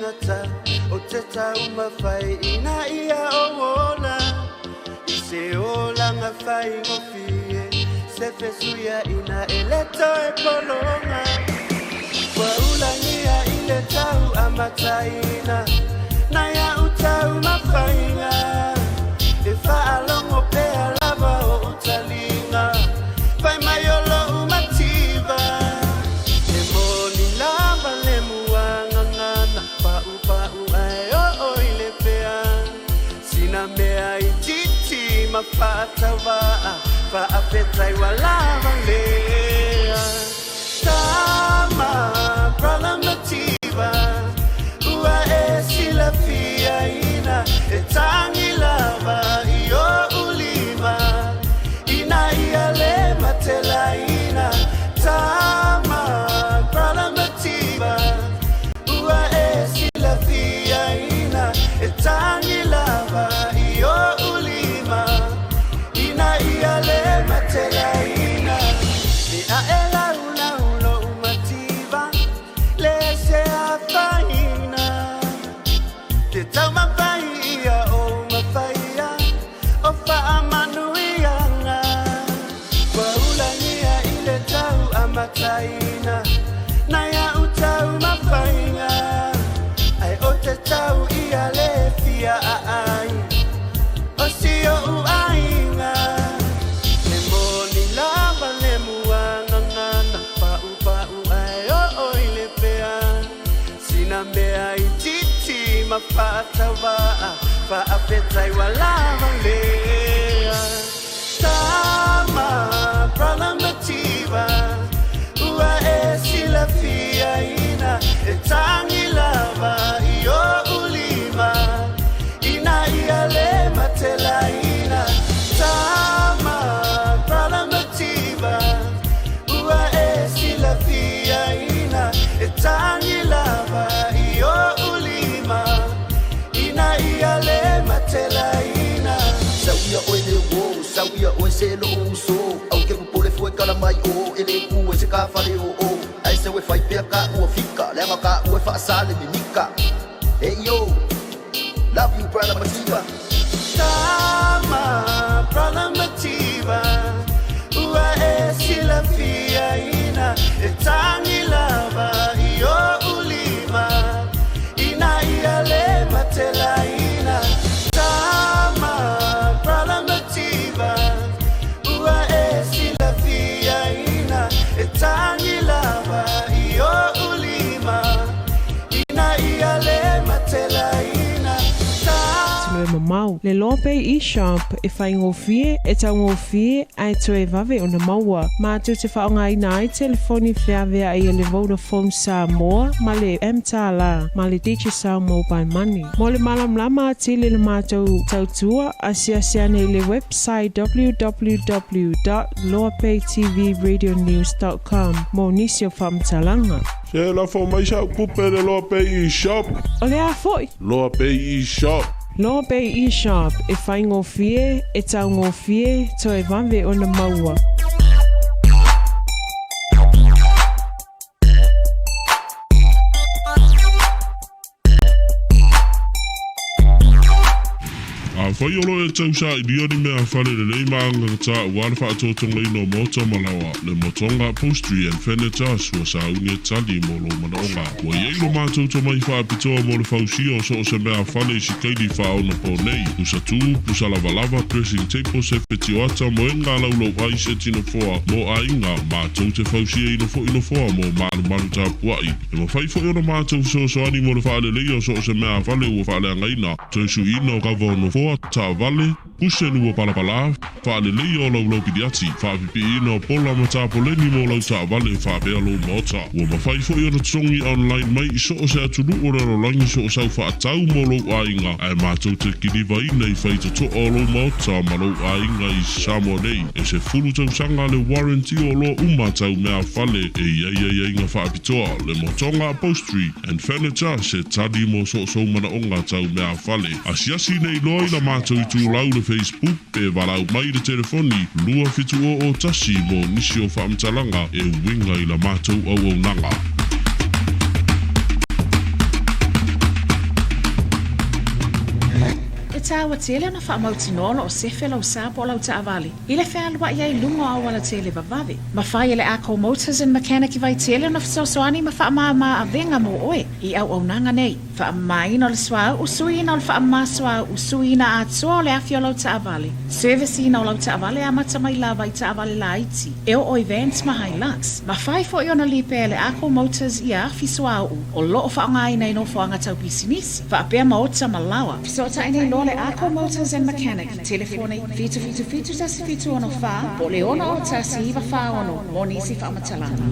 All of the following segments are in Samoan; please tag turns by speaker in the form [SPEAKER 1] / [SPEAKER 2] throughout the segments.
[SPEAKER 1] tagata o te taumafai ina ia ou ola i se olaga faigofie se fesuiaina e le toe pologa ua ulagia i le tau amataina nai a'u taumafaiga e faalogo pea lava o'u taliga fai mai o lo'u mativa e moni lava le muagagana pa'upa'u ae oo i le pea sina mea itiiti ma fa'atauva'a fa'afetai ua lava lea tama brother mativa ua e silafiaina e tagi lava i o'u lima ina ia le matelaina tama brother mativa ua e silafiaina e tagi lava i o'u lima ina ia le matelaina e a'e laulau lo'u mativa le se afaina te taumafai ia o mafaia o fa'amanuiaga ua ulagia i le tau amataina nai a'u taumafaiga ae o te tau ia le fia a'ai o si o'u aiga e moni lava le muagagana pa'upa'u ae oo i le pea sina mea itiiti ma fa'atauva'a fa'afetai ua lava lea tama brother mativa ua e silafiaina e tagi lava i o'u lima ina ia le matelaina tama brother mativa ua e silafiaina e tagi lava i o'u lima ina ia le matelaina
[SPEAKER 2] Sau ia oe le uō, sau ia oe se lo'u uso Au ke pupole fue kala mai o e le ku e se ka fale o o Ai se we fai pea ka ua fika Leaga ka ua whaasale ni nika Hey yo, love you brother Mativa
[SPEAKER 1] Tama, brother Mativa Ua e silafiaina e tagi lava i o'u lima Ina ia le matelaina Tama, brother Mativa Ua e silafiaina e tagi lava i o'u lima Ina ia le matelaina
[SPEAKER 3] Tino e mamao. Le Loa Pay e-shop e faigofie, e taugofie ae toe vave ona maua. Matou te faaaogaina ai telefoni feaveai a le Vodafone Samoa ma le mTālā ma le Digicel Mobile Money. Mo le malamalama atili i le matou tautua, asiasi ane i le website www.loapaytvradionews.com mo nisi o faamatalaga.
[SPEAKER 4] Se lafo mai sa'u tupe le Loa Pay e-shop.
[SPEAKER 3] O le a fo'i?
[SPEAKER 4] Loa Pay e-shop.
[SPEAKER 3] Loa Pay e-shop e faigofie, e taugofie, toe vave ona maua.
[SPEAKER 4] Afai o lo o e tausaili ni mea fale lelei ma agagatā aua le faatotogaina o maota ma laoa, le Motoga Upholstery and Furniture ua sauni e tali mo lou manaoga. Ua i ai lo matou tomai faapitoa mo le fausia o so o se mea fale i sikaili faaonaponei, pusa tū, pusa lavalava, dressing table, se fetioata, moega laulau ai, seti nofoa mo aiga, matou te fausiaina fo'i nofoa mo malumalu tapua'i. E mafai fo'i ona matou fesoasoani mo le faaleleia o so o se mea fale ua faaleagaina, toe suiina o kava o nofoa, taavale, kuseni ua palapalā, faaleleia o laulau piliati, faapipiiina o pola ma tapoleni mo lau taavale faapea lou maota. Ua mafai fo'i ona totogi online mai i so o se atunuu o le lalolagi so o sau faatau mo lou aiga, ae matou te kilivaina i faitotoa o lou maota ma lou aiga i Samoa nei. E 10 tausaga le warranty o oloa uma tau mea fale e i ai aiaiga faapitoa, le Motoga Upholstery and Furniture se tali mo so o sou manaoga tau mea fale. Asiasi nei loa i la matou itulau le Facebook pe valaau mai i le telefoni 2701 mo nisi o faamatalaga e uiga i la matou auaunaga.
[SPEAKER 5] taua tele ona faamautinoa o lo o sefe lou sa po o lau taavale i le fealuai ai i luga o auala tele vavave. Mafai e le Ako Motors and Mechanic i Vaitele ona fesoasoani ma faamāmā avega mo oe i auaunaga nei. Faamamaina o le suauu, suiina o le faamama suauu, suiina atoa o le afi o lau taavale, service-ina o lau taavale amata mai lava i taavale laiti e oo i vans ma Hilux. Mafai foi ona lipea e le Ako Motors ia afi suauu o lo o faaaogaina i nofoaga tau pisinisi, faapea maota ma laoa. Fesootai nei loa le Ako Motors and Mechanic, telefoni, 777 1764 po o le 601 946 mo nisi faamatalaga.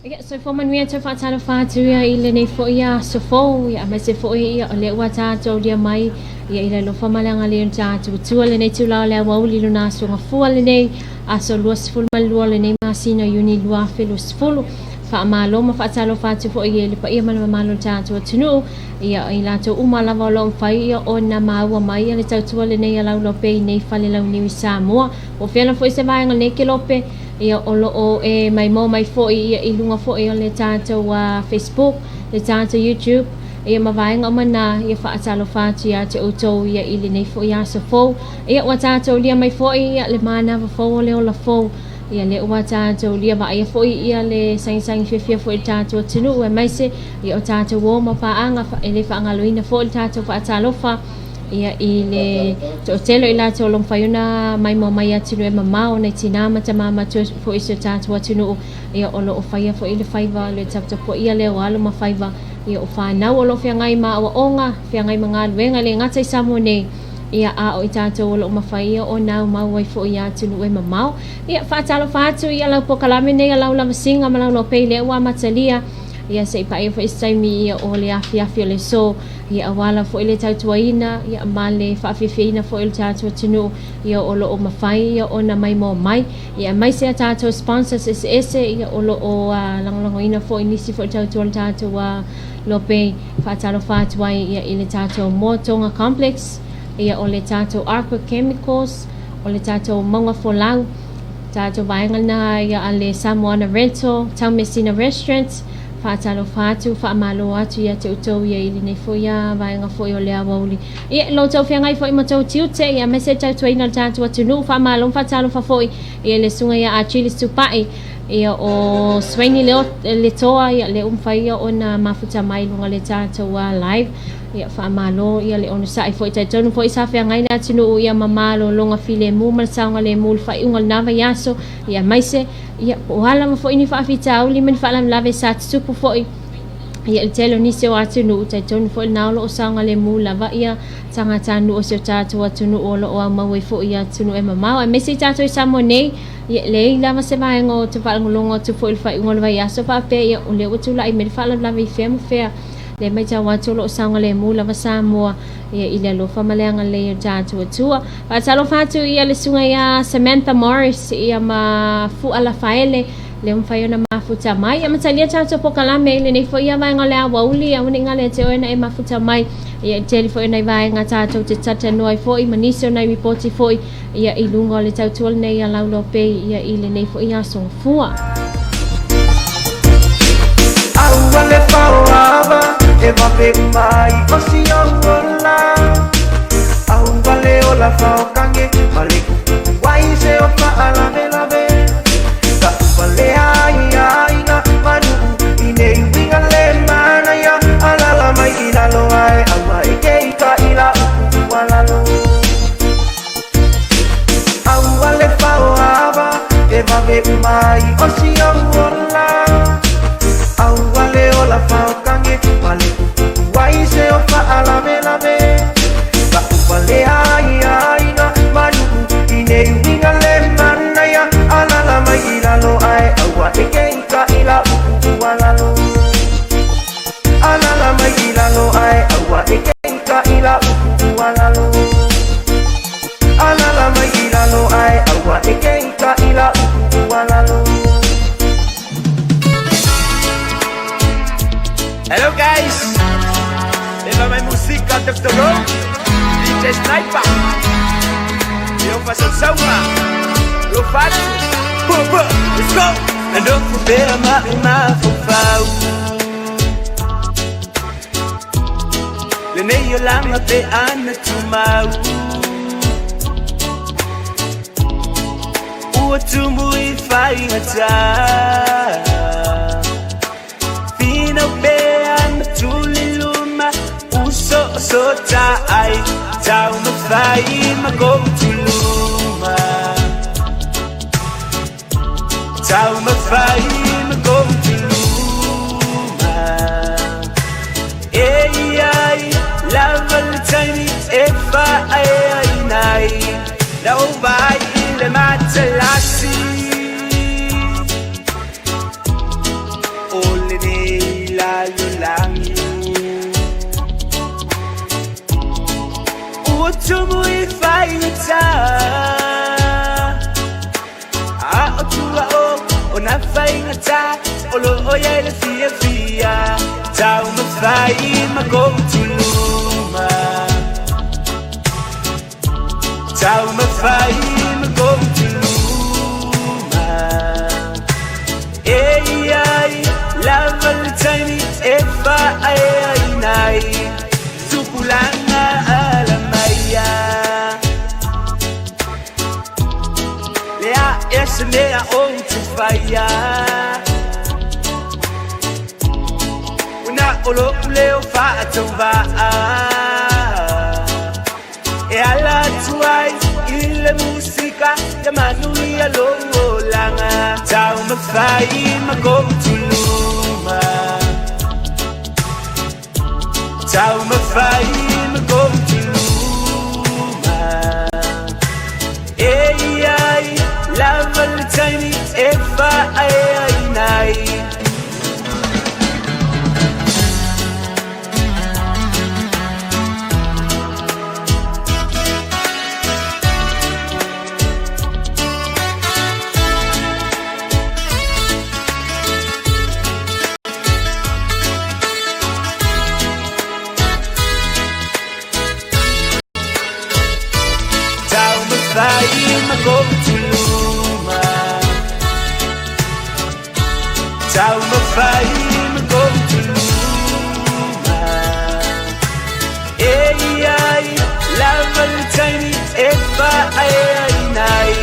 [SPEAKER 6] Ia, soifua manuia toe faatalofa atu ia i lenei foi aso fou, ia aemaise foi ia o lea ua tatou lia mai ia i le alofa ma le agalelei o le tatou Atua lenei itula o le aoauli lona aso gafua lenei aso 22 o lenei masina o Iuni 2020. Faamalo ma faatalofa atu foi i le paia ma le mamalu o le tatou atunuu, ia i latou uma lava o lo o mafai ia ona maua mai ia le tautua lenei a Laulope i nei fale launiu i Samoa. Ua feala foi se vaega o lenei kelope ia o lo o e maimoa mai foi ia i luga foi o le tatou Facebook, le tatou YouTube, ia ma vaega uma na ia faatalofa atu ia te outou ia i lenei foi aso fou. Ia ua tatou lia mai foi ia le manava fou o le ola fou. Ia lea ua tatou lia vaaia foi ia le sagisagi fiafia foi i le tatou atunuu aemaise ia o tatou uo ma paaga e le faagaloina foi le tatou faatalofa ia i le toatele o i latou o lo o mafai ona maimoa mai atunuu e mamao nai tinā ma tamā matua foi i si o tatou atunuu ia o lo o faia foi le faiva le taputapuaia lea o alo ma faiva ia o fanau o lo o feagai ma aoaoga feagai ma galuega e le gata i Samoa nei ia a o i tatou o lo o mafai ia ona aumau ai foi i atunuu e mamao. Ia faatalofa atu ia lau polokalame nei a lau lavasiga ma lau lopei lea ua amatalia ia se i paia foi se taimi ia o le afiafi o le aso ia auala foi le tautuaina ia ma le faafiafiaina foi o le tatou atunuu ia o lo o mafai ia ona maimoa mai ia aemaise a tatou sponsors eseese ia o lo o lagolagoina foi nisi foi tautua le tatou lopei. Faatalofa atu ai ia i le tatou Moa Tonga Complex, ia o le tatou Arqua Chemicals, o le tatou Mauga Folau, tatou vaega lena ia a le Samoana Rental, Taumeasina Restaurant, faatalofa atu, faamalo atu ia te outou ia i lenei foi vaega foi o le aoauli. Ia, lo outou feagai foi ma outou tiute, ia aemaise le tautuaina o le tatou atunuu, faamalo ma faatalofa foi ia i le susuga ia Achilles Tupai, Ia o Swaini Leo Letoa ia lea ua mafai ia ona mafuta mai i luga o le tatou live. Ia faamalo ia le onosai foi talitonu foi sa feagai le atunuu ia ma malologa filemu ma le saogalemu i le faaiuga o lena vaiaso ia aemaise ia po o a lava foi ni faafitauli ma ni faalavelave sa tutupu foi ia i le tele o nisi o atunuu talitonu foi lena o lo o saogalemu lava ia tagatanuu o si o tatou atunuu o lo o aumau ai foi i atunuu e mamao aemaise i tatou i Samoa nei. Ia, e leai lava se vaega o te faalogologo atu foi i le faaiuga o le vaiaso faapea, ia, o lea ua tulai mai le faalavelave i fea ma fea. Lea e matau atu o lo o saogalemu lava Samoa, ia, i le alofa ma le agalelei o le tatou Atua. Faatalofa atu ia le susuga ia Samantha Morris, ia, ma Fu'a Lafaele, lea ua mafai ona mafuta mai. Ia, matalia tatou polokalame i lenei foi ia vaega o le aoauli, aua ne i galo ia te oe ona e mafuta mai, ia, i le tele foi o nai vaega tatou te talatalanoa ai foi ma nisi o nai lipoti foi. Ia i luga o le tautua lenei a Laulope ia i lenei foi aso gafua.
[SPEAKER 1] Aua le faoava e vave uma ai o si ou ola. Aua le ola faokange ma le kukuku ai se o faalavelave. Ka upale ai aiga manuu i nei uiga le manaia. Alala mai i lalo ae aua e ke i ka ila uku ua lalo. Aua le faoava e vave uma ai o si ou ola. Aua le ola faokange ma le kukuku ai se o faalavelave. Ka upale ai aiga manuu i nei uiga le manaia. Alala mai i lalo ae aua e ke i ka ila uku ua lalo. Alala mai i lalo ae aua e ke i ka ila uku ua lalo. Alala mai i lalo ae aua e ke i ka ila uku ua lalo. Hello guys, Leva mai musica Dr. Road, DJ Sniper. Io faccio sauna, lo faccio. go. Na nofo pea ma o mafaufau. Lenei o langa pe ana tumau. Ua tumu i faigata. Finau pea ma tuli luma. Uso o so ta'ai. Tau mawhai ma tuluma. Tau mawhai ma tuluma. Ei ai, lava le taimi e whaai ai nai. Lau vai i le matalasi. O le nei lalo langi. Ua tumu i whaingata. A o tua o na whaingata. O lo o ia le fia fia. Tau mawhai ma tuluma. Tau mawhai ma tuluma. Ei ai, lava le taimi e whaai ai nai. Tupulanga ala maia. Lea e se mea o te whaia. Una o lo leo whaatauva'a. E ala tuai i le musika ya manuia lo olanga. Tau mawhai ma tuluma. Tau mawhai ma tuluma. Ei ai, lava le taimi e whaai ai nai. Tau mawhai ma tuluma. Tau mawhai ma tuluma. Ei ai, lava le taimi e whaai ai nai.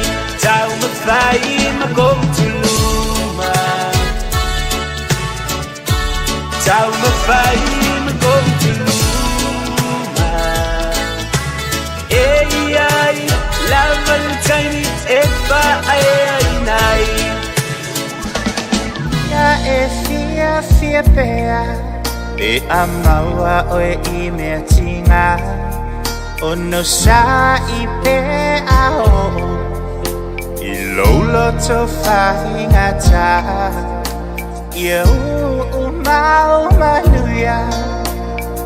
[SPEAKER 1] Tau mawhai ma tuluma. Tau mawhai ma tuluma. Ei ai, lava le taimi e whaai ai nai.
[SPEAKER 7] Ia e fia fia pea. Pe a maua oe i mea tinga. O no sa i pe a o. I lauloto faigata. Ia uu mau manuia.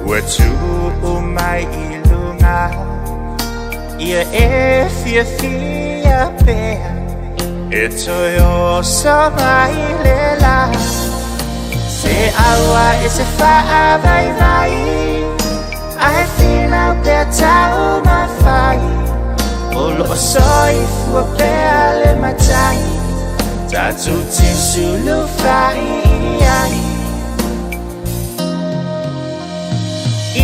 [SPEAKER 7] Ua tuu mai i lunga. Ia e fia fia pea. E toe oso mai le la. Se aua e se whaa vai vai. Ai whinau pea tau mawhai. O lo o soifua pea le matai. Tatu te sulu whai ai.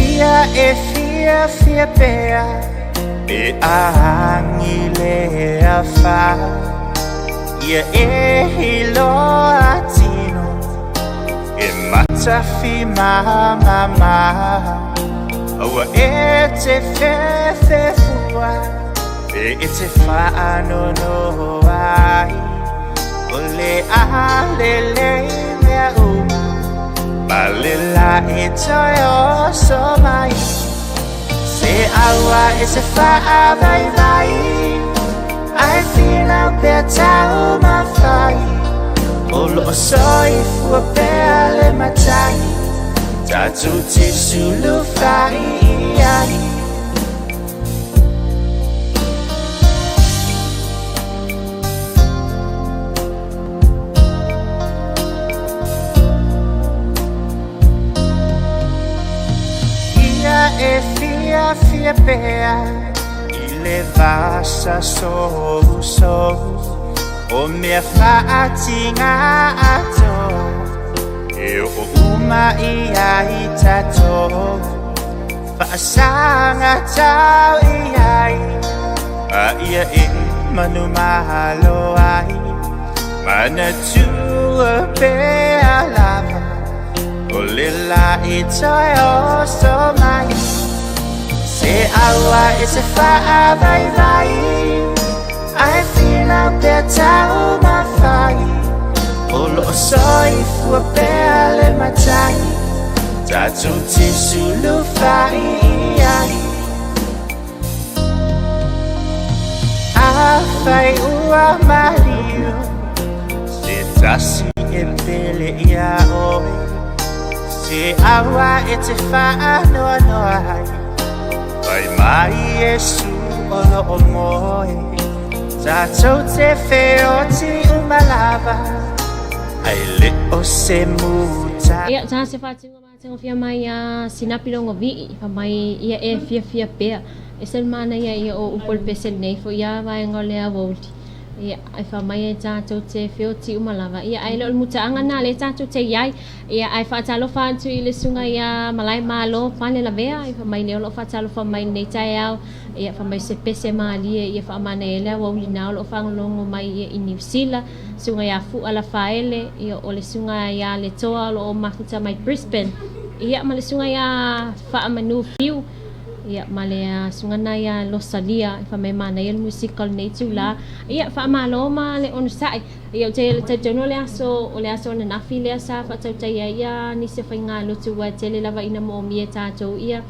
[SPEAKER 7] Ia e fia fia pea. E aangi le awha. Ia e hiloa tino. E matafi mama. Aua e te fefefua. E e te whaanono ai. O le a le le mea uma. Malela e toe oso mai. Se aua e se whaa vai vai. Ai whinau pea tau mawhai. O lo o soifua pea le matai. Tatu te sulu whai ai. Ia e fia fia pea. I le vasa sou sou. O mea faatigā atoa E oo uma i ai tatou Faasaga tau i ai Ma ia e manumalo ai Manatua pea lava O le lā e toe oso mai Se aua e te faavaivai Ae finau pea taumafai O loo soifua pea le Matai Tatou te sulufai i ai Afai ua maliu Se tasi e pele iā oe Se aua e te faanoanoa ai Fai mai Iesu o loo moe Tatou te feoti uma lava Ae le o se muta.
[SPEAKER 6] Ia, ta se faatuga matagofie mai a Sinapi Logovi'i, fa mai ia e fiafia pea. E se manaia ia o upu o le pese lenei foi ia vaega o le aoauli. Ia, e fa mai e tatou te feoti uma lava. Ia, ae le o le mutaaga lena lea tatou te i ai. Ia, ae faatalofa atu i le susuga ia Malae Malo Pale Lavea, e fa mai lea o lo o faatalofa mai lenei taeao. Ia, fa mai se pese malie ia faamanaia ai le aoauli na o lo o faalogologo mai ia i Niu Sila. Susuga ia Fu'a Lafaele, ia o le susuga ia Letoa o lo o mafuta mai Brisbane. Ia, ma le susuga ia Faamanu Fiu, ia ma le susuga na ia Losalia, e fa mai manaia le musika o lenei itulā. Ia, faamalo ma le onosai. Ia, ou te talitonu o le aso, o le aso ananafi lea sa faatautaia ai ia nisi o faigalotu ua tele lava ina moomia e tatou ia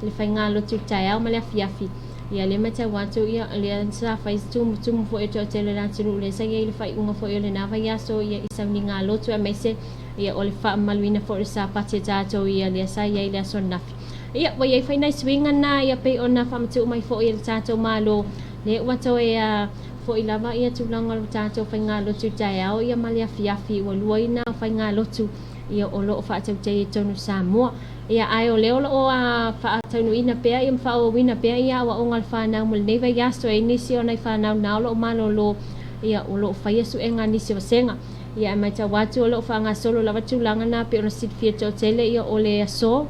[SPEAKER 6] le faigalotu i le taeao ma le afiafi. Ia lea matau atu ia lea sa fai tumutumu foi o toatele o le atunuu lea sa i ai le faaiuga foi o lena vaiaso ia i sauniga lotu aemaise ia o le faamamaluina foi o le Sapati a tatou ia lea sa i ai le aso ananafi. Ia ua i ai foi nai suiga na ia pei ona faamatuu mai foi e le tatou Malo lea ua toe foi lava ia tulaga o le tatou faigalotu i taeao ia ma le afiafi ua luaina faigalotu ia o lo o faatautaia i totonu o Samoa. Ia, ae o lea o lo o faataunuuina pea ia ma faaauauina pea ia aoaoga a le fanau mo lenei vaiaso. E i ai nisi o nai fanau na o lo o malolo, ia, o lo o faia suega a nisi o vasega. Ia, ae matau atu o lo o faagasolo lava tulaga na pei ona silafia toatele, ia, o le aso,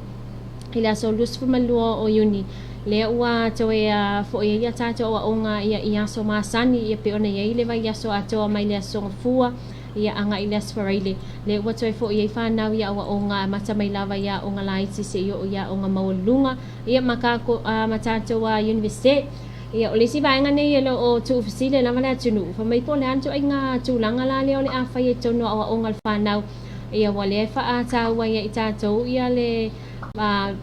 [SPEAKER 6] i le aso 22 o Iuni, lea ua toe foi ai ia tatou aoaoga ia i aso masani, ia pei ona i ai le vaiaso atoa mai le aso Gafua, ia agai i le Aso Faraile, lea ua toe foi ai fanau i aoaoga amata mai lava i aoga laiti seia oo i aoga maualuluga, ia ma kako, ma tatou Iunivesite. Ia, o le isi vaega nei e le o tuufesili lava le atunuu, fai mai po o le a le ituaiga tulaga la lea o le a fai ai totonu o aoaoga a le fanau, ia ua lea e faataua ia i tatou ia le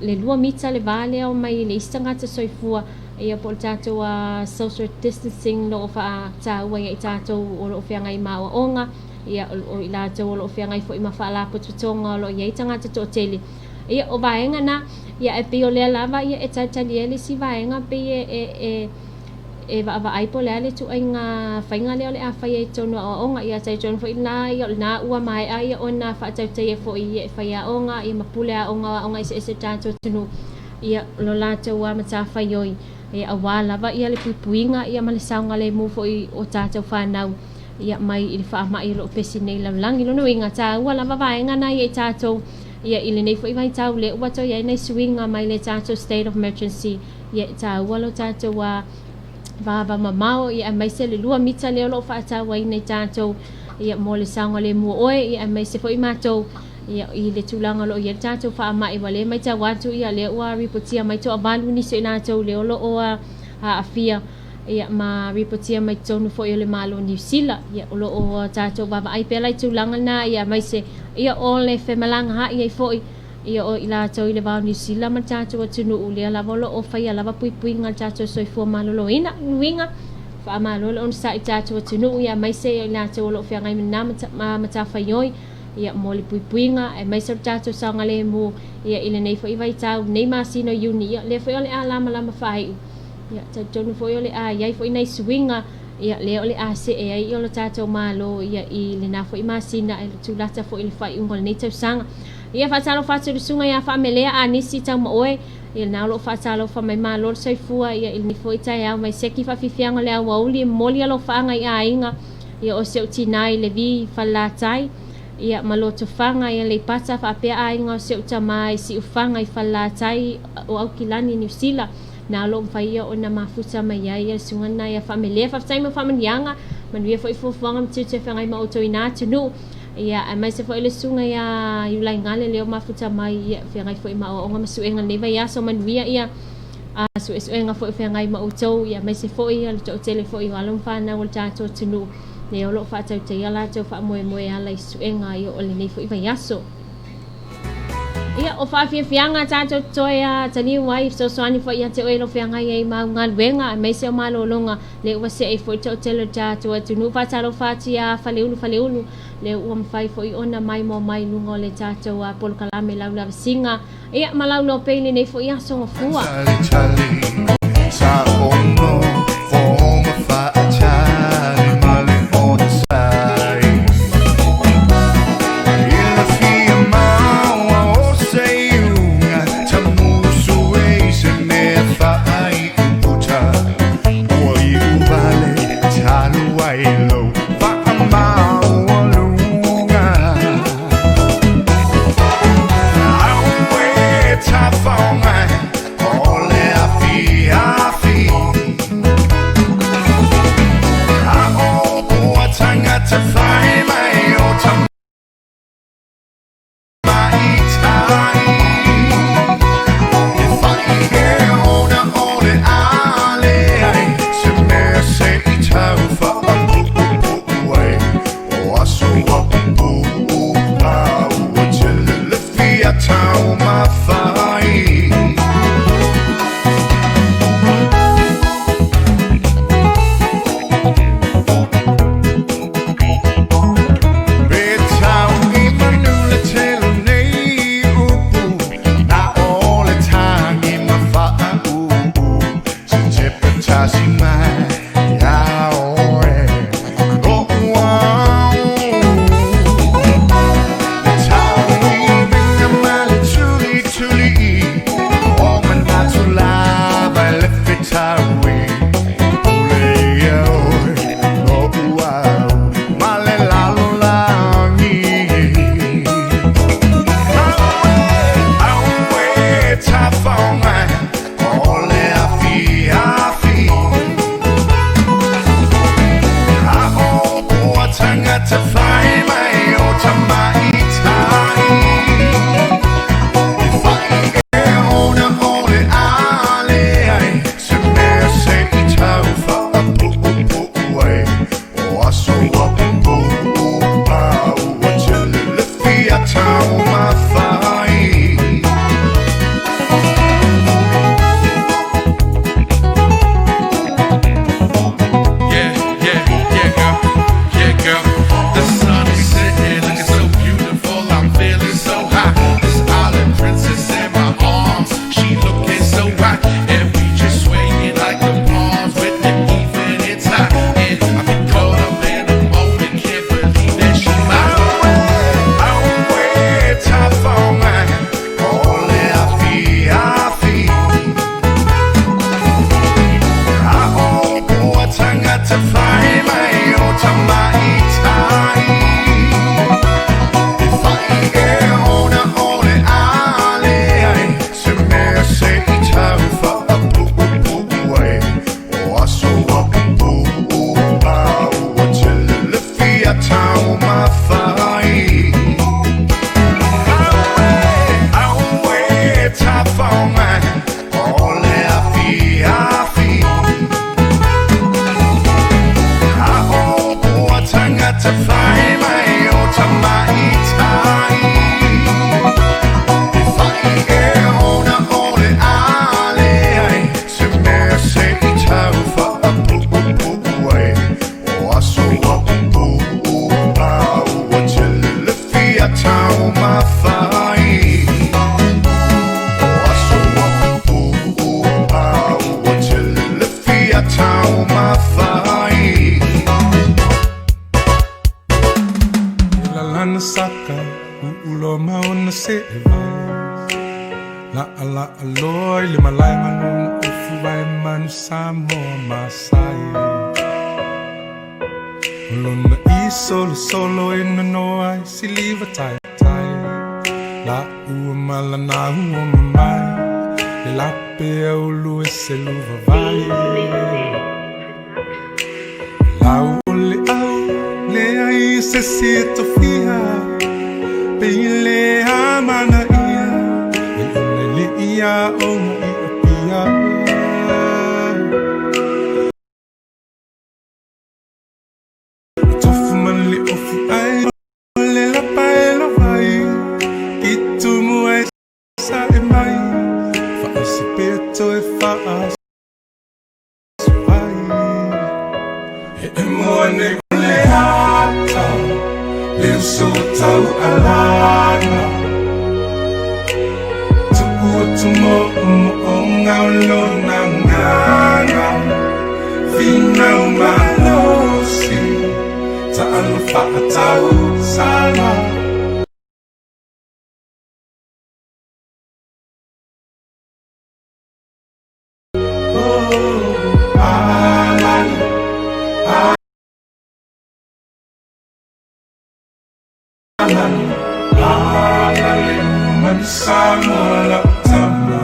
[SPEAKER 6] le 2 mita le va lea mai le isi tagata soifua, ia po o le tatou social distancing lo o faataua ia i tatou o lo o feagai ma aoaoga, ia o i latou o lo o feagai foi ma faalapotopotoga o lo o i ai tagata toatele. Ia o vaega na, ia e pei o lea lava ia e talitali ai le isi vaega pei e e vaavaai po o le a le ituaiga faiga lea o le a fai ai i totonu o aoaoga. Ia talitonu foi lena ia o lena ua maea ia ona faatautaia foi ia e faiaoga ia ma pule aoga o aoga eseese o tatou atunuu ia lo latou lava matafaioi ia aua lava ia le puipuiga ia ma le saogalemu foi o tatou fanau ia mai i le faamai o lo o pesi nei i le lalolagi. Lona uiga, taua lava vaega na ia i tatou ia i lenei foi vaitau lea ua toe i ai nai suiga mai le tatou state of emergency ia e taua lo tatou vavamamao ia aemaise le 2 mita lea o lo o faatauaina i tatou ia mo le saogalemu o oe ia aemaise foi matou ia i le tulaga o lo o i ai le tatou faamai ua le matau atu ia lea ua ripotia mai toavalu nisi o i latou lea o lo o aafia ia ma ripotia mai totonu foi o le Malo o Niu Sila ia o lo o tatou vaavaai pea la i tulaga na ia aemaise ia o le femalagaai ai foi ia o i latou i le va o Niu Sila ma le tatou atunuu lea lava o lo o faia lava puipuiga o le tatou soifua maloloina. Uiga, faamalo le onosai i le tatou atunuu ia aemaise ia i latou o lo o feagai ma lena matafaioi ia mo le puipuiga aemaise o le tatou saogalemu ia i lenei foi vaitau, lenei masina o Iuni ia lea foi o le a lamalama faaiu. Ia talitonu foi o le a i ai foi nai suiga ia lea o le a see ai ia lo tatou Malo ia i lena foi masina e tulata foi i le faaiuga o lenei tausaga. Ia faatalofa atu i le susuga ia Faamelea Anisi Taumaoe, ia lena o lo o faatalofa mai malo le soifua ia i lenei foi taeao mai seki faafiafiaga o le aoauli e momoli alofaaga i aiga. Ia o si ou tinā i Levi i Falelatai, ia ma Lotofaga i Aleipata faapea aiga o si ou tamā i Siufaga i Falelatai o Aukilani Niu Sila na o lo o mafai ia ona mafuta mai ai ia le susuga lena ia Faamelea. Faafetai mo faamanuiaga, manuia foi fuafuaga ma tiute e feagai ma outou i na atunuu. Ia aemaise foi le susuga ia Iulaigale lea o mafuta mai ia feagai foi ma aoaoga ma suega i lenei vaiaso. Manuia ia suesuega foi o feagai ma outou, ia aemaise foi ia le toatele foi o alo ma fanau o le tatou atunuu lea o lo o faatautaia latou faamoemoe e ala i suega ia o lenei foi vaiaso. Ia, o faafiafiaga tatou te toe taliu ai fesoasoani foi ia te oe lo feagai ai ma au galuega aemaise o malologa lea ua see foi le toatele o le tatou atunuu. Faatalofa atu ia Faleulu Faleulu lea ua mafai foi ona maimoa mai i luga o le tatou polokalame Laulavasiga. Ia, ma lau loa pea i lenei foi aso gafua.
[SPEAKER 8] O lona i solo solo e nonoa ai siliva taitai. La ua malana ua mamai le lape aulu e se luvavai. Lau o le au leai se si e tofia pe i le amana ia e ona le ia onga i apia. Tofu man le ofu ai o le lapa e lovai i tumu ai sa e mai whaasi pea toe whaas ai. E e moa nei o le ata le uso tau alana Tuku atu mo mo o ngau lo na nganga Finau malosi Ta alo whaatau sala. Oh, alale, alale, alale, man Samoa lau tama.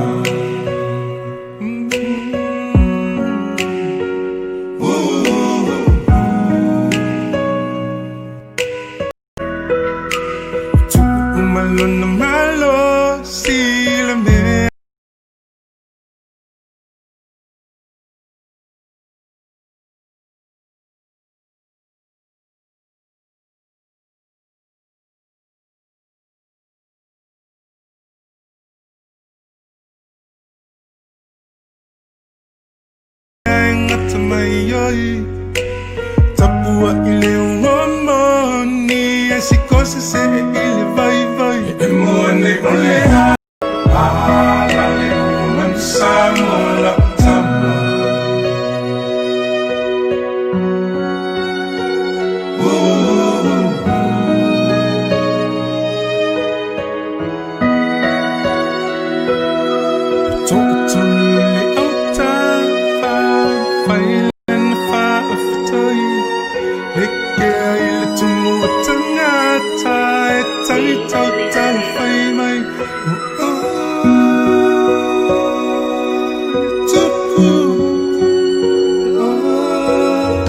[SPEAKER 8] Tuku malo na malo sila me ngata mai ai Tapua i le uomoni e si kose se i le vai vai. E moa nei o le alale man Samoa lau tama. To'atonu le auta whai lana whaafetai. E kea i le tumu o tangata e tangi tau tau whai mai. Oh, oh, tupu. Oh.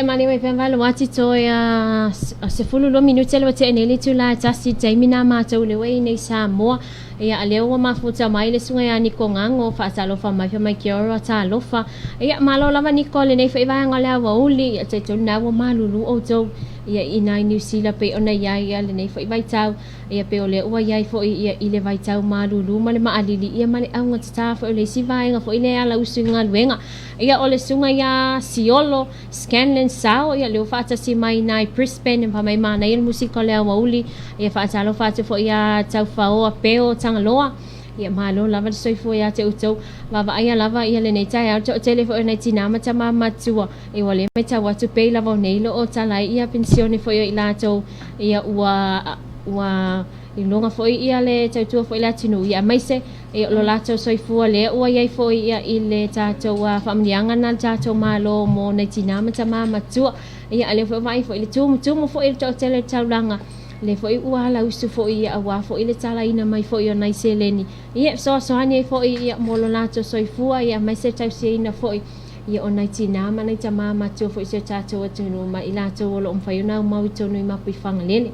[SPEAKER 6] te mani mai pea valo ati toe a 12 minute le te nei le tula tasi taimi na mātou le wei nei Samoa. Ia a lea ua mafuta mai le suga ia Niko Gago faatalofa mai fai mai kia ora talofa. Ia malo lava Niko lenei foi vaega o le aoauli ia talitonu na ua malulu outou ia i nai New Zealand pei ona iai ia lenei foi vaitau. Ia pei o lea ua iai foi ia i le vaitau malulu ma le maalili ia ma le augatata foi o le isi vaega foi lea ala usu i galuega. Ia o le suga ia Siolo Scanlon Sao ia lea ua faatasi mai nai Brisbane ma mai manaia le musika o le aoauli. Ia faatalofa atu foi ia Taufaoa Peo Tagaloa. Ia malo lava le soifua ia te outou. Vaavaaia lava ia lenei taeao le toatele foi o nai tinā ma tamā matua. Ia ua le matau atu pei lava o nei lo o tala ai ia penisione foi o i latou. Ia ua ua iloga foi ia le tautua foi i le atunuu. Ia aemaise ia o lo latou soifua lea ua iai foi ia i le tatou faamanuiaga na le tatou Malo mo nai tinā ma tamā matua. Ia a lea foi ua vaai foi i le tumutumu foi o le toatele o le taulaga. Lea foi ua alausu foi ia aua foi le talaina mai foi o nai seleni. Ia e fesoasoani ai foi ia mo lo latou soifua ia aemaise le tausiaina foi ia o nai tinā ma nai tamā matua foi o si o tatou atunuu ma i latou o lo o mafai ona aumau i totonu i Mapuifagalele.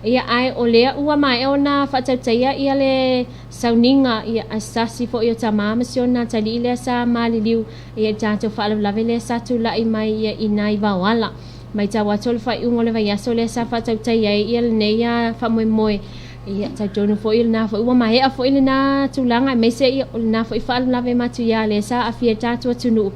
[SPEAKER 6] Ia ae o lea ua maea ona faatautaia ia le sauniga ia a se tasi foi o tamā ma si ona atalii lea sa maliliu ia i le tatou faalavelave lea sa tulai mai ia i nai vaoala. Matau atu o le faaiuga o le vaiaso lea sa faatautaia ai ia lenei faamoemoe. Ia talitonu foi o lena foi ua maea foi lena tulaga aemaise ia o lena foi faalavelave matuia lea sa aafia ai tatou atunuu.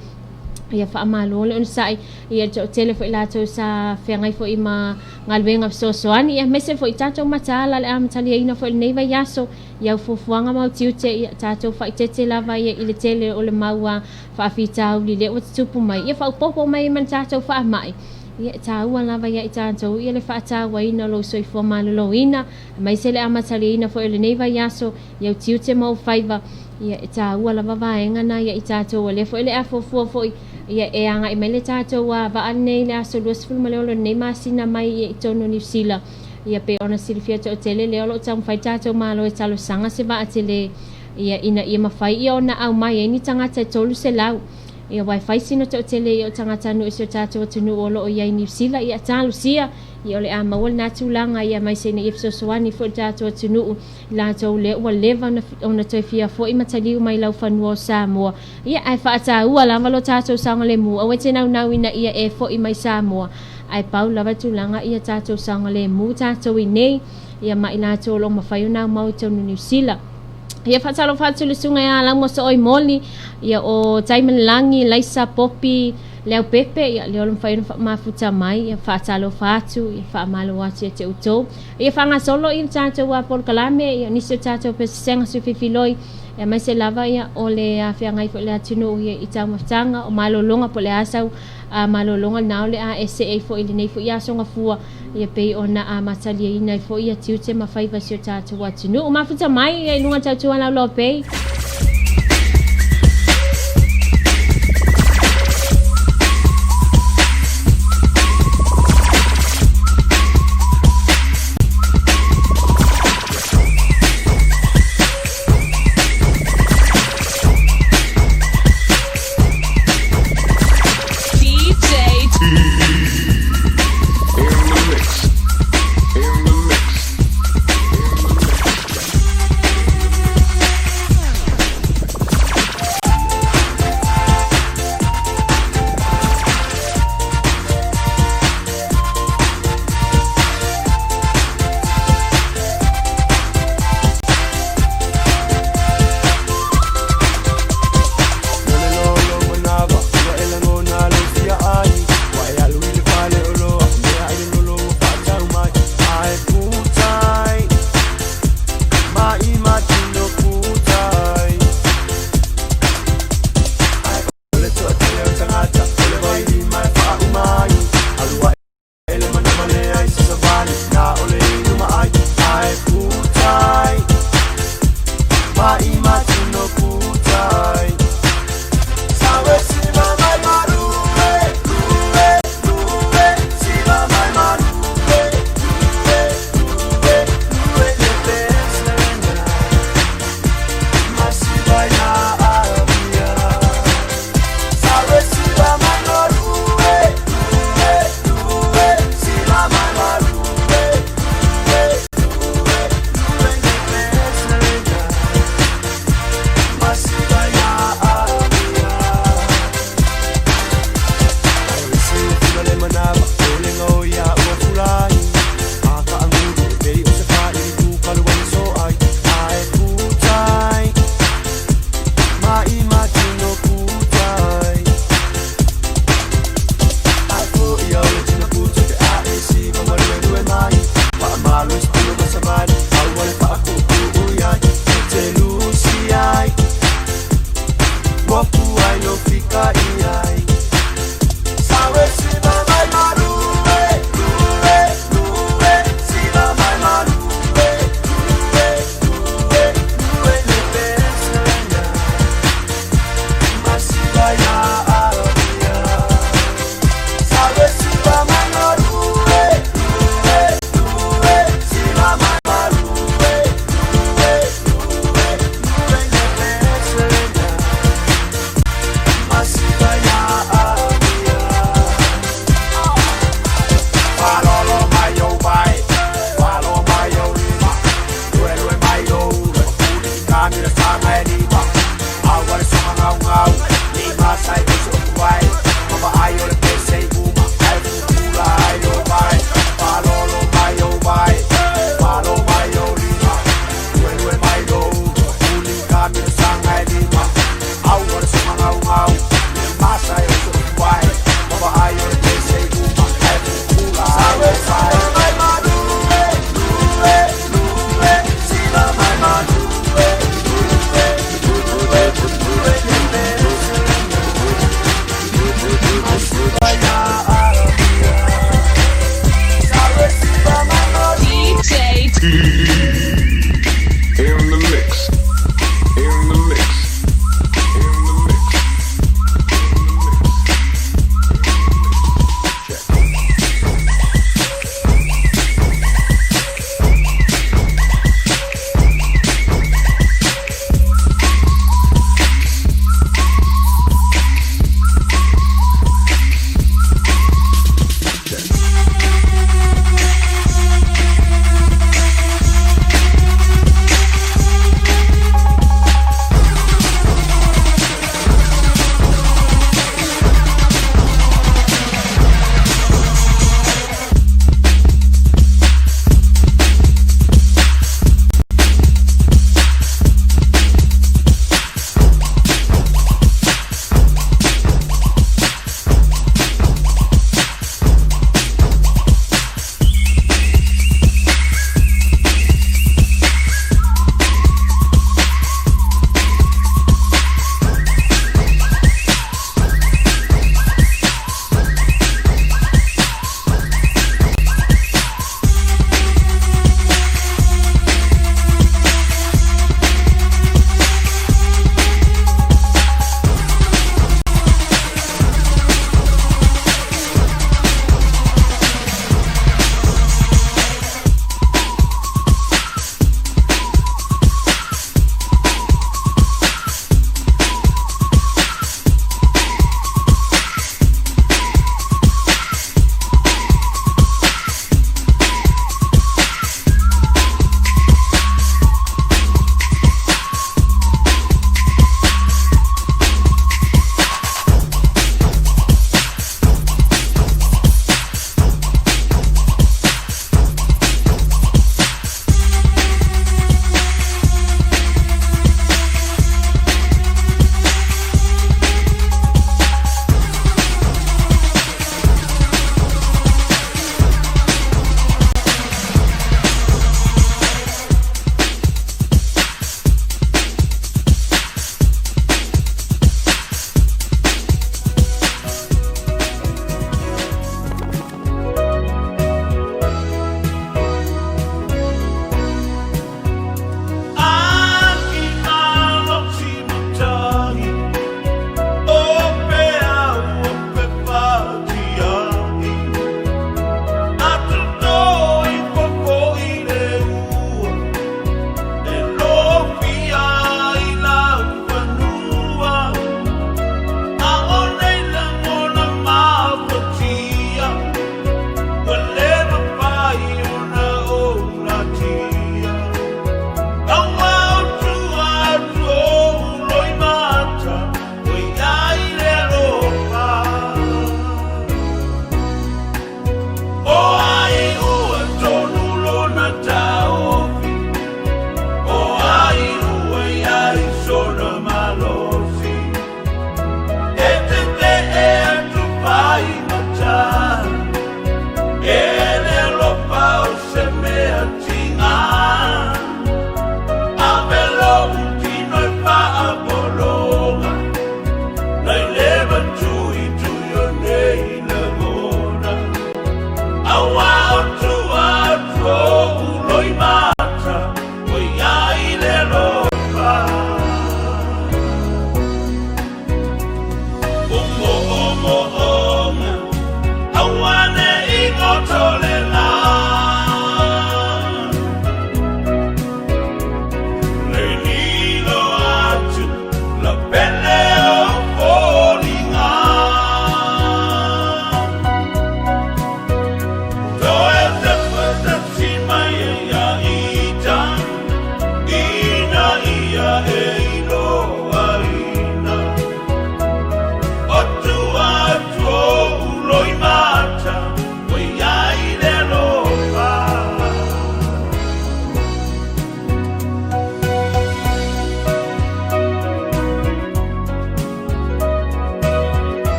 [SPEAKER 6] Ia faamalo le onosai ia le toatele foi latou sa feagai foi ma galuega fesoasoani ia aemaise foi tatou mataala le amataliaina foi o lenei vaiaso i au fuafuaga ma au tiute ia tatou faaeteete lava ia i le tele o le mau faafitauli lea ua tutupu mai ia faaopoopo mai ai ma le tatou faamai. Ia e taua lava ia i tatou ia le faatauaina o lou soifua maloloina aemaise le amataliaina foi o lenei vaiaso i au tiute ma ou faiva. Ia e taua lava vaega na ia i tatou o lea foi o le a fuafua foi ia e agai mai le tatou vaa lenei i le aso 26 o lenei masina mai ia i totonu o Niu Sila. Ia pei ona silafia toatele lea o lo o taumafai tatou Malo e talosaga se vaa tele ia ina ia mafai ia ona aumai ai ni tagata e 300. Ia aua e fai sina toatele ia o tagatanuu i si o tatou atunuu o lo o i ai i Niu Sila ia talosia ia o le a maua lena tulaga ia aemaise ina ia fesoasoani foi le tatou atunuu i latou lea ua leva ona toe fia foi ma taliu mai laufanua o Samoa. Ia ae faataua lava lo tatou saogalemu aua e te naunau ina ia e foi mai Samoa ae pau lava le tulaga ia tatou saogalemu tatou i nei ia ma i latou o lo o mafai ona aumau i totonu o Niu Sila. Ia faatalofa atu le susuga ia Laumoso Oi Moli, ia o Diamond Lagi, Laisa Popi, Leaupepe, ia lea o lo o mafai ona faamafuta mai, ia faatalofa atu, ia faamalo atu ia te outou. Ia faagasolo i le tatou polokalame, ia nisi o tatou pesesega sufifiloi, aemaise lava ia o le afeagai foi o le atunuu ia i taumafataga o malologa po o le a sau malologa lena o le a e see ai foi i lenei foi aso gafua ia pei ona amataliaina ai foi ia tiute ma faiva si o tatou atunuu. Mafuta mai ia i luga tautua laulau pei.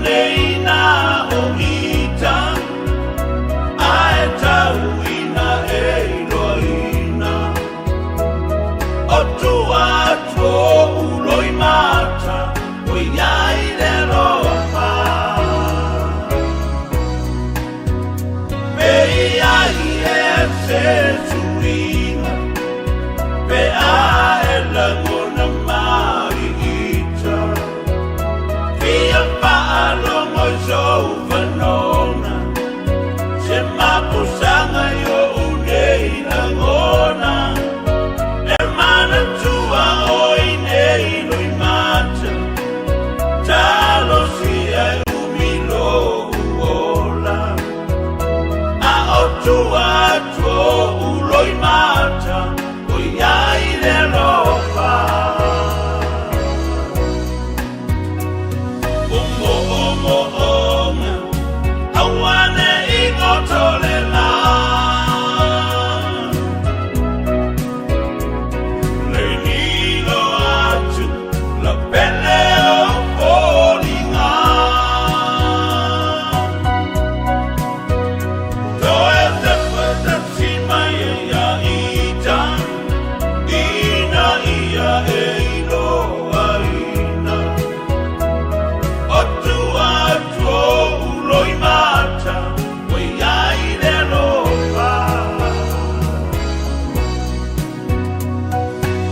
[SPEAKER 9] nei na o ita Ae tauina e iloaina O tua atu o uloi mata O iai le lofa Pe iai e se suiga Pe a e lagona mai ita Fia faalogo i sou vanona Se mapusaga i oʻu nei lagona E manatua oi nei loimata Talosia e umi loʻu ola A o tua atu o uloimata O iai le alofa O moʻomoʻoga aua neʻi goto le lā Le lilo atu la pele o foliga Toe tepatasi mai ia ita Ina ia e iloaina O tua atu o uloimata O iai le alofa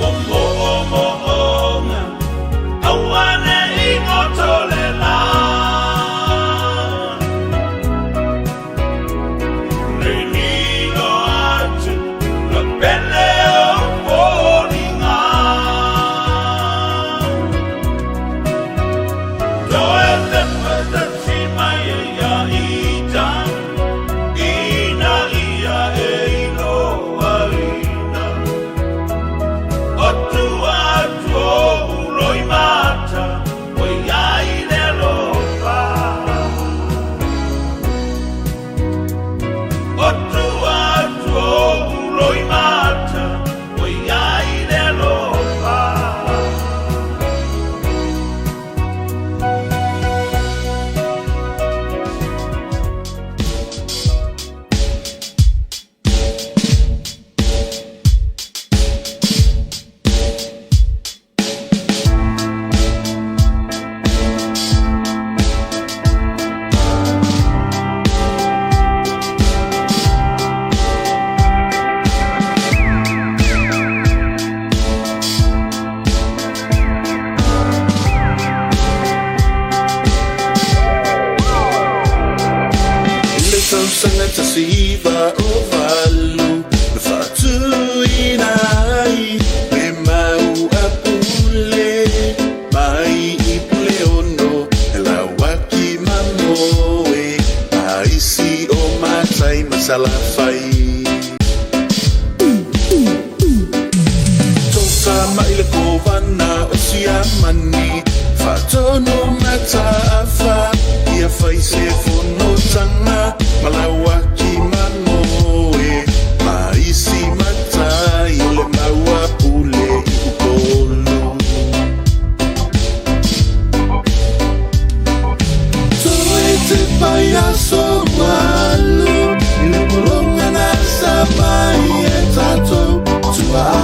[SPEAKER 9] O moʻomoʻoga aua neʻi goto le lā Le lilo atu la pele o foliga Toe tepatasi mai ia ita Ina ia e iloaina O tua atu o uloimata O iai le alofa O tua atu o uloimata O iai le alofa
[SPEAKER 10] I le tausaga 1908 na faatuina ai le mau a Pule mai i Puleono e Lauaki ma Moe ma isi o matai ma Salafai. Toka mai le kovana o Siamani faatonu Mataafa ia fai se fonotaga ma Lauaki ma Moe ma isi matai o le mau a Pule i Upolu. Toe tepa i aso 8 i le pologa na asa mai e tatou tua'a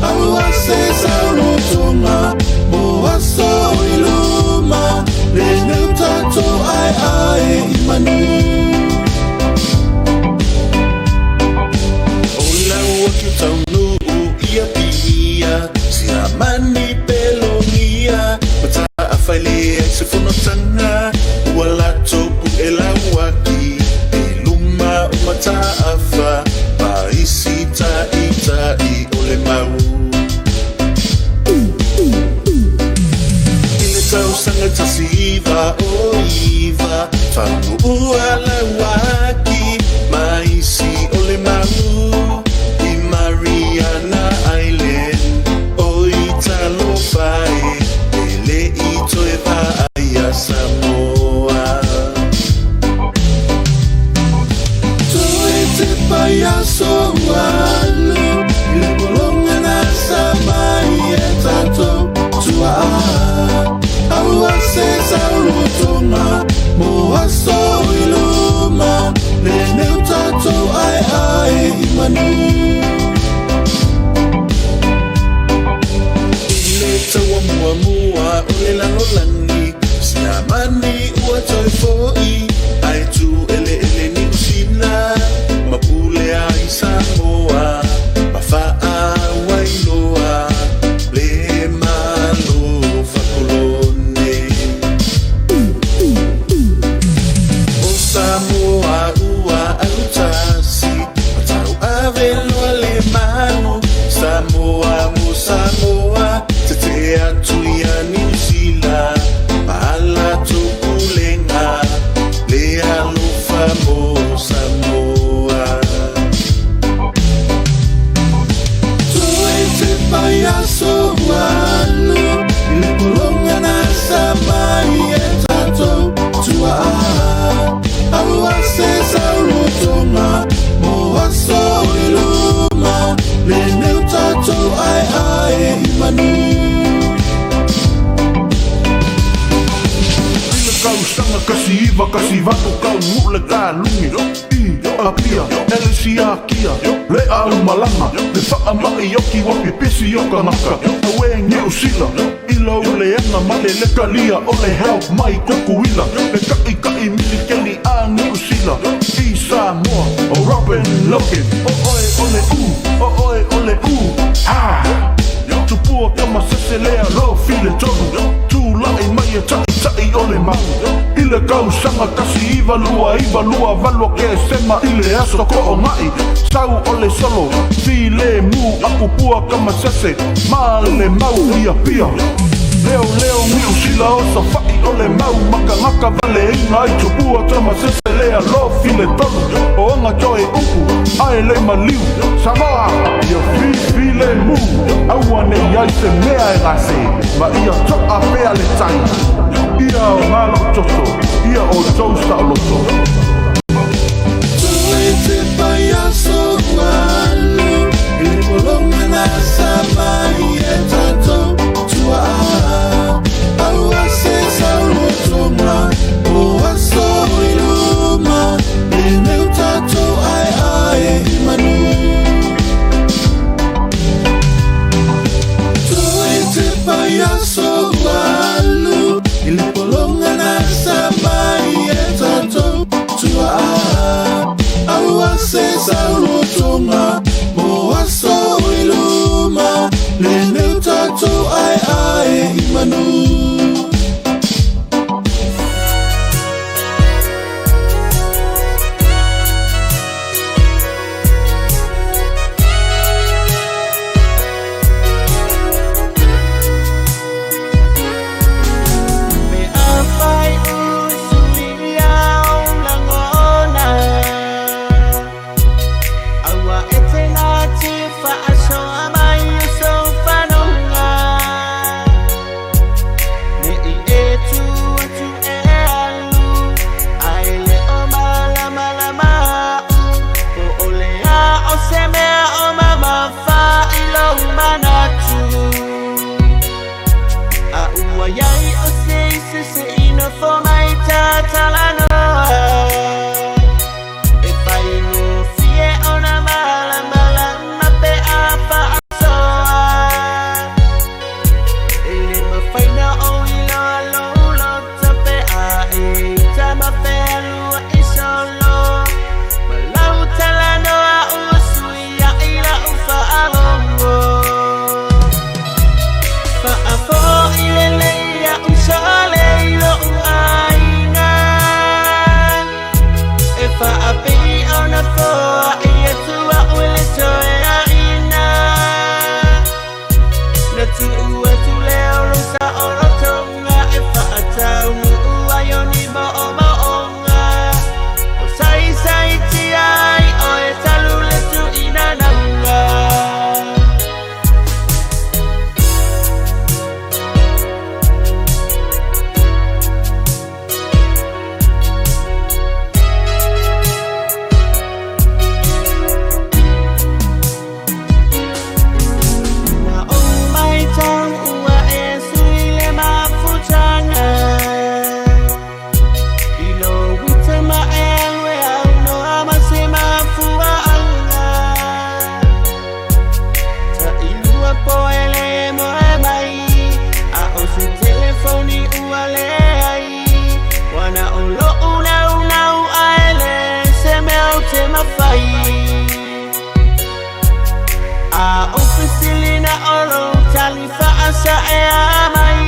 [SPEAKER 10] aua se saolotoga mo aso i luma lenei o tatou aeae i manu. O Lauaki o taunuu i Apia Siamani Pelogia Mataafa e leai se fonotaga ua latou pu'e Lauaki i luma o Mataafa ma isi ta'ita'i o le mau. I le tausaga 1909 faumuua Lauaki ma isi o le mau i Mariana Island oi talofa e e le'i toe vaaia Samoa. Toe tepa i aso 8 i le pologa na asa mai e tatou tua'a aua se saulutoga mo aso i luma lenei o tatou aeae i manu. I le tauamuamua o le lalolagi siamani ua toe fo'i ae tu eleele Niusila ma pule ai Samoa ma faauailoa le malo fakolone. O Samoa ua alutasi ma tauaveloa le manu Samoa mo Samoa tete atu ia Niusila ma latou pulega le alofa mo Samoa. Toe te paiaso alu i le pologa na sa mai e tatou tuaa aua se saulutoga mo aso i luma lenei o tatou aeae i manu.
[SPEAKER 4] I le tausaga 1918 taunuu le talugi i Apia Elesiakia le aumalaga le faamai oki ua pipisi o tagata auē Niusila i lou leaga ma le lekalia o le help mai Tutuila le taʻitaʻi milikeli a Niusila i Samoa o Robin Logan o oe o le u o oe o le u ha Tupua tamasese lea lofi le tolu tulaʻi mai e taʻitaʻi o le mau i le tausaga 1929 28 o Kesema i le aso toʻogaʻi sau o le solo filemu apupua tamasese ma le mau i Apia leoleo Niusila o safaʻi o le mau makagaka valeina ai tupua tamasese lea lofi le tolu o aga toe upu ae le maliu Samoa ia fifilemu aua nei ai se mea e gase ma ia toʻa pea le tai ia o galo toto ia o tou saoloto.
[SPEAKER 10] Toe te paiaso alu i le pologa na sa mai e tatou tuaa aua se saulutoga mo aso i luma lenei o tatou aeae i manu. Toe te paiaso alu
[SPEAKER 1] mafai A ofisilina olo talifa asa e amai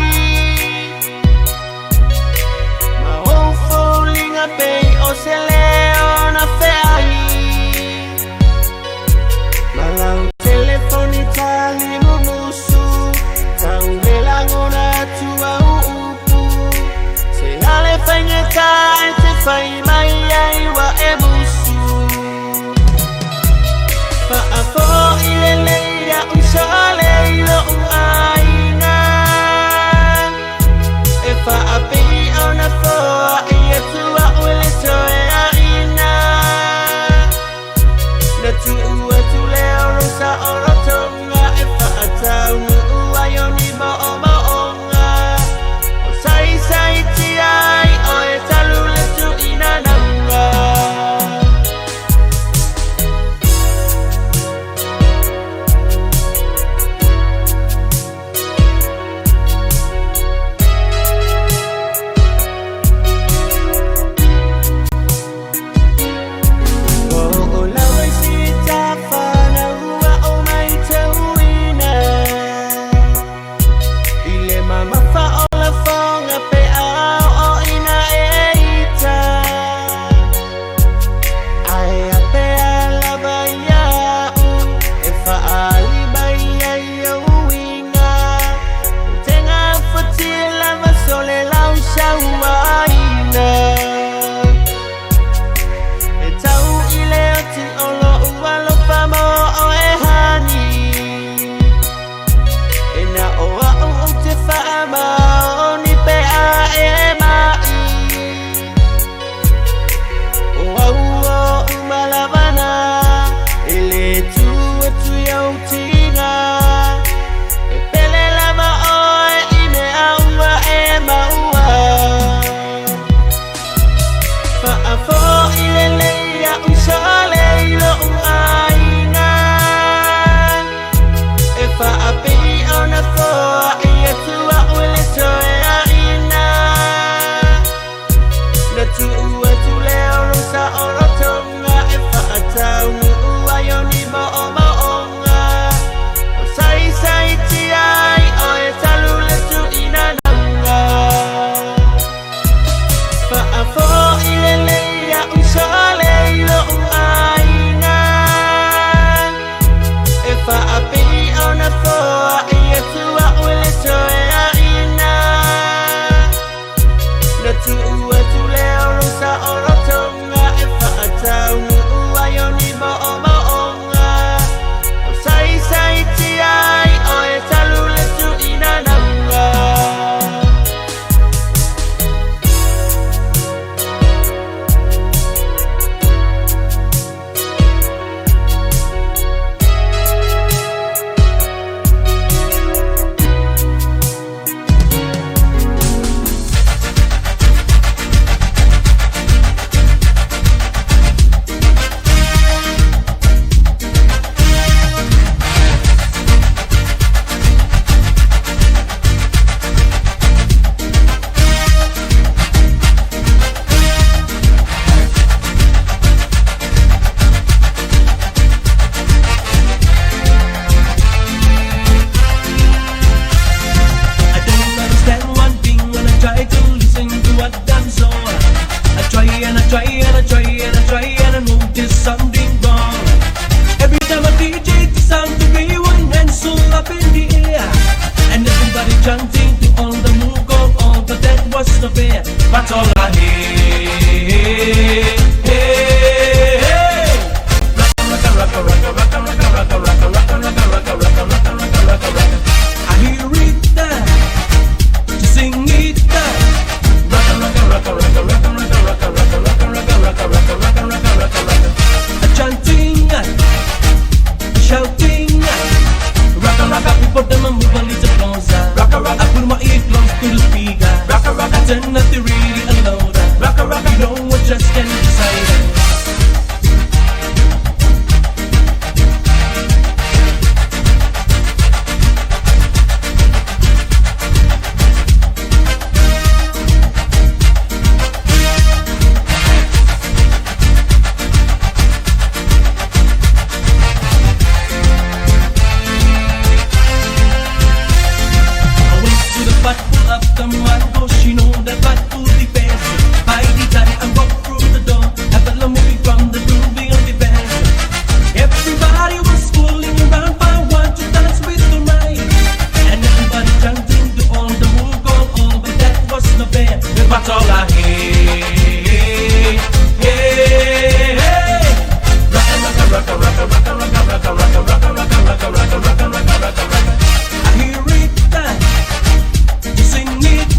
[SPEAKER 1] Ma ofolinga pei o se leo na feai Malau telefoni tali mumusu Tau le lagona tua uupu Se ale faigata e te fai mai ai wa e musu Fa'afo'i lelei a'u sole i lo'u aiga E fa'apei ona foa'i atu a'u e le toe a'ina Na tu'u atu lea o lou sa'olotoga e fa'ataunu'u ai o ni mo'omo'oga O saisaitia ai oe talu le tu'ina nauga. O lau si tafana ua o mai tauina I le mamafa o lafoga pe ao o ina e ita Ae a pea lava ia'u e fa'aali mai ai ou uiga Ou te gafatia lava sole lau sauaina E tau i le oti o lo'u alofa mo oe hani E na o a'u ou te fa'amaoni pe a e ma'i O au o umalavana E le tu atu i au tiga E pele lava oe i mea ua e maua Fa'afo'i lelei a'u sole i lo'u aiga E fa'apei ona foa'i atu a'u e le toe a'ina Na tu'u atu lea o lou sa'olotoga e fa'ataunu'u ai o ni mo'omo'oga O saisaitia ai oe talu le tu'ina nauga Fa'afo'i lelei a'u sole i lo'u aiga E fa'apei ona foa'i atu a'u e le toe a'ina Na tu'u atu lea o lou sa'olotoga e fa'ataunu'u ai o ni mo'omo'oga O saisaitia ai oe talu le tu'ina nauga.
[SPEAKER 11] I don't understand one thing when I try to listen to what I'm so. I try and I try and I try and I try and I notice something wrong. Every time I DJ the sound to be one hand so up in the air, and everybody chanting to all the move go on, but that was not fair. But all I hear, hey, hey, rocka rocka rocka rocka rocka rocka rocka rocka rocka rocka rocka rocka rocka rocka rocka. I hear it to sing it. Rocka rocka rocka rocka rocka rocka rocka rocka rocka rocka rocka rocka rocka rocka rocka rocka. A chanting, a shouting. Rocka rocka, people them a move a little closer. Rocka rocka, I put my ear close to the speaker. Rocka rocka, turn up the radio louder. Rocka rocka, you know what just can't decide. patoga, hey, hey, hey. Rocka, rocka, rocka, rocka, rocka, rocka, rocka, rocka, rocka, rocka, rocka, rocka, rocka, rocka, rocka. I hear it, you sing it.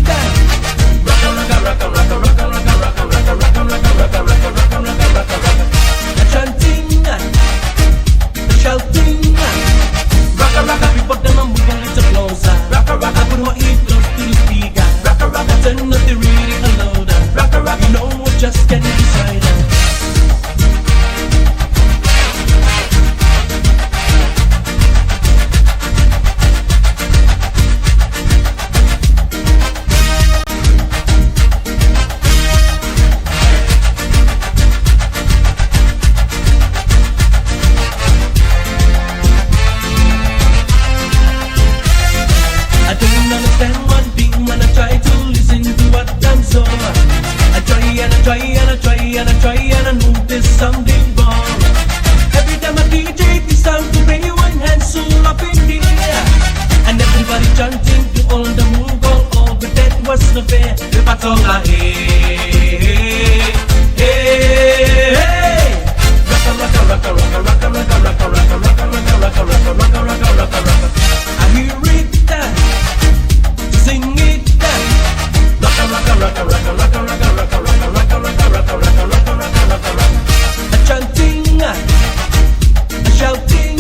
[SPEAKER 11] Rocka, rocka, rocka, rocka, rocka, rocka, rocka, rocka, rocka, rocka, rocka, rocka, rocka, rocka, rocka, rocka. The chanting, the shouting. Rocka, rocka, people them a move a little closer. Rocka, rocka, put my ear close to the speaker. Rocka, rocka, turn up the radio louder. Rocka, rocka, you know we just can't decide. I don't understand one thing when I try to listen to what I'm so. I try and I try and I try and I try and I notice something wrong. Every time I DJ this sound to play one hand so up in the air, and everybody chanting to all the move all all, but that was no fair. The patoga, hey, hey, hey, hey. Rocka, rocka, rocka, rocka, rocka, rocka, rocka, rocka, rocka, rocka, rocka, rocka, rocka, rocka, rocka, rocka. I hear it, sing it. Rocka, rocka, rocka, rocka, rocka, rocka, rocka, rocka, rocka, rocka, rocka, rocka, rocka, rocka, rocka, rocka. A chanting, a shouting.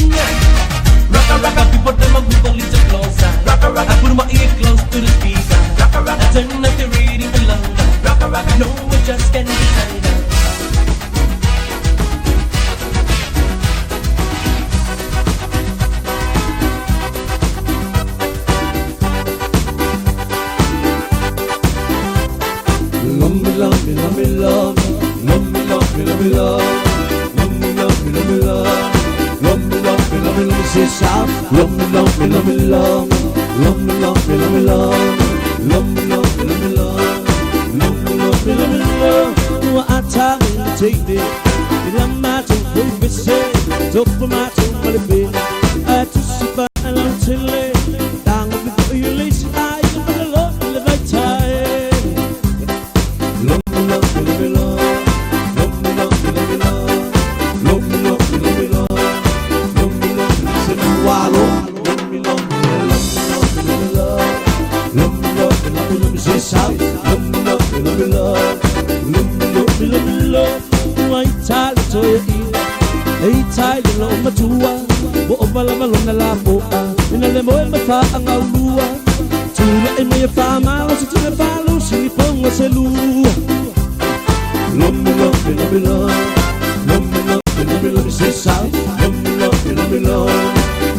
[SPEAKER 11] Rocka, rocka, people them a move a little closer. Rocka, rocka, I put my ear close to the speaker. Rocka, rocka, I turn up the radio louder. Rocka, rocka, no, we just can't decide.
[SPEAKER 10] Love me, love me, love me, love me. Love me, love me, love me, love. Love me, love me, love me, love. Love me, love me, love me, love me, say south. Love me, love me, love me, love. Love me, love me, love me, love. Love me, love me, love me, love. Love me, love me, love me, love. Ua ata ina teine, ila matou foi vese, topo matou malepe. Atu si pa alau tele, tango pito i le si ai, ka lo le vai tai. Love me, love me, love me, love. Love me, love me, love me, love. Love me, love me, love me, love. Love me, love me, say walo. Love me, love me, love me, love me, love me, love. Love me, love me, love me, love me, say south. Love me, love me, love me, love. Love me, love me, love me, love. Wai tai to ye i, ei tai le lo matua. Bo o bala malona la poa. Ina le moe ma fa anga ulua. Tula e me fa malo si tula fa lo si li ponga se lua. Love me, love me, love me, love. Love me, love me, love me, love me, say south. Love me, love me, love me, love.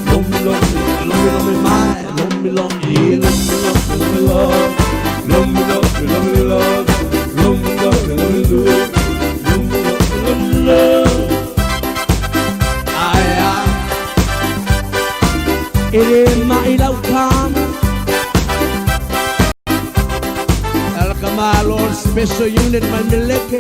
[SPEAKER 10] Love me, love me, love me, love me, my. Love me, love me, love me, love me, love me, love. Love me, love me, love me, love. Love me, love me, love me, love. Love me, love me, love me, love. Aye, aye. Ere mai lau kama. Alkamalor Special Unit Mandeleke.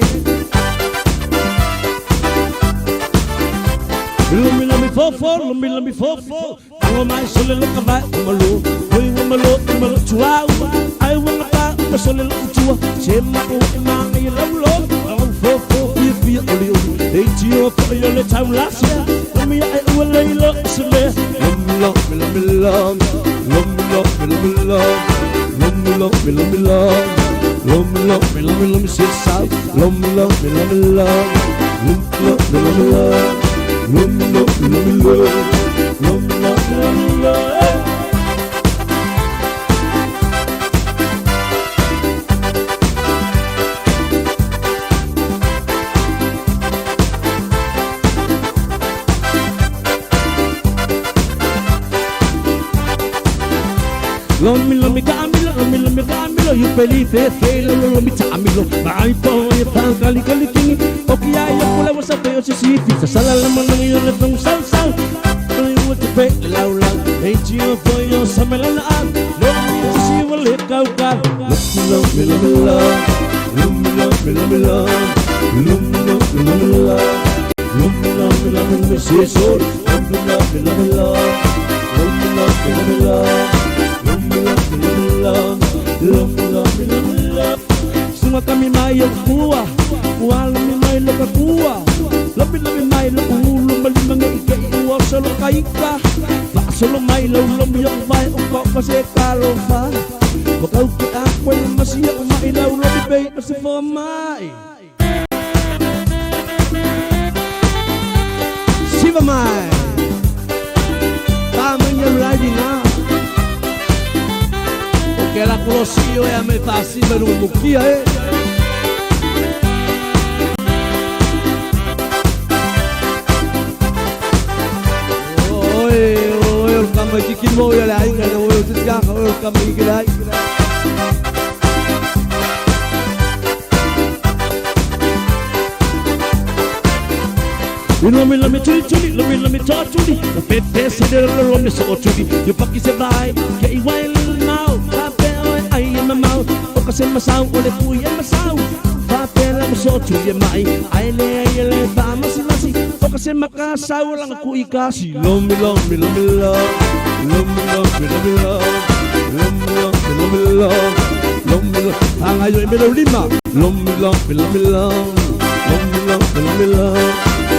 [SPEAKER 10] Lumi lumi fofo, lumi lumi fofo. Tango mai sole lo kavai umalo. Oi umalo umalo tua uma. Ai wanga pa uma sole lo tua. Chema o ima ngai lau lo. Tango fofo fia fia oli oli. Ei tio fo yo le tau lasia. Lumi ai ua leilo isle. Lumi lumi lumi lumi. Lumi lumi lumi lumi. Lumi lumi lumi lumi. Lumi lumi lumi lumi say south. Lumi lumi lumi lumi. Lumi lumi lumi lumi. Lumi lumi lumi lumi. Lumi lumi lumi lumi. Lomi lomi kamilo, lomi lomi kamilo, you peli fe fe lo lomi tamilo. Mai po ye pan kali kali kingi, oki ai yo pula wasa pe o si si fi sa sala la manang yo le tong sal sal. Toi wo te pe lau lau, ei ti o fo yo sa me la la. Lomi si wo le kau kau. Lomi lomi lomi lomi, lomi lomi lomi lomi, lomi lomi lomi lomi, lomi lomi lomi si so, lomi lomi lomi lomi, lomi lomi lomi lomi. Love, love, love, love, love.
[SPEAKER 12] Lunga kami mai o kua Ua lami mai lo ka kua Lami lami mai lo ulu Malima nge ike i ua solo kaika Faasolo mai lau lomi o vai o kau pa se kalofa Wa kau ke a koe le masia o mai lau lomi pei o se fo mai Siva mai Pamanya riding na O ke la kulosio e a me fasiva no mukia e Oi, oi, o kama kiki mo ia le ainga le oi o te tianga oi o kama kiki le ainga. Lomi lomi tuli tuli, lomi lomi to tuli, o pepe se de lomi so tuli. Yo paki se vai, ke i wai mau, pa pe oi ai e mamau, o ka se masau o le pui e masau. Pa pe la mo so tuli e mai, ai le ai le pa masi masi, o ka se makasau langa ku i kasi. Lomi lomi lomi lo, lomi lomi lomi lo, lomi lomi lomi lo, lomi lo, anga yo e me lo lima. Lomi lomi lomi lo, lomi lomi lomi lo.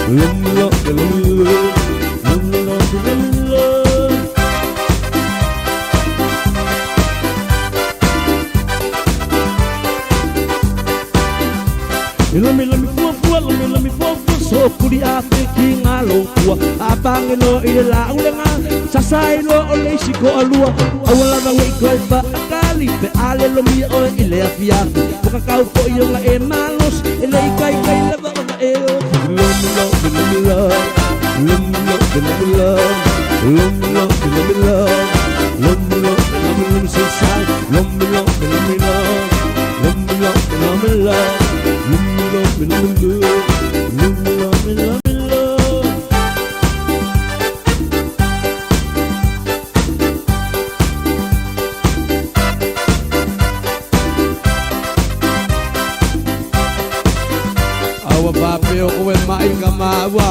[SPEAKER 12] Lomi lomi lomi lo, lomi lomi lomi lo. Lomi lomi fua fua, lomi lomi fua fua, so kuri a te ki ngā lokua. A pange no i le la ulenga, sasa i lo o le isi ko alua. Aua lava nge i koe pa akali, pe ale lomi o i le afiafi. Waka kau ko i onga e malos, e le i kai kai lava ona e o. Lomi lomi lomi lo, lomi lomi lomi lo, lomi lomi lomi lo, lomi lomi lomi lomi sasai, lomi lomi lomi lo, lomi lomi lomi lo, lomi lomi lomi lo, lomi lomi lomi lo. Awa pape o koe mai ka maua.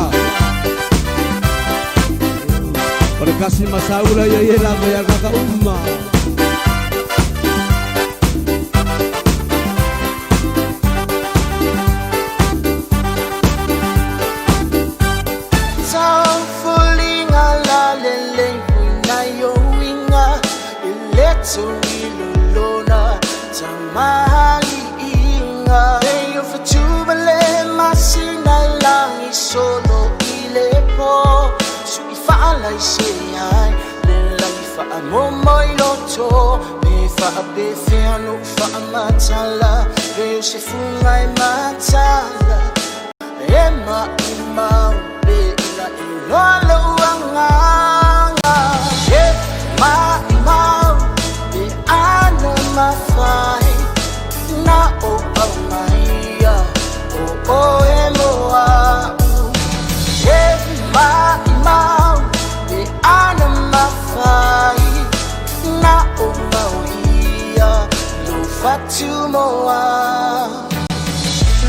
[SPEAKER 12] Ore kasi masaula ia ia lava ia kaka uma.
[SPEAKER 1] Taufulinga la lele na yo inga ileto ilolona tamali inga eyo fatubale masina langi solo ilepo su ifala ise ai le langi fa momo iloto pe fa pe fe no fa matala pe se funga e matala e ma imau pe ila ilolo anga e ma imau pe ana mafai na o au maia o o e moa e ma imau pe ana mafai na o mauia lo fatu moa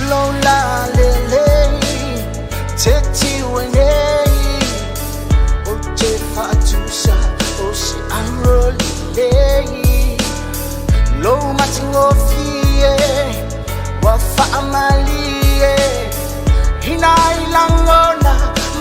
[SPEAKER 1] lo la lele te tiwene o te fatusa o se arolile lo matingofie wa faamalie hina ilangona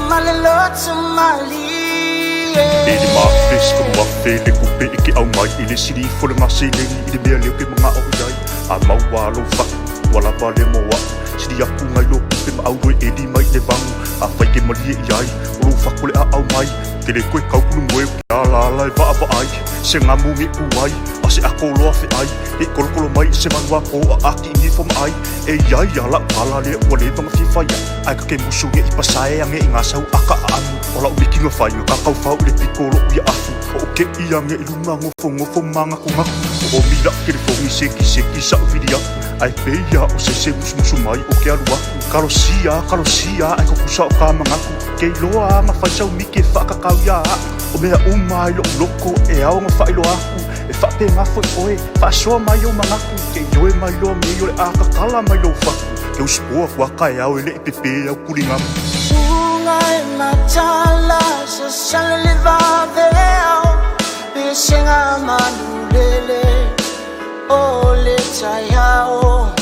[SPEAKER 1] malelotso malie.
[SPEAKER 13] E le mafes ka mafe le kupe e ke au mai i le sili fo le maseleni i le mea leo ke manga o iai. A maua lo faku, wala pa le moa. Sili aku ngai lo kupe ma au e li mai le vangu. A whai ke malie i ai, o lo faku le a au mai. Ke le koe kaukulu moe o ke ala ala e vaa vaai. Se ngā munge uai, a se ako loa fe ai. E kolokolo mai se manua ko a aki i nifo ma ai. E iai ala pala le ua le vanga fifaia. Ai ka ke musu nge i pasae ange i ngā sau aka a anu. O lau mikinga whai o kakau whau i le piko lo uia afu. O ke ia nge i lunga ngofo ngofo manga ko ngaku. O mira ke le fongi seki seki sa uwhiria. Ai peia o se se musu musu mai o ke alu aku. Kalosia, kalosia, ai kokusa o ka mangaku. Ke iloa nga whaisau mike whaakakau ia aku. O mea uma i lo loko e ao nga whailo aku. E whape ngā foi oe, whaasoa mai o mangaku. Ke ioe mai loa me o le akakala mai lo whaku. Ke usipoa fuaka e ao e le e pepe au kuringamu.
[SPEAKER 1] Unga e matala, sa sala le vaveo. Pesenga manulele, o le taiao.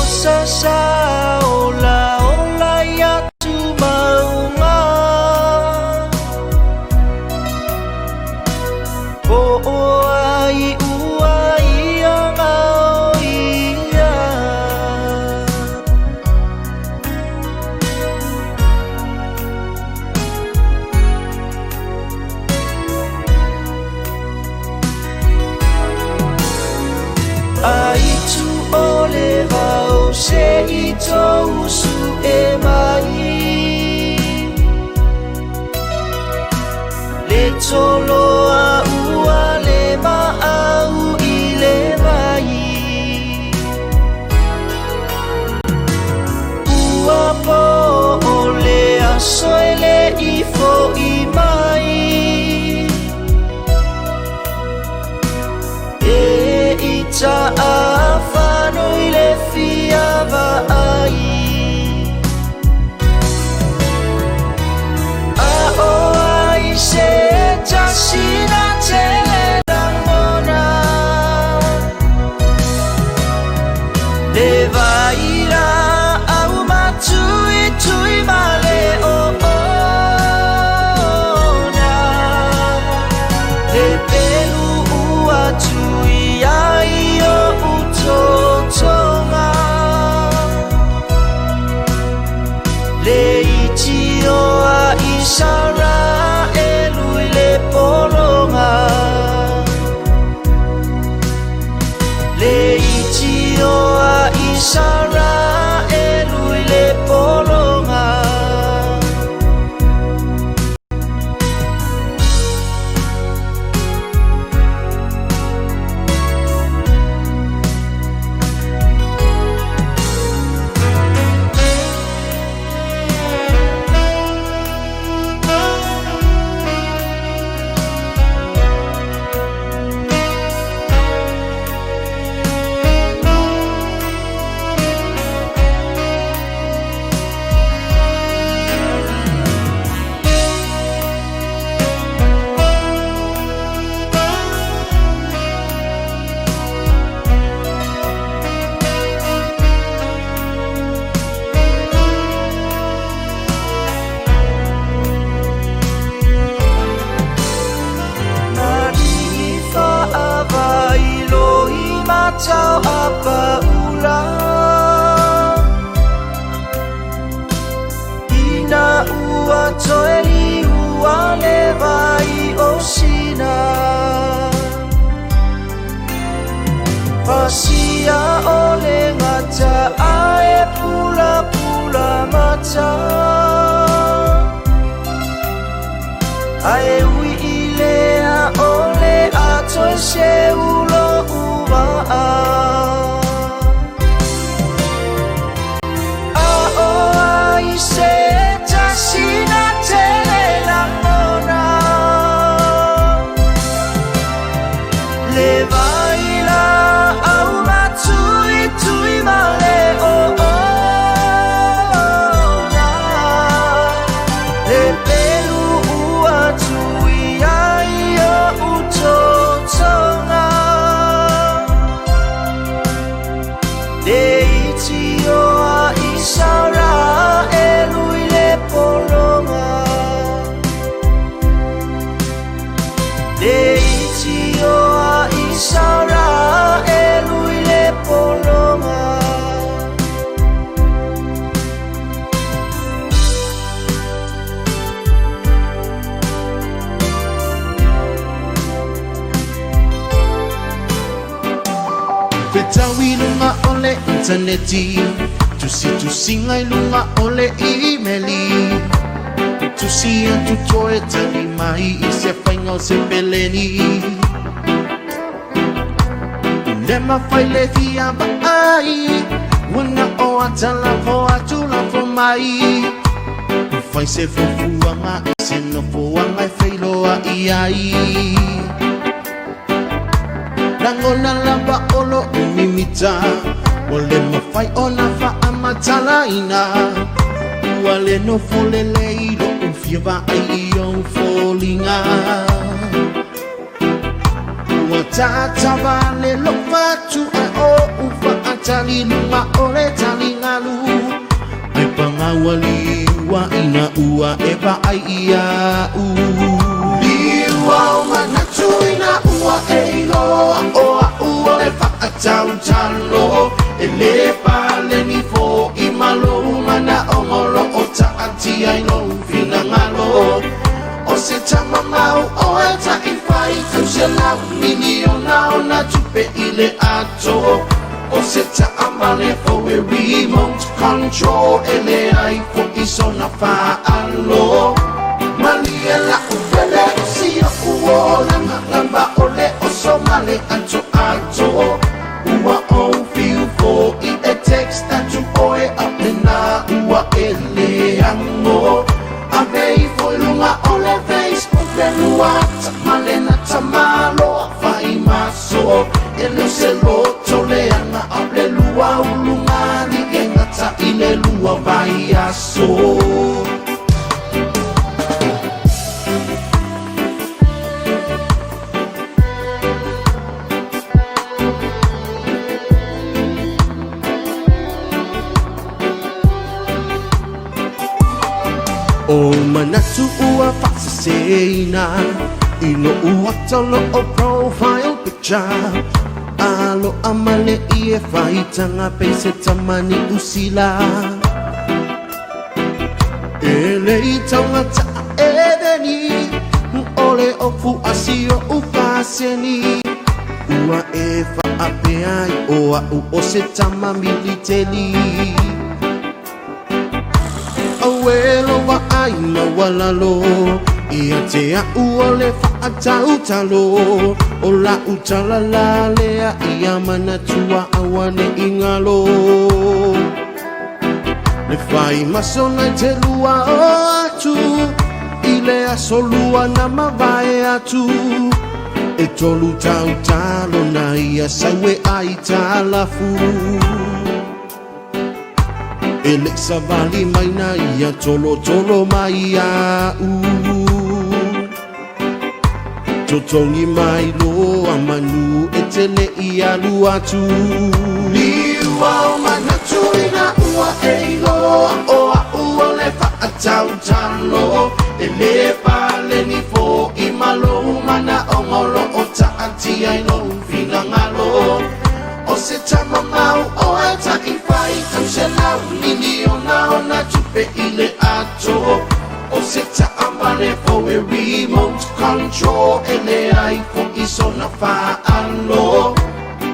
[SPEAKER 1] Sa ola ola ia tu maunga O o ai ua ia ngao ia. Ai tu o le vau se i tō su e mai. Le tolo a ua le maau i le vai. Ua po o le aso e le ifo i mai. E i ta awhano i le fia vaai. A o ai se tasina tele langona. Le vaira au matui tui male o ona. Le pelu ua tui ai o utotonga. Le iti o a Isara e lui le polonga. Le iti o a Isara e lui le polonga. Tau apa ula Ina ua toeli ua le vai o sina. Pasia o le ngata ae pula pula mata. Ae ui i lea o le atoe se ulo uva a. A o ai se tasina tele langona. Le vaila au matui tui male o ona. Le pelu ua tui ai o utotonga. Le iti o a Isara e lui le polonga. Le iti o a Isara e lui le polonga.
[SPEAKER 10] Fetau i lunga o le interneti, tusi ngai lunga o le imeli. Tusi atu toe tali mai i se whainga o se peleni. Le mawhai le fia vaai, wana o atala fo atula fo mai. Whai se fufuanga i se nofoanga e whailoa i ai. Langona lava olo umimita, o le mawhai o na whaamatalaina. Ua le nofo lele i lo umfia vaai i o fōlinga. Ua tātava le lo fatu a o uwha tali lunga o le taligalu. Ai pagauali ua ina ua e vaai ia'u. Liua o manatu ina ua e iloa o a'u o le fa'atautalo. E lē paleni fo'i ma lou mana'oga o lo'o ta'atia i lou finagalo. O se tamamau o e ta'ifai tauselau miliona ona tupe i le ato. O se ta'avale fou e remote control e leai fo'i sona fa'alo. Malie la'u pele o sio'u olaga lava o le oso ma le atoato. Ua ou fiu fo'i e text atu oe a'ole ua e leago. Ave ifo i luga o le Facebook le luata ma lena tamaloa fa'imaso. E le o se loto leaga a'ole lua ulugali e gata'i le lua vaiaso. O manatu ua fa'aseseina i lo'u ata o lo'o profile picture. Alo'a ma le'i e faitaga peise tamani usila. E lei taugata'a e veni o le ofu asi o ufaseni. Ua e fa'apeai o a'u o se tama militeli. Auē lo vaai maualalo ia te a'u o le fa'atautalo. O la'u talala lea ia manatua auane'i galo. Le fai masona i te lua o atu i le aso lua na mavae atu. E tolu tautalo na ia sau e ai talafu. E le'i savali mai na ia tolotolo mai a'u. Totogi mai loa manu e te le'i alu atu. Liua o manatu ina ua e iloa o a'u o le fa'atautalo. E lē paleni fo'i ma lou mana'oga o lo'o ta'atia i lou finagalo. O se tamamau o e ta'ifai tauselau miliona ona tupe i le ato. O se ta'avale fou e remote control e leai fo'i sona fa'alo.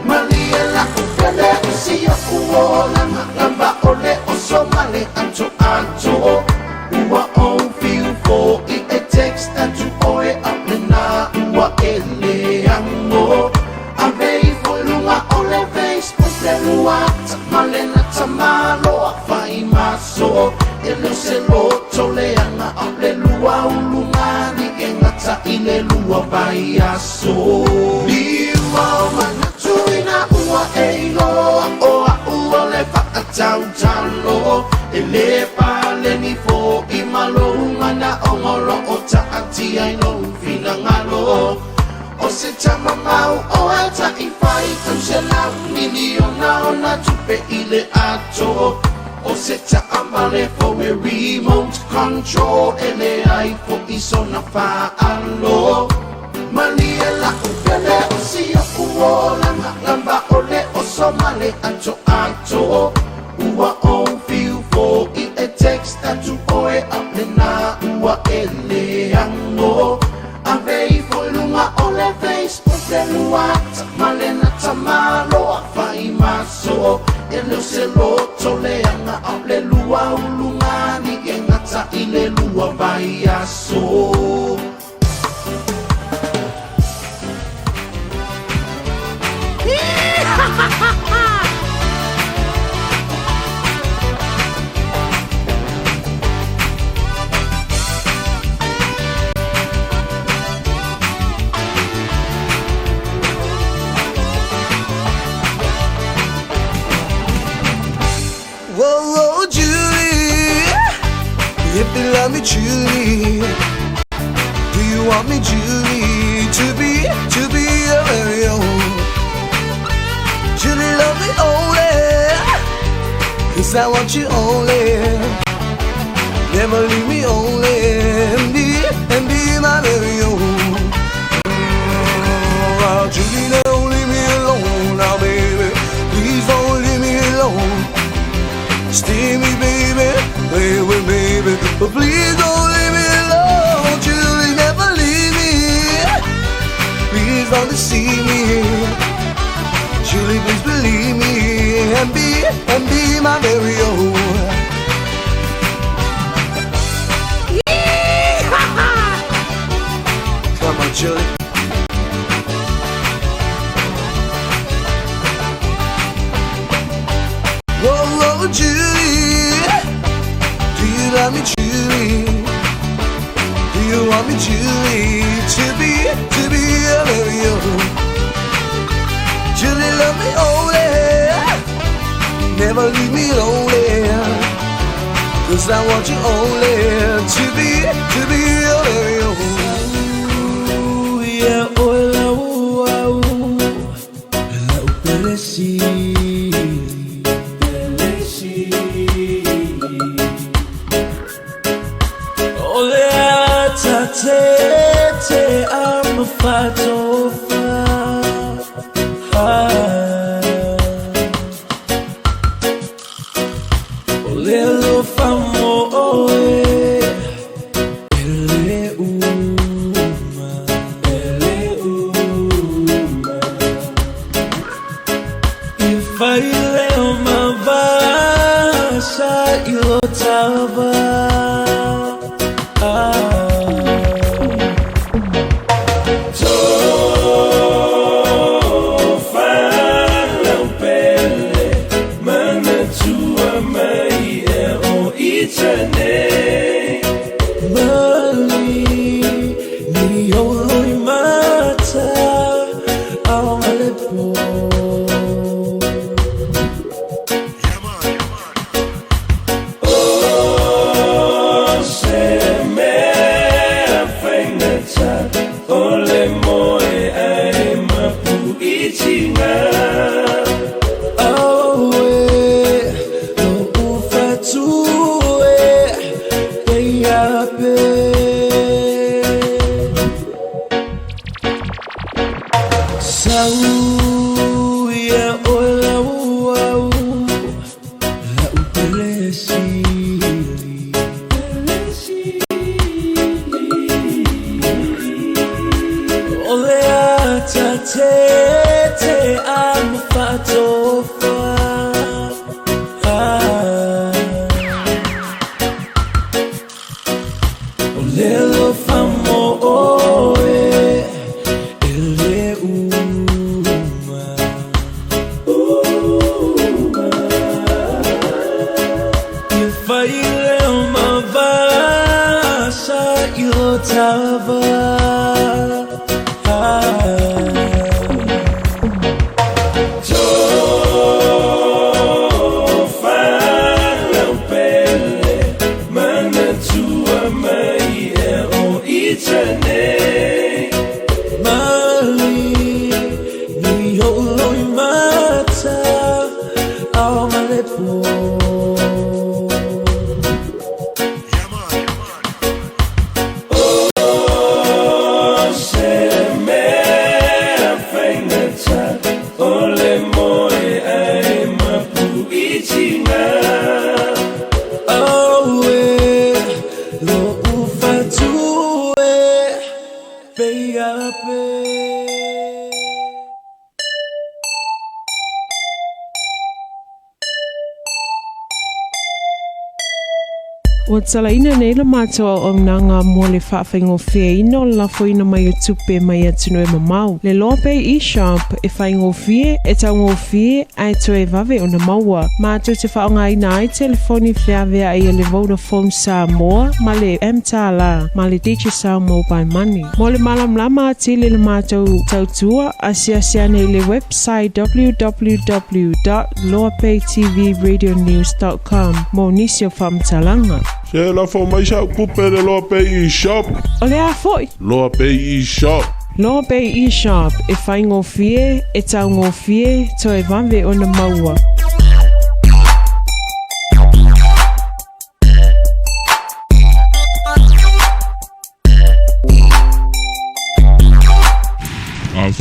[SPEAKER 10] Malie la'u pele o sio'u olaga lava o le oso ma le atoato. Ua ou fiu fo'i e text atu oe a'ole ua e leago. Ave ifo i luga o le Facebook le luata ma lena tamaloa fa'imaso. E le o se loto leaga a'ole lua ulugali e gata'i le lua vaiaso. Liua o manatu ina ua e iloa o a'u o le fa'atautalo. E lē paleni fo'i ma lou mana'oga o lo'o ta'atia i lou finagalo. O se tamamau o e ta'ifai tauselau miliona ona tupe i le ato. O se ta'avale fou e remote control e leai fo'i sona fa'alo. Malie la'u pele o sio'u olaga lava o le oso ma le atoato. Ua ou fiu fo'i e text atu oe a'ole ua e leago. Ave ifo i luga o le Facebook le luata ma lena tamaloa fa'imaso. E le o se loto leaga a'ole lua ulugali e gata'i le lua vaiaso.
[SPEAKER 14] Whoa, Julie, if you love me truly, do you want me, Julie, to be your very own? Julie, love me only. Cause I want you only. Never leave me only. And be my very own. Oh, Julie, don't leave me alone now, baby. Please don't leave me alone. Stay me, baby. Play with me, baby. But please don't leave me alone. Julie, never leave me. Please don't deceive me. Julie, please believe me and be my very own. Come on, Julie. Whoa, whoa, Julie, do you love me, Julie? Do you want me, Julie, to be your very own? Julie, love me only, never leave me lonely. Cause I want you only to be your very own.
[SPEAKER 11] Yeah, oh, la, oh, oh, la, oh, pelesi, pelesi. O le ata te te a mafatofa. O le lofa mo oe, ele uma, ele uma. I fai le o mavasa i lo tava.
[SPEAKER 3] Ua talaina nei le matou auaunaga mo le faafaigofieina o le lafoina mai o tupe mai atunuu e mamao. Le Loa Pay eShop e faigofie, e taugofie ae toe vave ona maua. Matou te faaaogaina ai telefoni feaveai a le Vodafone Samoa ma le mTala ma le Digicel Mobile Money. Mo le malamalama atili i le matou tautua, asiasi ane i le website www.loapaytvradionews.com mo nisi o faamatalaga.
[SPEAKER 4] Se lafo mai sa kupe le Loa Pay eShop.
[SPEAKER 3] O le a foi?
[SPEAKER 4] Loa Pay eShop.
[SPEAKER 3] Loa Pay eShop e faigofie, e taugofie, toe vave ona maua.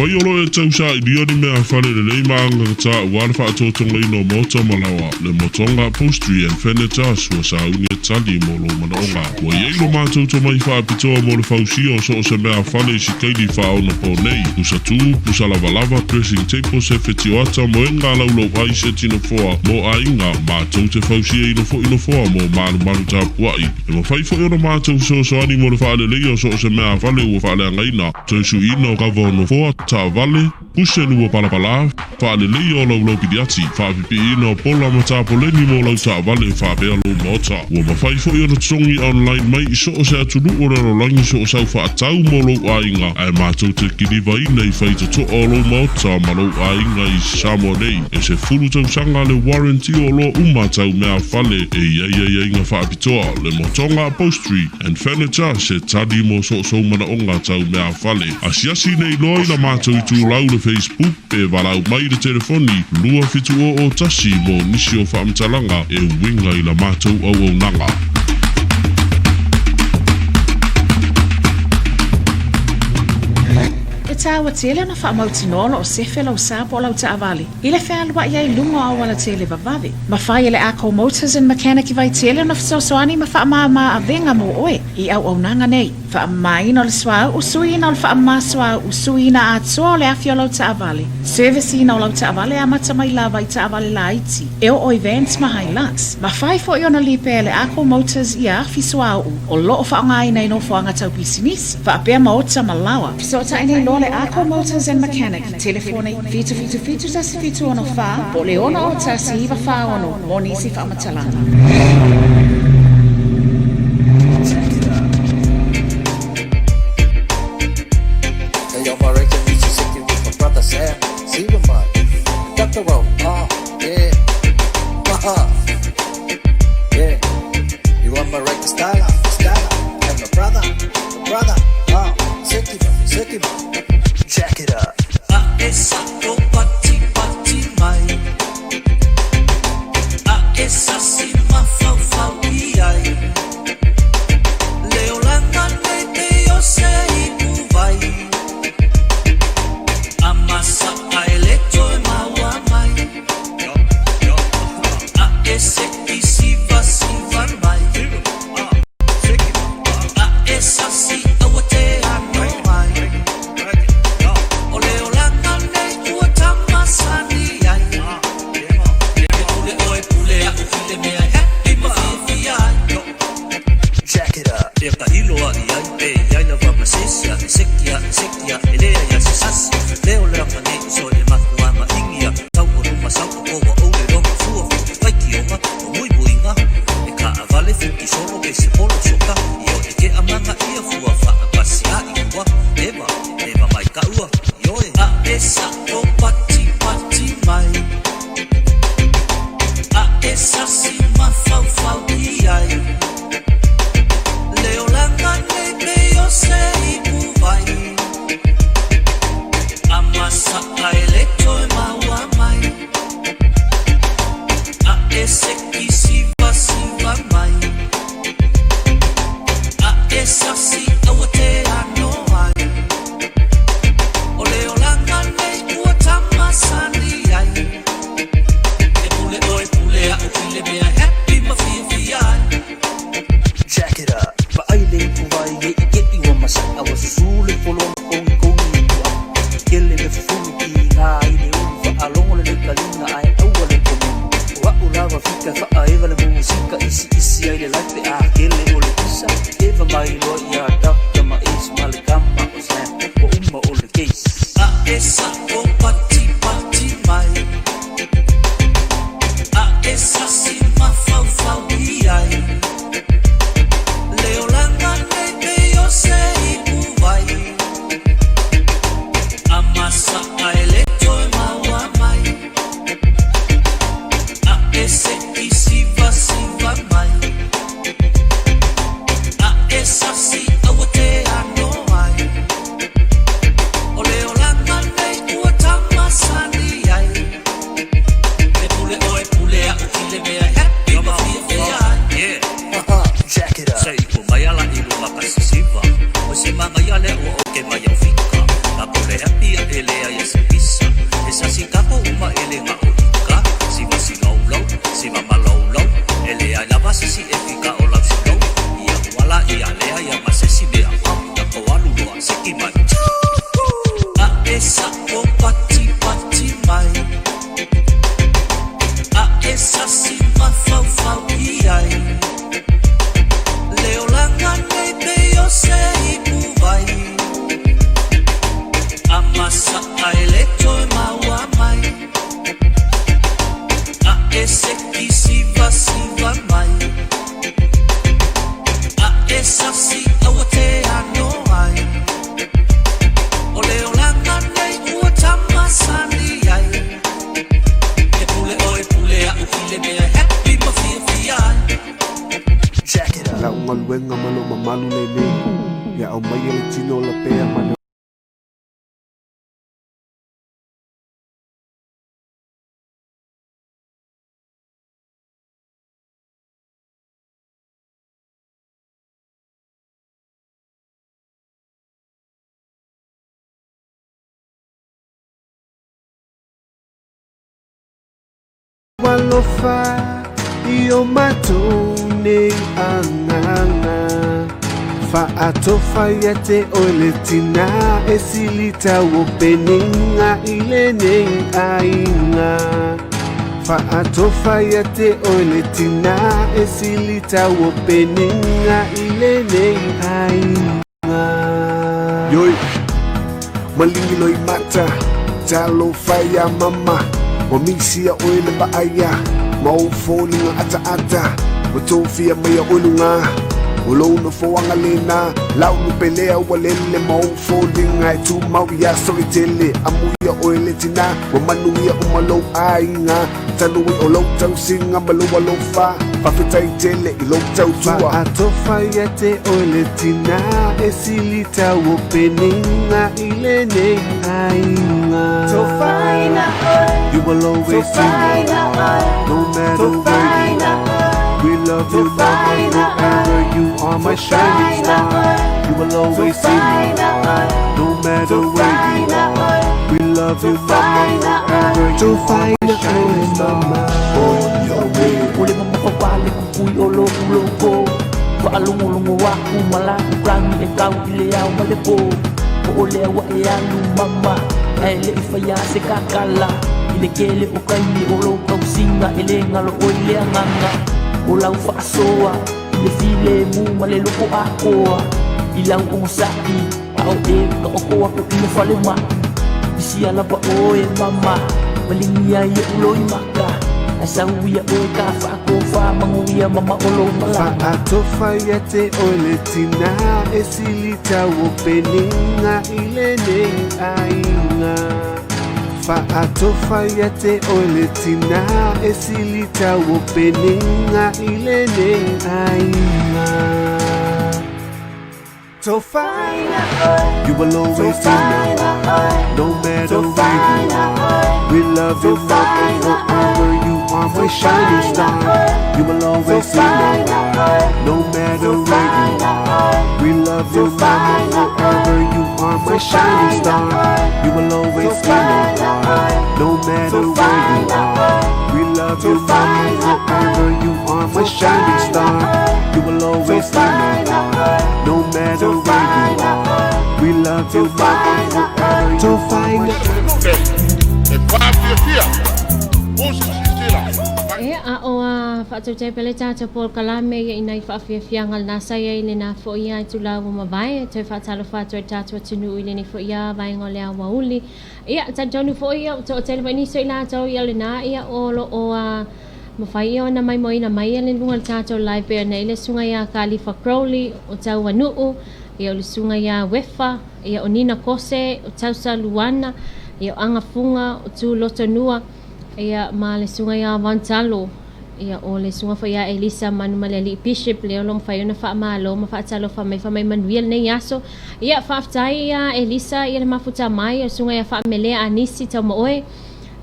[SPEAKER 4] Afai o loo e tausaailia ni meafale lelei ma agagatā uā le faatotogaina o maota ma laoa, le Motoga Upholstery and Furnitures ua sauni e tali mo lou manaoga. Ua i ai lo matou tomai faapitoa mo le fausia o so o se meafale i sikaili faaonaponei, pusa tū, pusa lavalava, dressing table, sefe tioata, moega laulau ai, seti nofoa mo aiga, matou te fausiaina foi nofoa mo malumalu tapuai. E mafai foi ona matou fesoasoani mo le faaleleia o so o se meafale ua faaleagaina, toe suiina o kava o nofoa, taavale, kuseni ua palapalā, faaleleia o laulau piliati, faapipiiina o pola ma tapoleni mo lau taavale faapea lou maota. Ua mafai foi ona totogi online mai i so o se atunuu o le lalolagi so o sau faatau mo lou aiga, ae matou te kilivaina i faitotoa o lou maota ma lou aiga i Samoa nei. E 10 tausaga le warranty o oloa uma tau meafale e i ai aiaiga faapitoa, le Motoga Upholstery and Furniture se tali mo so o sou manaoga tau meafale. Asiasi nei loa i la matou itulau le Facebook pe valaau mai i le telefoni 27001 mo nisi o faamatalaga e uiga i la matou auaunaga.
[SPEAKER 5] E taua tele ona faamautinoa o lo o sefe lau sa po o lau taavale i le fealuai ai i luga o auala tele vavave. Mafai e le Ako Motors and Mechanic i Vaitele ona fesoasoani ma faamāmā avega mo oe i auaunaga nei. Faamamaina o le suauu, suiina o le faamama suauu, suiina atoa o le afi o lau taavale, service-ina o lau taavale amata mai lava i taavale laiti e oo i vans ma Hilux. Mafai foi ona lipea e le Ako Motors ia afi suauu o loo faaaogaina i nofoaga tau pisinisi, faapea maota ma laoa. Fesootai nei loa le Ako Motors and Mechanic, telefoni 777 1764 po o le 601 946 mo nisi faamatalaga.
[SPEAKER 15] Hey, yo, my record music sick with my brother Sam. Siva mai. Dr. Roll. Oh, yeah. Uh-huh. Yeah. You want my record style? Style. And my brother, my brother. Oh, Sekima, Sekima. Check it up.
[SPEAKER 9] A e sa o pati pati mai. A e sasi mafaufau i ai. Le olaga nei pei o se ipuvai. A masaʻa e le toe maua mai. A e seʻi sivasiva mai. A e sasi aua te ano mai. O le olaga nei ua tamasani ai. E pule ʻoe pule aʻu i le mea e happy ma fiafia ai.
[SPEAKER 15] Check it up.
[SPEAKER 16] Pea ka hilo a i ai pe i ai lava ma se isi a e seki a e seki a e lea ia se sasi leo le anga nei i soe e maku a ma ingi a tau o luma sau o kowa ou le longa fua fu faiki onga o mui muinga e ka a vale fuki solo ke se polo soka i o e ke a manga ia fua fa a pasi a i ua eva eva mai ka ua i oe.
[SPEAKER 9] A e sa o pati pati mai. A e sasi mafaufau i ai. Le olaga nei pei o se ipuvai. A masaʻa e le toe maua mai. A e seʻi sivasiva mai. A e sasi aua te ano ai. O le olaga nei ua tamasani ai. E pule ʻoe pule aʻu i le mea e happy ma fiafia ai.
[SPEAKER 15] Check it up.
[SPEAKER 16] Vaai le ipuvai e i ke i ua masaʻa ua susū le foloa ma kogi kogi i ua kele le fufulu ki ngā i le ulu faalogo le lekaliga ae aua le komonu o a'u lava fika faaeva le musika isi isi ai le life a kele o le pisa eva mai loa ia Dr. ma Ace ma le kama o Sam ua uma o le case.
[SPEAKER 9] A e sa o pati pati mai. A e sasi mafaufau i ai. Le olaga nei pei o se ipuvai. A masaʻa e le toe maua mai. A e seʻi sivasiva mai. A e sasi aua te ano ai. O le olaga nei ua tamasani ai. E pule ʻoe pule aʻu i le mea e happy ma fiafia ai.
[SPEAKER 16] Yeah.
[SPEAKER 15] Check it up.
[SPEAKER 16] Se i po mai ala i luma ka sisiva. O se manga ia le ua o ke mai au fika. Ka kole happy a e e lea ia se pisa E sasi kako uma e le nga o ika Siva si laulau, siva ma laulau E lea lava se si e fika o lau si lau Ia wala ia lea ia ma se si mea Au ta ko alu loa seki mai A e sa o pati pati mai A e sasi ma fau fau i ai Leo langa nei pe o se ipu vai A masa a ele toe maua mai A e seki siva siva mai A e sasi aua te ano ai O le olanga nei ua tamasani ai E pule oe pule a'u i le mea happy ma fiafia ai
[SPEAKER 10] Lau galuega ma lou mamalu lenei, ia aumaia le tino o lapea ma le Alofa i o matou nei agaga Faatofa ia te oe le tina e silita o peninga i lenei aiga Faatofa ia te oe le tina e silita o peninga i lenei aiga Yoi Malingi loi mata Talofa ia mama Ua misia oe le paaia Ma ou foliga ataata Ua tofia mai ia oe luga O lou nofoaga lena Laulu lea ua lele ma ou foliga e tumau ia aso e tele Amuia oe le tina Ua manuia uma lou aiga Talu ai o lou tausiga ma lou alofa Faafetai tele i lou tautua Faatofa ia te oe le tina e silita o peninga i lenei aiga
[SPEAKER 1] Tofaina oe
[SPEAKER 10] You will always be my no matter where you are. We love you, mama, forever. You are my shining star. You will always be my no matter where you are. We love you, mama, forever. You are my shining star.
[SPEAKER 17] O le mamafa wale kukui o lo uloko Waalungulungu waku malaku kangi e kau i le au ma le po Po o lea wa e alu mama Ae le i whaia se kakala I le kele o kaimi o lo kausinga E le ngalo o i le anganga O lau whaasoa I le file mu ma le loko akoa I lau o ngosai A o e ka oko aku i le whale mai Isi ala pa oe mama Malingia i uloi maka Ai sau ia oe ka whaako wha mangu ia mama o lou malanga
[SPEAKER 10] Faatofa ia te oe le tina e silita o peninga i lenei aiga Faatofa ia te oe le tina e silita o peninga i lenei aiga
[SPEAKER 1] Tofaina oe
[SPEAKER 10] You will always be my no matter where you are. We love you, mama, forever. You are my shining star. You will always be my no matter where you are. We love you, mama, forever. You are my shining star. You will always be my no matter where you are. We love you, mama, forever. You are my shining star. You will always be my no matter where you are. We love you, mama, forever. Tofaina.
[SPEAKER 4] E whāwhia O se sisela
[SPEAKER 6] E a o a whaatautai pele tātou Paul Kalame ia inai whaafiafianga le nasa ia i le nā fo ia i tula ua mavae toi whaatalo whātua i tātou atunu i le nei fo ia vaenga o le awa uli. Ia, tantonu fo ia, to o tele wainiso i lātou ia le nā ia o lo o a mawhai ia ona mai moina mai ia le lunga le tātou live pea na ile sunga ia Kalifa Crowley o tau anuu, ia o le sunga ia Wefa, ia o Nina Kose, o Tausa Luana, ia o Anga Funga, o Tu Loto Nua, ia ma le sunga ia Vantalo, ia o le sunga fo ia Elisa Manu Maleli Bishop le o mawhai ona wha malo ma whaatalo wha mai wha mai manuia nei aso. Ia whaaftai ia Elisa ia le mafuta mai o sunga ia whaamelea Anisi tau mooe.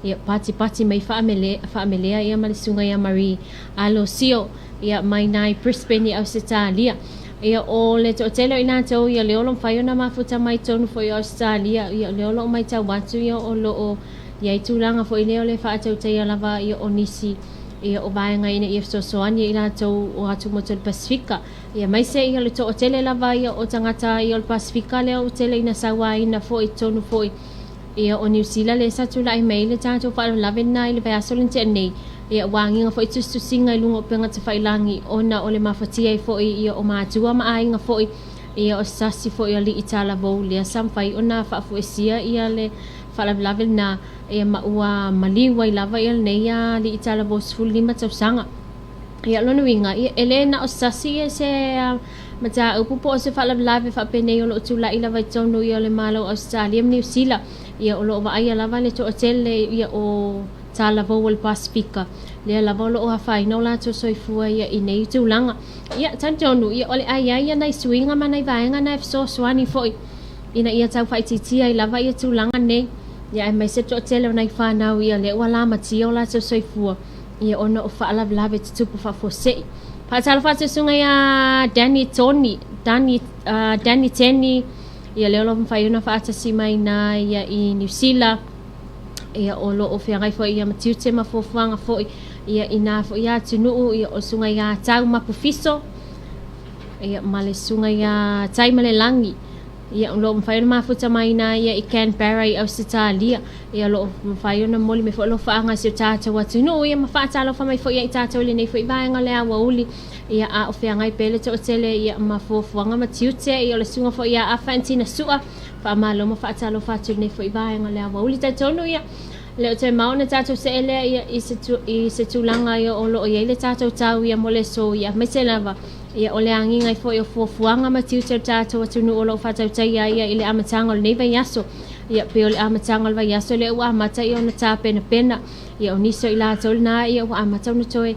[SPEAKER 6] Ia pati pati mai whaamelea ia ma le sunga ia Marie Alosio ia mai nai Brisbane i Ausetalia. Ia, o le toatele o i latou ia lea o lo o mafai ona mafuta mai totonu foi o Ausetalia, ia o lea o lo o matau atu ia o lo o i ai tulaga foi lea o le faatautaia lava ia o nisi ia o vaega ina ia fesoasoani i latou o atumotu o le Pasefika. Ia aemaise ia le toatele lava ia o tagata ia o le Pasefika lea ua tele ina sauaina foi i totonu foi ia o Niu Sila lea sa tulai mai ai le tatou faalavelave lena i le vaiaso lea na tea nei. Ia ua agiga foi tusitusiga i luga o upega tafailagi ona o le mafatia ai foi ia o matua ma aiga foi ia o se tasi foi o alii talavou lea sa mafai ona faafuesia ia le faalavelave lena ia ma ua maliu ai lava ia lenei alii talavou 15 tausaga. Ia o lona uiga, ia e le na o se tasi ia se mataupu po o se faalavelave faapenei o lo o tulai lava i totonu ia o le Malo o Ausetalia ma Niu Sila. Ia o lo o vaaia lava le toatele ia o talavou o le Pasefika, lea lava o lo o afaina o latou soifua ia i nei tulaga. Ia talitonu, ia o le a i ai ia nai suiga ma nai vaega na e fesoasoani foi ina ia tau faaitiitia ai lava ia tulaga nei. Ia aemaise le toatele o nai fanau ia lea ua lamatia o latou soifua ia ona o faalavelave tutupu faafuasei. Faatalofa atu i le susuga ia Danny Tony, Danny, Danny Teni, ia lea o lo o mafai ona faatasi mai ina ia i Niu Sila, ia o lo o feagai foi ia ma tiute ma fuafuaga foi ia i nā foi atunuu, ia o le susuga ia Tau Mapu Fiso, ia ma le susuga ia Taimalelagi. Ia, o lo o mafai ona mafuta mai ina ia i Canberra i Ausetalia. Ia, o lo o mafai ona momoli mai foi alofaaga i si o tatou atunuu, ia ma faatalofa mai foi ia i tatou i lenei foi vaega o le aoauli. Ia, a o feagai pea le toatele ia ma fuafuaga ma tiute, ia o le susuga foi ia Afa and Tina Sua, faamalo ma faatalofa atu i lenei foi vaega o le aoauli. Talitonu ia, le o toe mao ona tatou see lea ia i se, i se tulaga ia o lo o i ai le tatou tau ia mo le aso, ia aemaise lava Ia, o le agiga ai foi o fuafuaga ma tiute o le tatou atunuu o lo o faatautaia ai ia i le amataga o lenei vaiaso. Ia, pei o le amataga o le vaiaso lea ua amata ia ona tapenapena. Ia, o nisi o i latou lena ia ua amata ona toe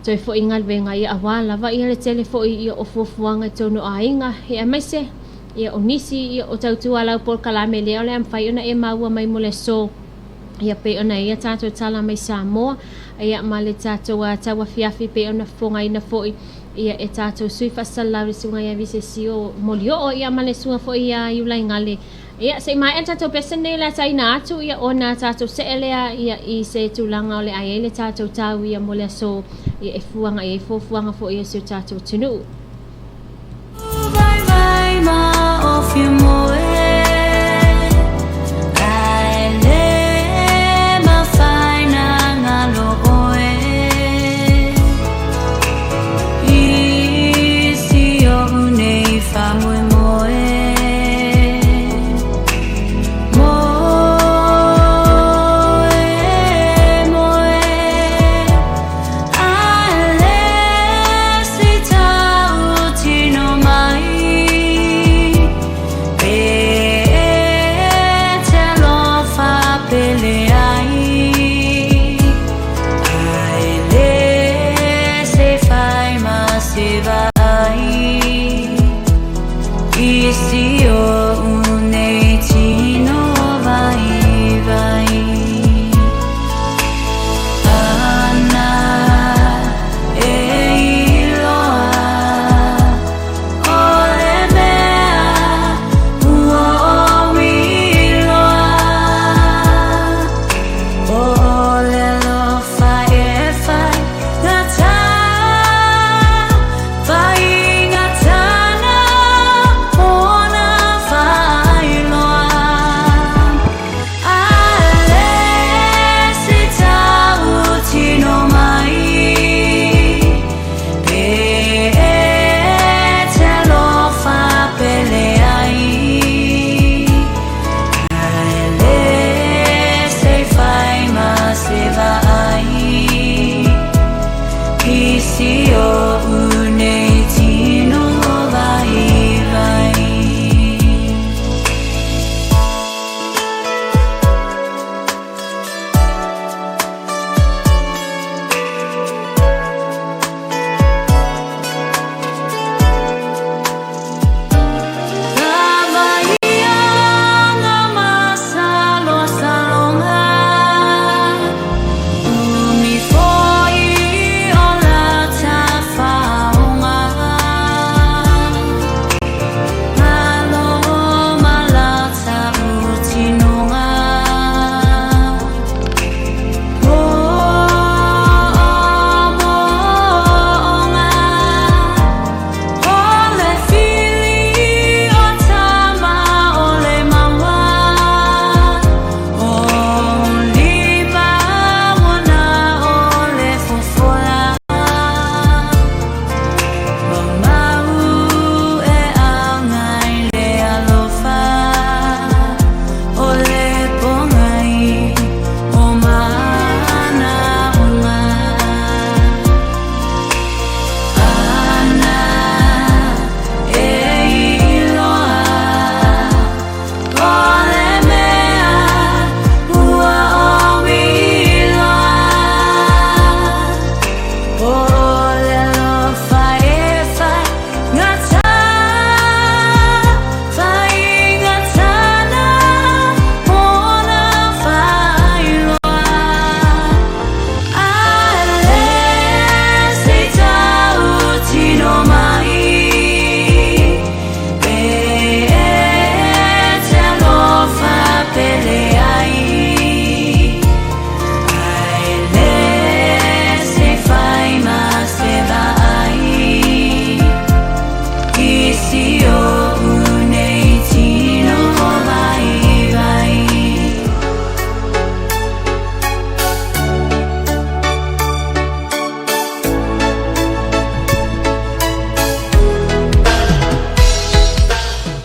[SPEAKER 6] toe foi i galuega, ia aua lava ia le tele foi ia o fuafuaga i totonu o aiga, ia aemaise ia o nisi ia o tautua lau polokalame lea o le a mafai ona e maua mai mo le aso. Ia pei ona ia tatou tala mai Samoa, ia ma le tatou tauafiafi pei ona fofogaina foi ia e tatou sui faasalalau le susuga ia Visesio Molioo ia ma le susuga foi ia Iulaigale. Ia se i maea le tatou pese nei o le a taina atu ia ona tatou see lea ia i se tulaga o le a i ai le tatou tau ia mo le aso ia e fuaga i ai fuafuaga foi a si o tatou atunuu.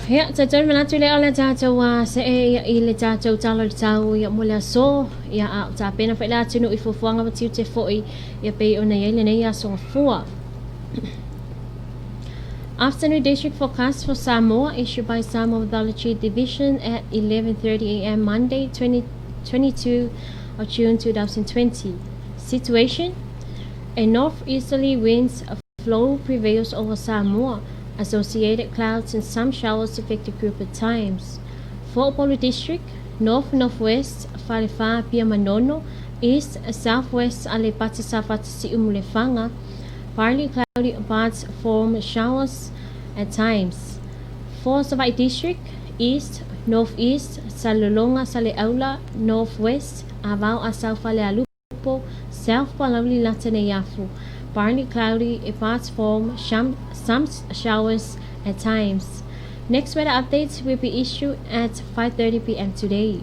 [SPEAKER 6] Ia, talitonu manatu lea o le tatou see ia i le tatou tala o le tau ia mo le aso, ia a o tapena foi le atunuu i fuafuaga ma tiute foi ia pei ona i ai lenei aso gafua. Afternoon District Forecast for Samoa issued by Samoa Weatherology Division at 11:30 a.m. Monday 20, 22 of June 2020. Situation: A northeasterly winds flow prevails over Samoa. Associated clouds and some showers affect the group at times. For Upolu District, north northwest, Falefa Apia Manono, east southwest Aleipata Safata Si'u partly cloudy but form showers at times. For Savaii District, east, northeast, Salelologa, Saleaula, northwest, Avao Asau Falealupo, south Palauli Lataneafu, partly cloudy, but form some showers at times. Next weather updates will be issued at 5:30 p.m. today.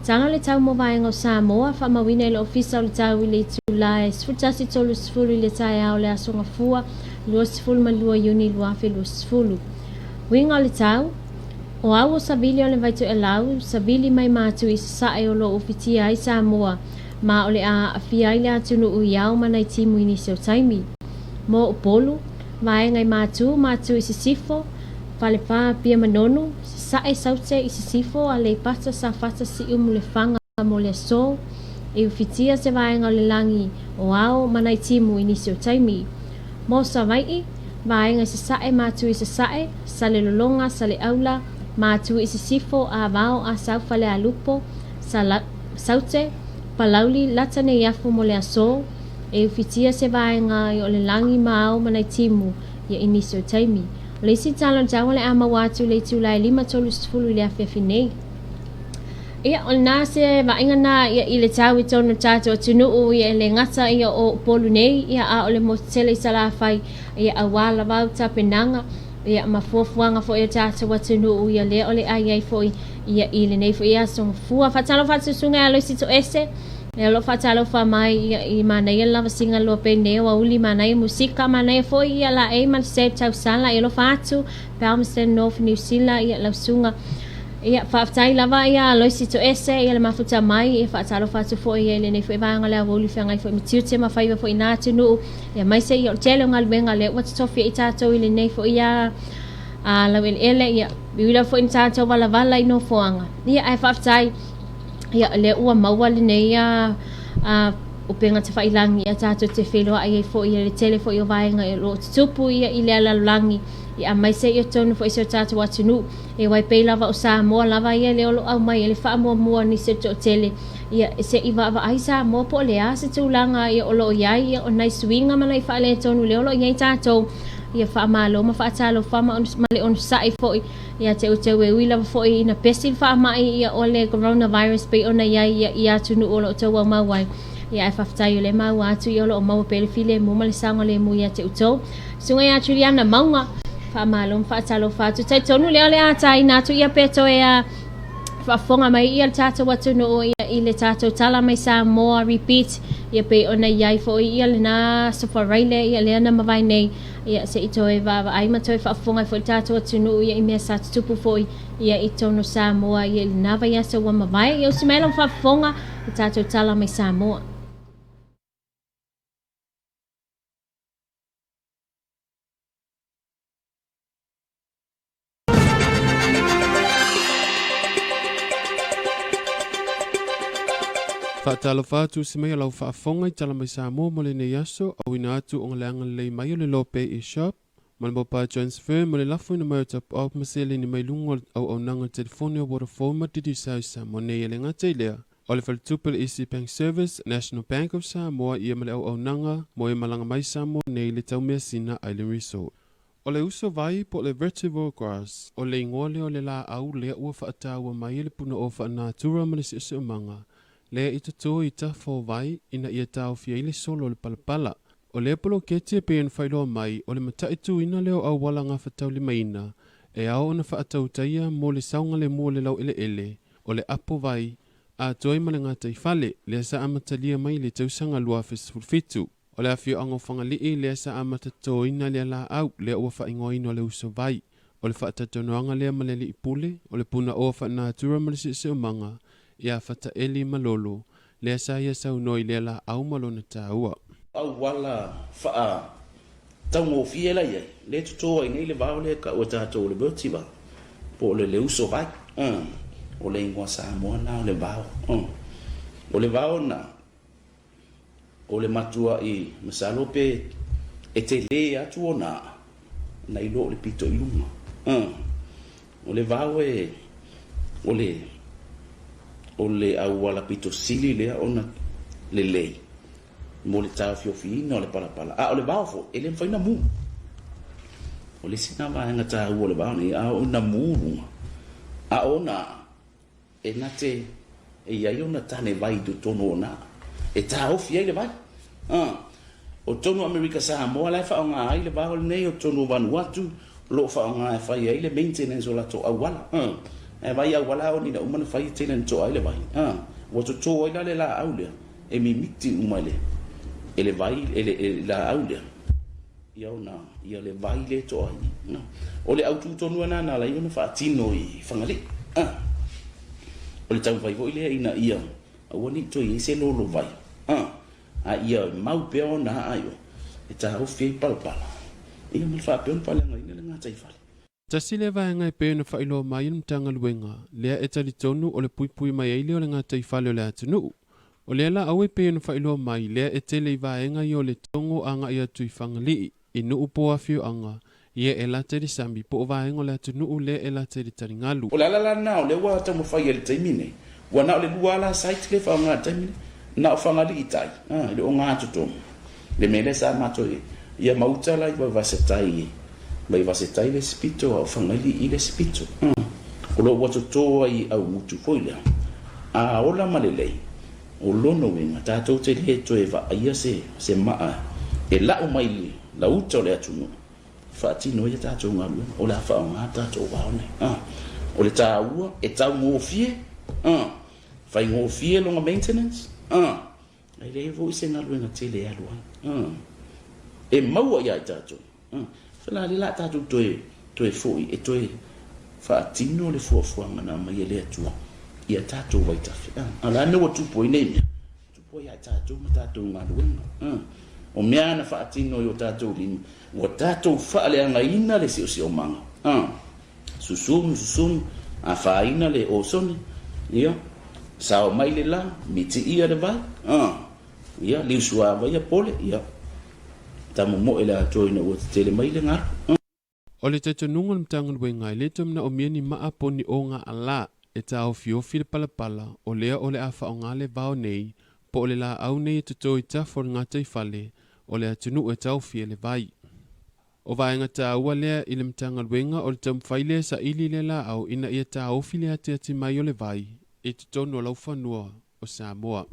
[SPEAKER 6] Tala o le tau mo vaega o Samoa, faamauina i le Ofisa o le Tau i le itula e 11:30 i le taeao o le Aso Gafua 22 Iuni 2020. Uiga o le tau, O au o savili o le Vaitoelau, savili mai Matu i Sasae o lo o ufitia ai Samoa, ma o le a aafia ai le atunuu i ao ma nai timu i nisi o taimi. Mo Upolu, vaega i Matu, Matu i Sisifo, Falefa, Apia Manono, Sasae, Saute i Sisifo, Aleipata, Safata, Siumu, Lefaga mo le aso, e ufitia se vaega o le lagi o ao ma nai timu i nisi o taimi. Mo Savai'i, vaega i Sasae, Matu i Sasae, Salelologa, Saleaula, Matu i Sisifo, Avao, Asau, Falealupo, Sala, Saute, Palauli, Lata-nei-afu mo le aso, e ufitia se vaega o le lagi ma ao ma nai timu ia i nisi o taimi. O le isi tala o le tau o le a maua atu i le itula e 5:30 i le afiafi nei. Ia, o lena se vaaiga na ia i le tau i totonu o le tatou atunuu, ia e le gata ia o Upolu nei, ia a o le motu tele i Salafai, ia aua lava au tapenaga, ia ma fuafuaga foi a le tatou atunuu, ia lea o le a i ai foi ia i lenei foi aso gafua. Faatalofa atu susuga ia Aloisi Toese, ia o lo o faatalofa mai ia i manaia le lavasiga loa pei nei o auli, manaia musika, manaia foi ia laei ma le Seb Tausala, ia alofa atu Palmerston North New Zealand, ia lau susuga. Ia, faafetai lava ia Aloisi Toese, ia le mafuta mai, ia faatalofa atu foi ia i lenei foi vaega o le aoauli feagai foi ma tiute ma faiva foi i na atunuu, ia aemaise ia o le tele o galuega lea ua totofi ai tatou i lenei foi ia a laueleele, ia e ui lava foi ina tatou valavala i nofoaga, ia ae faafetai ia lea ua maua lenei a upega tafailagi ia tatou te feiloai ai foi ia le tele foi o vaega o lo o tutupu ia i lea lalolagi, ia aemaise ia totonu foi o si o tatou atunuu. E wai pei lava o Samoa lava ia lea o lo o aumai ai le faamuamua nisi o le toatele, ia se i vaavaai Samoa po o le a se tulaga ia o lo o i ai, ia o nai suiga ma nai faaletonu lea o lo o i ai tatou, ia faamalo ma faatalofa ma ma le onosai foi ia te outou e ui lava foi ina pesi le faamai ia o le coronavirus pei ona i ai ia i atunuu o lo o tauaumau ai. Ia ae faafetai o lea e maua atu ia o lo o maua pea le filemu ma le saogalemu ia te outou. Susuga ia Juliana Mauga, faamalo ma faatalofa atu. Talitonu lea o le a taina atu ia pe toe a faafofoga mai ia le tatou atunuu ia i le tatou tala mai Samoa repeat ia pei ona i ai foi ia lena Aso Faraile ia lea na mavae nei ia se i toe vaavaai ma toe faafofoga ai foi le tatou atunuu ia i mea sa tutupu foi ia i totonu o Samoa ia i lena vaiaso ua mavae. Ia usi mai lau faafofoga le tatou tala mai Samoa.
[SPEAKER 18] Faatalofa atu usi mai o lau faafofoga i Tala Mai Samoa mo lenei aso, auina atu ona le agalelei mai o le Lope e-shop ma le mobile transfer mo le lafoina mai o tapuau ma seleni mai luga o le auaunaga telefoni o Vodafone ma Digicel i Samoa nei. E le gata i lea, o le faletupe le Easy Bank Service, National Bank of Samoa ia ma le auaunaga mo e malaga mai Samoa nei i le taumeasina Island Resort. O le uso vai po o le vetiver grass, o le igoa lea o le laau lea ua faataua mai e le punaoa faanatura ma le siosiomaga lea i toto i tafa o vai ina ia taofia ai le solo o le palapala. O lea poloketi e pei ona faailoa mai, o le mataituina lea o auala gafataulimaina e ao ona faatautaia mo le saogalemu o le laueleele, o le apo vai, atoa ai ma le gataifale, lea sa amatalia mai i le tausaga 2017. O le afioaga o Fagalii lea sa amata totoina lea laau lea ua faaigoaina o le uso vai. O le faatatonoaga lea ma le alii pule o le punaoa faalenatura ma le siosiomaga ia Fataeli Malolo, lea sa ia saunoa i lea laau ma lona taua.
[SPEAKER 19] Auala faataugofie la i ai, lea e toto ai nei le vao lea e tau e tatou o le vertiver, po o le leuso vai. O le igoa Samoa lena o le vao. O le vao lena, o le matuai masalo pe e tele atu ona aa nai lo o le pito i luga. O le vao e, o le, o le auala pito sili lea ona lelei mo le taofiofiina o le palapala. A o le vao foi, e le mafai ona mu. O le isi lena vaega taua o le vao nei, a oo ina mu luga, a o ona aa, E na te e i ai ona tane vai i totonu o na e taofi ai le vai. O totonu o Amerika Samoa la e faaaoga ai le vao lenei, o totonu o Vanuatu o lo o faaaoga e fai ai le maintenance o latou auala. Ae vai auala a ina uma ona fai e tele na toa ai le vai. Ua toto ai la le laau lea e mimiti uma e le vai e le laau lea ia ona ia le vai lea e toa ai. O le autu tonu lena na ala ai ona faatino i Fagalii. O le taumafai foi lea ina ia aua ne i toe i ai se lolo vai, a ia mau pea ona aa i o e taofi ai palapala, ia ma le faapea ona faaleagaina le gataifale.
[SPEAKER 18] Tasi lea vaega e pei ona faailoa mai e le Matagaluega, lea e talitonu o le puipui mai ai lea o le gataifale o le atunuu. O lea laau e pei ona faailoa mai, lea e tele i vaega ia o Letogo agai atu i Fagalii, i nuu po o afioaga, ia e lata i le sami po o vaega o le atunuu lea e lata i le taligalu.
[SPEAKER 19] O le ala la lena o lea ua taumafai ai i le taimi nei, ua na o le lua lava la site lea e faaaoga i le taimi nei, na o Fagalii tai, e le o gatotonu. Le mea lea sa matou i ai, ia ma uta la i Vaivasetai, Vaivasetai le isi pito, a o Fagalii le isi pito. O lo o ua toto ai i Aumutu foi lea. A ola ma lelei, o lona uiga, tatou te le toe vaaia se, se maa e lau mai i lauta o le atunuu, e faatino ai a tatou galuega, o le a faaaoga tatou vao nei. O le taua, e taugofie, faigofie lona maintenance, E leai foi se galuega tele e alu ai. E maua ia i tatou. Fela lea la tatou toe toe foi e toe faatino le fuafuaga na aumai e le Atua ia tatou vaitafe. A o le a le mea ua tupu ai nei mea? Tupu ai ia i tatou ma tatou galuega. O mea na faatino i o tatou lima, ua tatou faaleagaina le siosiomaga. Susunu, susunu, afaina le osone, ia, sao mai le la, mitiia le vai, ia, liusuava ia pole, ia, tamomoe le atoa ina ua tetele mai le galu.
[SPEAKER 18] O le talitonuga o le Matagaluega e le toe manaomia ni maa po o ni ogaala e taofiofi le palapala o lea o le a faaaoga le vao nei po o le laau nei e toto i tafa o le gataifale o le atunuu e taofi ai le vai. O vaega taua lea i le Matagaluega o le taumafai lea e saili lea laau ina ia taofi le atiati mai o le vai i totonu o laufanua o Samoa.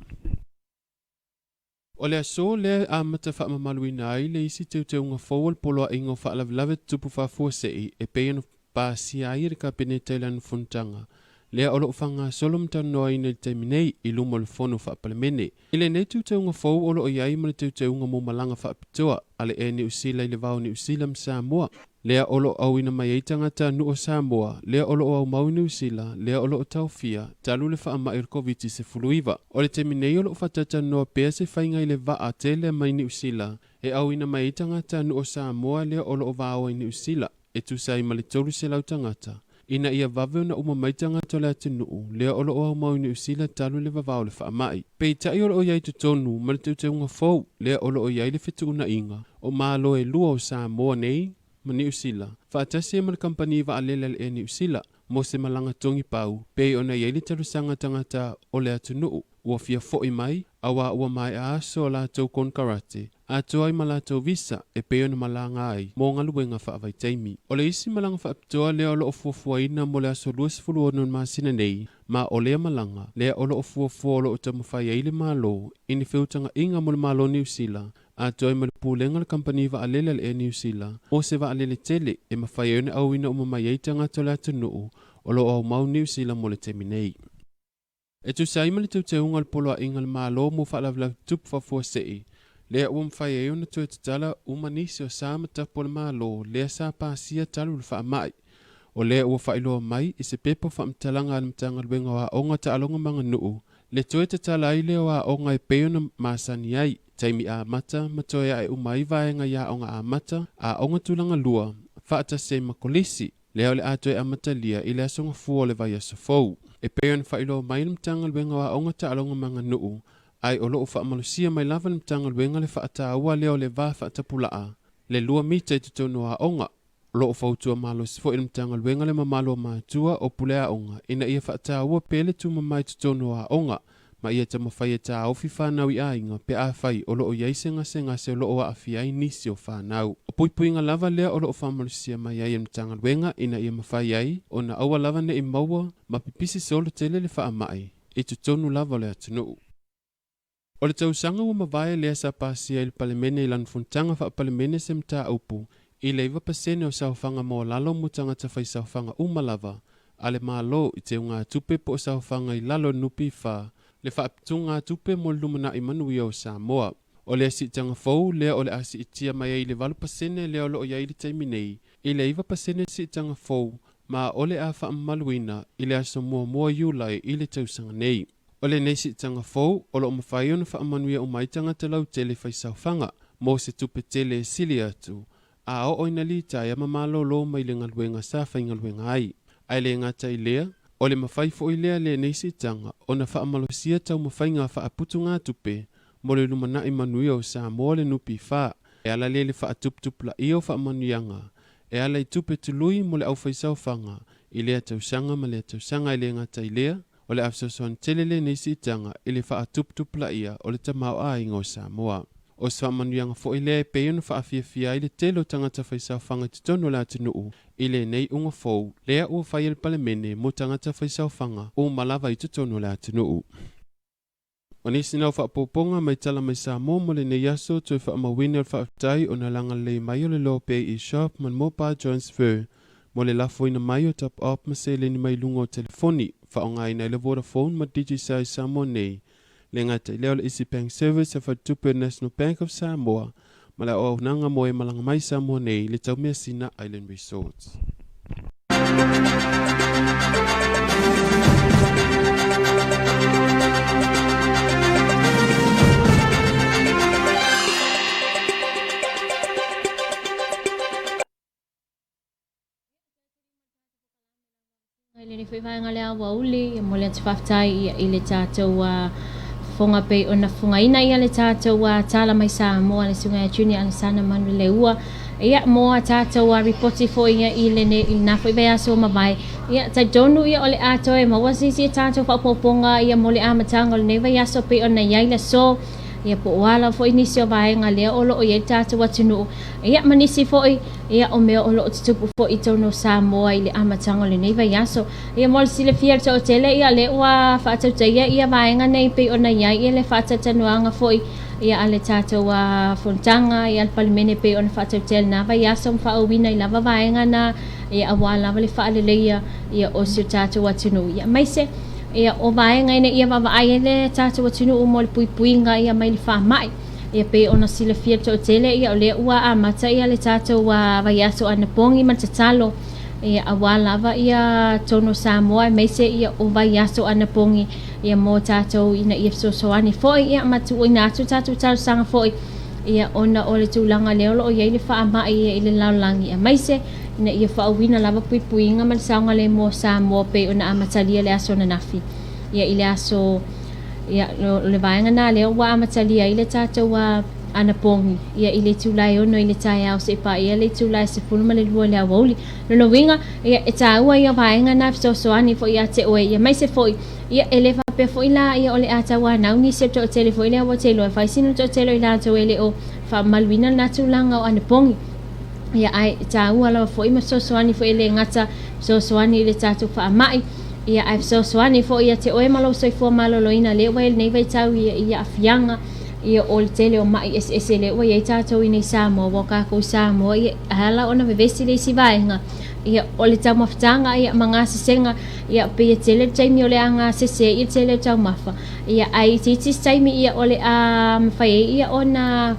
[SPEAKER 18] O le aso lea e amata faamamaluina ai le isi teuteuga fou o le Poloaiga o Faalavelave Tutupu Faafuasei e pei ona pasia ai e le Kapeneta i lana fonotaga lea o lo o faagasolo ma talanoaina i le taimi nei i luma o le Fono Faa-Palemene. I lenei teuteuga fou o lo o i ai ma le teuteuga mo malaga faapitoa a le Air Niu Sila i le va o Niu Sila ma Samoa, lea o lo o auina mai ai tagata nuu o Samoa, lea o lo o aumau i Niu Sila, lea o lo o taofia, talu le faamai o le Koviti-19. O le taimi nei o lo o faatatalanoa pea se faiga i le vaa tele mai Niu Sila e auina mai ai tagata nuu o Samoa lea o lo o vaoa i Niu Sila. e tusa ai ma le 300 tagata, ina ia vave ona uma mai tagata o le atunuu lea o lo o aumau i Niu Sila talu le vavao o le faamai. Peitai o lo o i ai totonu ma le teuteuga fou lea o lo o i ai le fetuunaiga o Malo e lua o Samoa nei ma Niu Sila, faatasi ai ma le kamupani vaalele a le Air Niu Sila mo se malaga togi pau pei ona i ai le talosaga tagata o le atunuu ua fia foʻi mai auā ua maea aso o latou konekarate atoa ai ma latou visa e pei ona malaga ai mo galuega faavaitaimi. O le isi malaga faapitoa lea o lo o fuafuaina mo le aso 26 o le masina nei, ma o lea malaga lea o lo o fuafua o lo o taumafai ai le Malo i ni feutagaiga mo le Malo Niu Sila atoa ai ma le pulega o le kamupani vaalele a le Air Niu Sila mo se vaalele tele e mafai ai ona auina uma mai ai tagata o le atunuu o lo o aumau Niu Sila mo le taimi nei. E tusa ai ma le teuteuga o le Poloaiga a le Malo mo Faalavelave Tutupu Faafuasei, lea ua mafai ai ona toe tatala uma nisi o sa ma tapu a le Malo lea sa pasia talu le faamai. O lea ua faailoa mai i se pepa faamatalaga a le Matagaluega o Aoga, Taaloga ma Aganuu, le toe tatala ai lea o aoga e pei ona masani ai, taimi amata ma toe ae uma ai vaega i aoga amata, aoga tulaga lua, faatasi ai ma kolisi, lea o le a toe amatalia i le aso Gafua o le vaiaso fou. E pei ona faailoa mai e le Matagaluega o Aoga, Taaloga ma Aganuu, ae o lo o faamalosia mai lava le Matagaluega le faataua lea o le va faatapulaa, le 2 mita i totonu o aoga. O lo o fautua malosi foi le Matagaluega le mamalu o matua o pule aoga ina ia faataua pea le tumama i totonu o aoga ma ia taumafai e taofi fanau i aiga pe afai o lo o i ai se gasegase o lo o aafia ai nisi o fanau. O puipuiga lava lea o lo o faamalosia mai ai e le Matagaluega ina ia mafai ai ona aua lava ne i maua ma pipisi solo tele le faamai i totonu lava o le atunuu. O le tausaga ua mavae lea sa pasia i le Palemene i lana fonotaga faa-Palemene se mataupu i le 9% o saofaga maualalo mo tagata faisaofaga uma lava a le Malo i teugatupe po o saofaga i lalo o le NPF, le faaputugatupe mo le lumanai manuia o Samoa. O lea siitaga fou lea o le a siitia mai ai i le 8% lea o lo o i ai i le taimi nei i le 9% siitaga fou ma o le a faamamaluina i le aso 1 Iulai i le tausaga nei. O lenei siitaga fou, o lo o mafai ona faamanuia uma ai tagata lautele faisaofaga mo se tupe tele e sili atu, a oo ina litaea ma malolo mai le galuega sa faigaluega ai. Ae le gata i lea, o le mafai foi lea lenei siitaga ona faamalosia taumafaiga faaputugatupe mo le lumanai manuia o Samoa le NPF, e ala lea i le faatuputupulaia o faamanuiaga e ala i tupe tului mo le aufaisaofaga i lea tausaga ma lea tausaga. E le gata i lea, O le a fesoasoani tele lenei siitaga i le faatuputupulaia o le tamaoaiga o Samoa. O se faamanuiaga foi lea e pei ona faafiafia ai le tele o tagata faisaofaga i totonu o le atunuu i lenei uga fou lea ua fai e le Palemene mo tagata faisaofaga uma lava i totonu o le atunuu. O nisi na o faaopoopoga mai tala mai Samoa mo lenei aso toe faamauina o le faafetai ona lagalelei mai o le Lope e-shop ma le Mobile Transfer mo le lafoina mai o top up ma seleni mai luga o telefoni faaaogaina ai le Vodafone ma Digicel i Samoa nei. Le gata i lea o le Easy Bank Service a faletupe o le National Bank of Samoa ma le auaunaga mo e malaga mai i Samoa nei i le Taumeasina Island Resorts.
[SPEAKER 6] I lenei foi vaega le aoauli, e momoli atu faafetai ia i le tatou fofoga pei ona fofogaina ia le tatou tala mai Samoa le susuga ia Junior Alesana Manuleua ia mo a tatou ripoti foi ia i lenei i lena foi vaiaso ua mavae. Ia talitonu ia o le a toe maua se isi a tatou faaopoopoga ia mo le amataga o lenei vaiaso pei ona i ai le aso ia po o a lava foi nisi o vaega lea o lo o i ai le tatou atunuu ia ma nisi foi Ia, o mea o lo o tutupu foi i totonu o Samoa i le amataga o lenei vaiaso. Ia, mo le silafia e le toatele, ia, lea ua faatautaia ia vaega nei pei ona i ai ia le faatalatalanoaga foi ia a le tatou fonotaga ia a le Palemene pei ona faatautea i lena vaiaso ma faaauauina ai lava vaega na ia aua lava le faaleleia ia o si o tatou atunuu. Ia, aemaise ia o vaega ina ia vaavaai ai le tatou atunuu mo le puipuiga ia mai le faamai. Ia pei ona silafia e le toatele, ia o lea ua amata ia le tatou vaiaso anapogi ma le tatalo ia aua lava ia totonu o Samoa aemaise ia o vaiaso anapogi ia mo tatou ina ia fesoasoani foi ia ma tuuina atu tatou talosaga foi ia ona o le tulaga lea o lo o i ai le faamai ia i le lalolagi aemaise ina ia faauuina lava puipuiga ma le saogalemu o Samoa pei ona amatalia le aso ananafi ia i le aso Ia, o le vaega lena lea ua amatalia ai le tatou anapogi, ia, i le itula e 6 i le taeao seia paia le itula e 12 i le aoauli. Lona uiga, ia, e taua ia vaega na e fesoasoani foi ia te oe, ia, aemaise foi, ia, e le faapea foi la, ia, o le a tauanau nisi o le toatele foi lea ua te iloa e fai sina toatele o i latou e le o faamamaluina lena tulaga o anapogi. Ia, ae taua lava foi ma fesoasoani foi e le gata fesoasoani i le tatou faamai, ia, ae fesoasoani foi ia te oe ma lou soifua maloloina lea ua i ai lenei vaitau ia, i aafiaga ia, o le tele o ma'i eseese lea ua i ai tatou i nei Samoa, ua o kākou i Samoa, ia, e ala ona vevesi le isi vaega, ia, o le taumafataga, ia, ma gasesega, ia, pei e tele le taimi o le a gasese ai le tele o taumafa, ia, ae itiiti se taimi, ia, o le a mafai ai, ia, ona.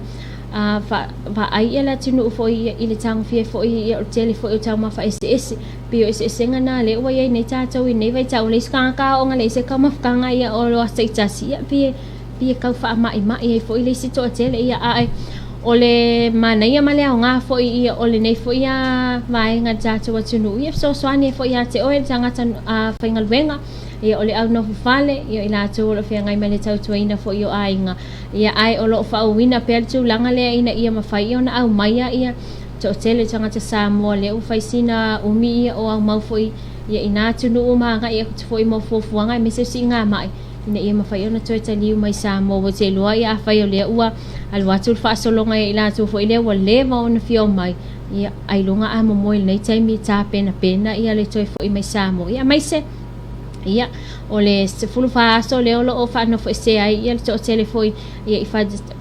[SPEAKER 6] A vaai ia le atunuu foi ia i le tagofia foi ia o le tele foi o taumafa eseese. Pei o eseesega na lea ua i ai nei tatou i lenei vaitau, o le isi tagata aoga le isi taumafataga ia o le aso taitasi ia pei e tau faamaimai ai foi le isi toatele ia ae o le manaia ma le aoga foi ia o lenei foi a vaega i le tatou atunuu ia fesoasoani ai foi ia te oe le tagata faigaluega ia o le au nofo fale ia i latou o lo o feagai ma le tautuaina foi o aiga Ia, ae o lo o faaauauina pea le tulaga lea ina ia mafai ona aumaia ia toatele o tagata Samoa lea ua fai sina umi ia o aumau foi ia i nā atunuu ma agai atu foi mo fuafuaga aemaise o siigamai ina ia mafai ona toe taliu mai Samoa. Ua te iloa ia afai o lea ua alu atu le faasologa ia i latou foi lea ua leva ona fia omai, ia ailoga a momoe i lenei taimi tapenapena ia le toe foi mai Samoa. Ia aemaise Ia, o le 14 aso lea o lo o faanofoesea ai ia le toatele foi ia i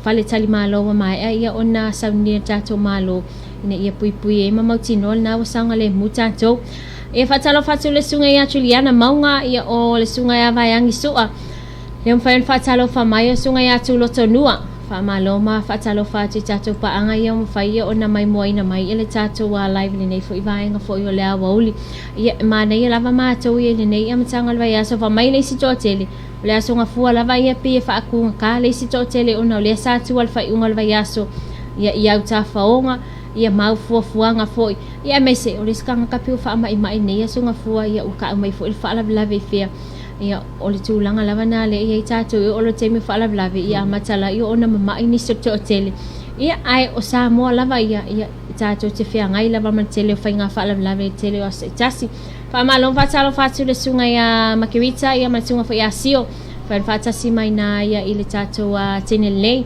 [SPEAKER 6] faletalimalo ua maea ia ona saunia e le tatou Malo ina ia puipui ai ma mautinoa lena ua saogalemu tatou. Ia faatalofa atu le susuga ia Juliana Mauga, ia o le susuga ia Vaeagi Sua, lea mafai ona faatalofa mai o le susuga ia Tulotonua. Faamalo ma faatalofa atu i tatou paaga ia ua mafai ia ona maimoaina mai ia le tatou live i lenei foi vaega foi o le aoauli. Ia, e manaia lava matou ia i lenei amataga o le vaiaso, fai mai le isi toatele, o le Aso Gafua lava ia pei e faatugata le isi toatele ona o lea sa tua le faaiuga o le vaiaso, ia, i au tafaoga, ia ma au fuafuaga foi, ia aemaise o le isi tagata pei ua faamaimai i lenei Aso Gafua, ia ua tau mai foi le faalavelave i fea. Ia, o le tulaga lava na lea e i ai tatou, e oo loa i le taimi o faalavelave, ia amata lea ona mamai nisi o le toatele. Ia, ae o Samoa lava ia, ia, tatou te feagai lava ma le tele o faiga faalavelave i le tele o aso taitasi. Faamalo ma faatalofa atu i le susuga ia Makerita ia ma le susuga foi ia Sio, fai faatasi mai na ia i le tatou teine lelei.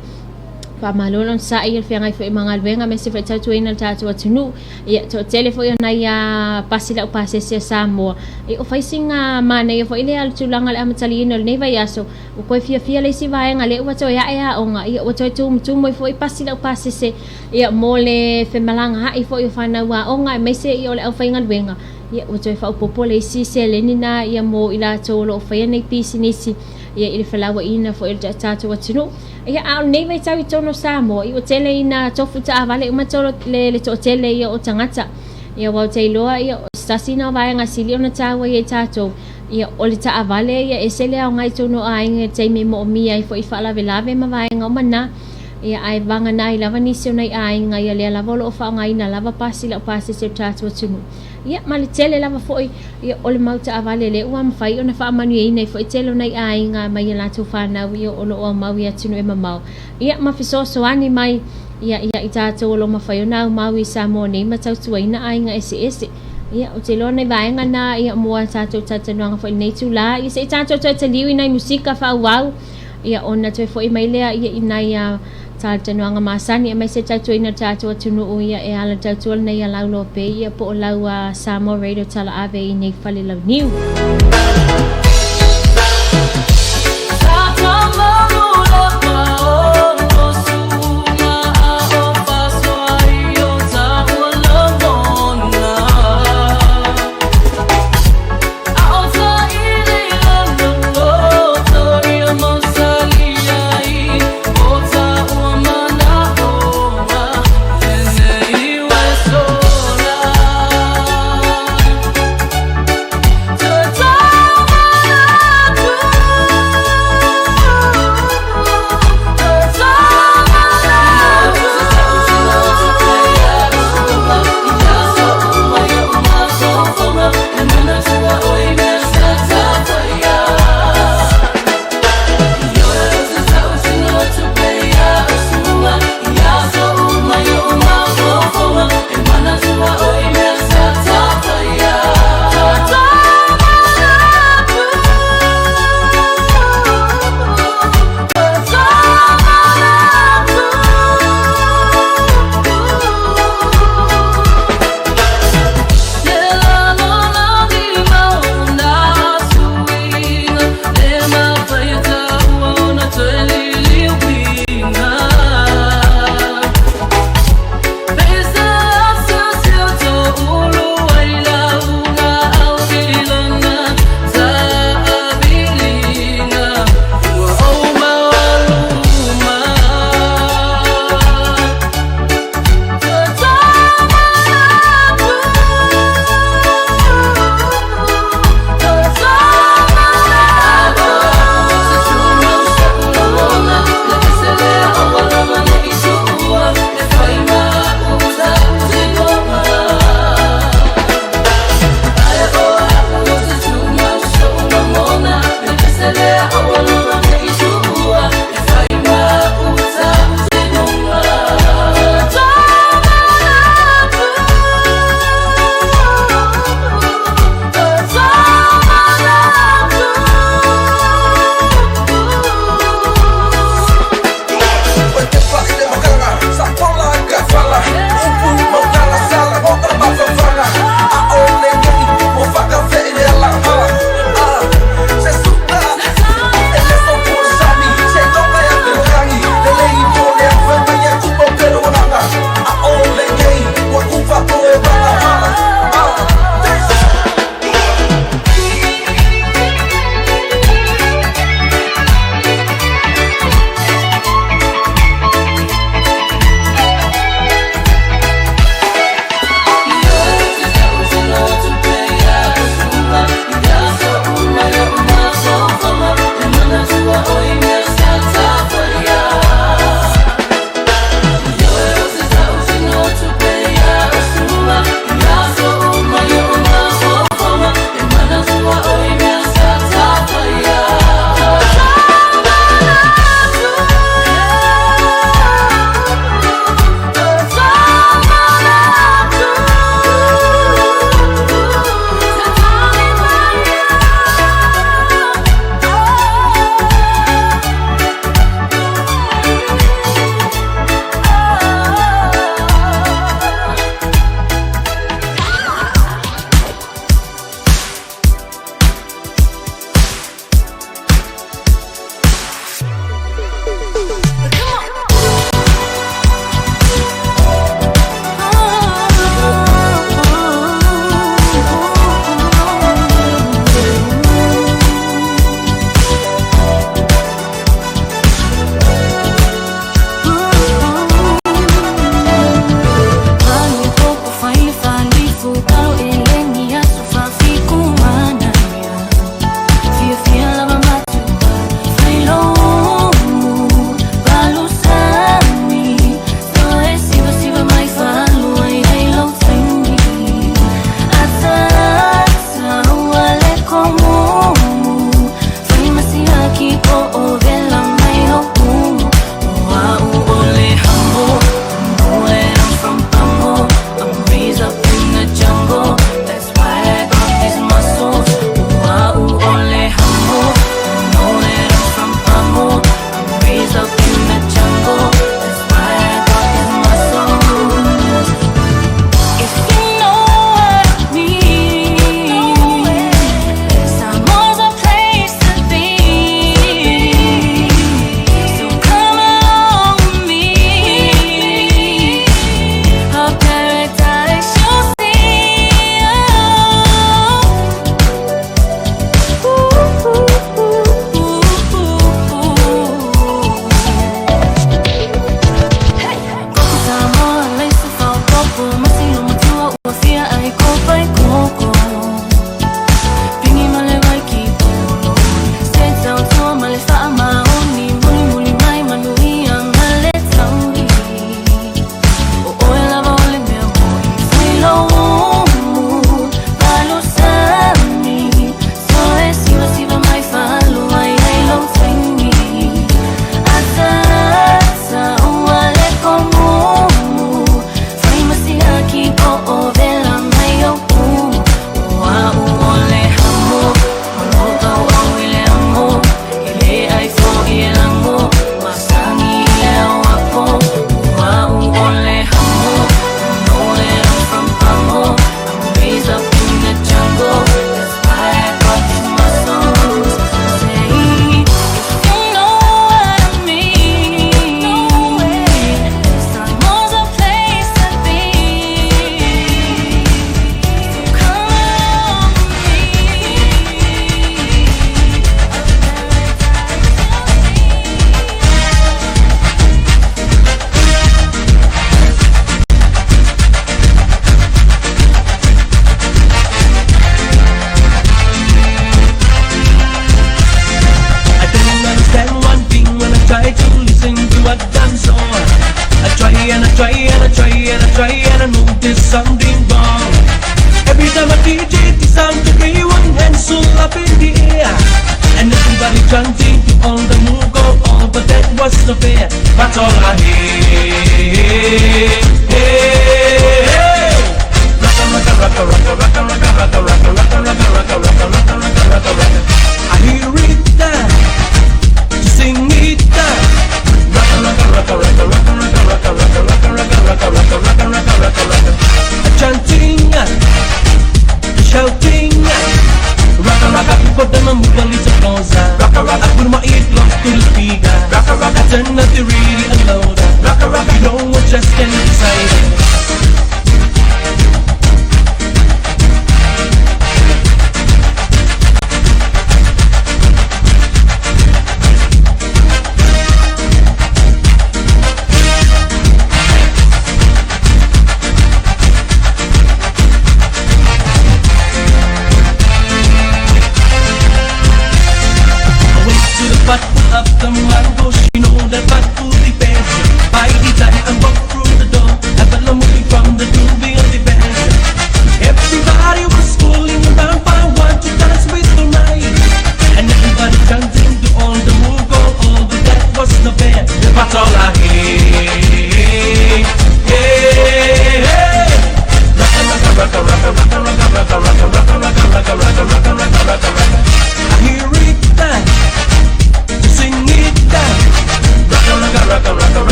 [SPEAKER 6] Faamalo le onosai i le feagai foi ma galuega aemaise foi le tautuaina o le tatou atunuu. Ia, toatele foi o nai pasi laupasese a Samoa. Ia, o fai sina manaia foi lea o le tulaga o le amataliina o lenei vaiaso, Ua toe fiafia le isi vaega lea ua toe ae aoga, ia ua toe tumutumu ai foi pasi laupasese ia mo le femalagaai foi o fanau aoga aemaise ia o le aufaigaluega, ia ua toe faaopoopo le isi seleni na ia mo i latou o lo o faia nei pisinisi ia i le felauaiina foi o le tatou atunuu. Ia a o lenei vaitau i totonu o Samoa, ia ua tele ina tofu taavale uma tolo le toatele ia o tagata. Ia aua ou te iloa ia o se tasi na o vaega sili ona taua ia i tatou, Ia, o le taavale ia e ese le aoga i totonu o aiga i le taimi e moomia ai foi i faalavelave ma vaega uma na. Ia, ae vagana ai lava nisi o nai aiga ia lea lava o lo o faaaogaina lava pasi laupasese o le tatou atunuu. Ia, ma le tele lava foi ia o le mau taavale lea ua mafai ona faamanuiaina ai foi tele o nai aiga mai a latou fanau ia o lo o aumau i atunuu e mamao. Ia, ma fesoasoani mai ia ia i tatou o lo o mafai ona aumau i Samoa nei ma tautuaina aiga eseese. Ia, ou te iloa nai vaega na ia mo a tatou talatalanoaga foi i lenei itula. Ia, se i tatou toe taliu i nai musika faaauau, ia, ona toe foi mai lea ia i nai talatalanoaga masani aemaise le tautuaina o le tatou atunuu ia e ala tautua lenei a lau Lope ia po o lau Samoa Radio Talaave i nei fale launiu.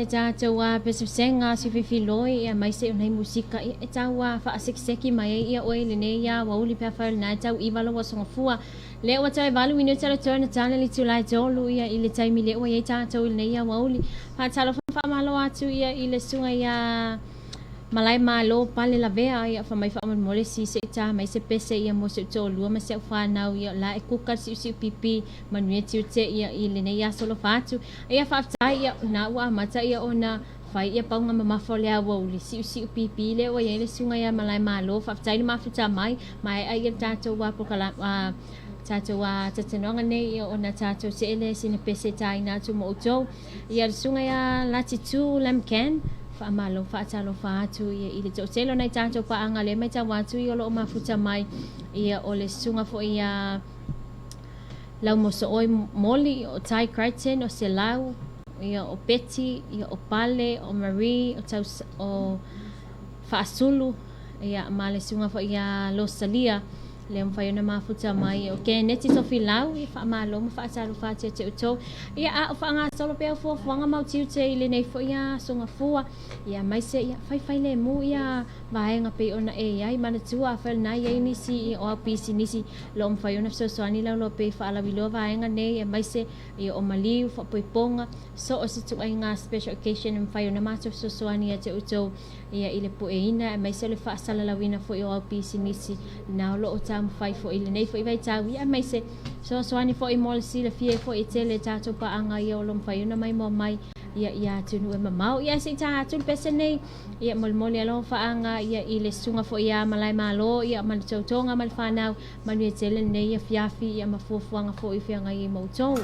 [SPEAKER 6] le tātou a pesepesega sififiloi ia maise o nei musika ia e tau a faasekiseki mai ai ia oe lenei ia uauli pe afai o lenā e tau iva lou asogafua lea ua toe valu minute le toe ona tala le itulā e tolu ia i le taimi lea ua i ai tātou i lenei aoauli. Faatalofa ma faamalo atu ia i le susuga iā Malae Malo Pale Lavea ia fa mai faamolemole si se i tā mai se pese ia mo si ou toalua ma si au fanau ia o la e kuka le siusiu pipi manuia tiute ia i lenei aso alofa atu. Ia faafetai ia na ua amata ia ona fai ia pauga mamafa o le aoauli siusiu pipi lea ua i ai le susuga ia Malae Malo. Faafetai le mafuta mai maea ia le tatou a polokalame a tatou a tatanoaga nei ia ona tatou see lea sina pese e tāina atu mo outou. Ia le susuga ia Latitu Lamcan, faamalo faatalofa atu ia i le toatele o nai tatou paaga lea e matau atu ia o lo o mafuta mai ia o le susuga foi ia Laumosooi Moli, o Ty Crichton, o Selau, ia o Betty, ia o Pale, o Marie, o Tau, o Faasulu, ia ma le susuga foi ia Losalia, lea mafai ona mafuta mai o Keneti Tofilau, ia faamalo ma faatalofa atu ia te outou. Ia a o faagasolo pea fuafuaga ma utiute i lenei foi aso gafua, ia aemaise ia faifai lemu ia vaega pei ona e i ai manatua afai o lena e i ai nisi o au pisinisi o lo o mafai ona fesoasoani lauloa pea i faalauiloa vaega nei aemaise ia o maliu, faapoipoga, so o se tuaiga special occasion e mafai ona matou fesoasoani ia te outou ia i le pueina aemaise o le faasalalauina foi o au pisinisi na o lo o taumafai foi i lenei foi vaitau ia aemaise fesoasoani foi mo le silafia foi e tele tatou paaga ia o lo o mafai ona maimoa mai ia i atunuu e mamao. Ia se i tā atu le pese nei ia molimoli alofa faaga ia i le susuga foi ia Malae Malo ia ma le tautoga ma le fanau manuia tele lenei afiafi ia ma fuafuaga foi o feagai ai ma outou.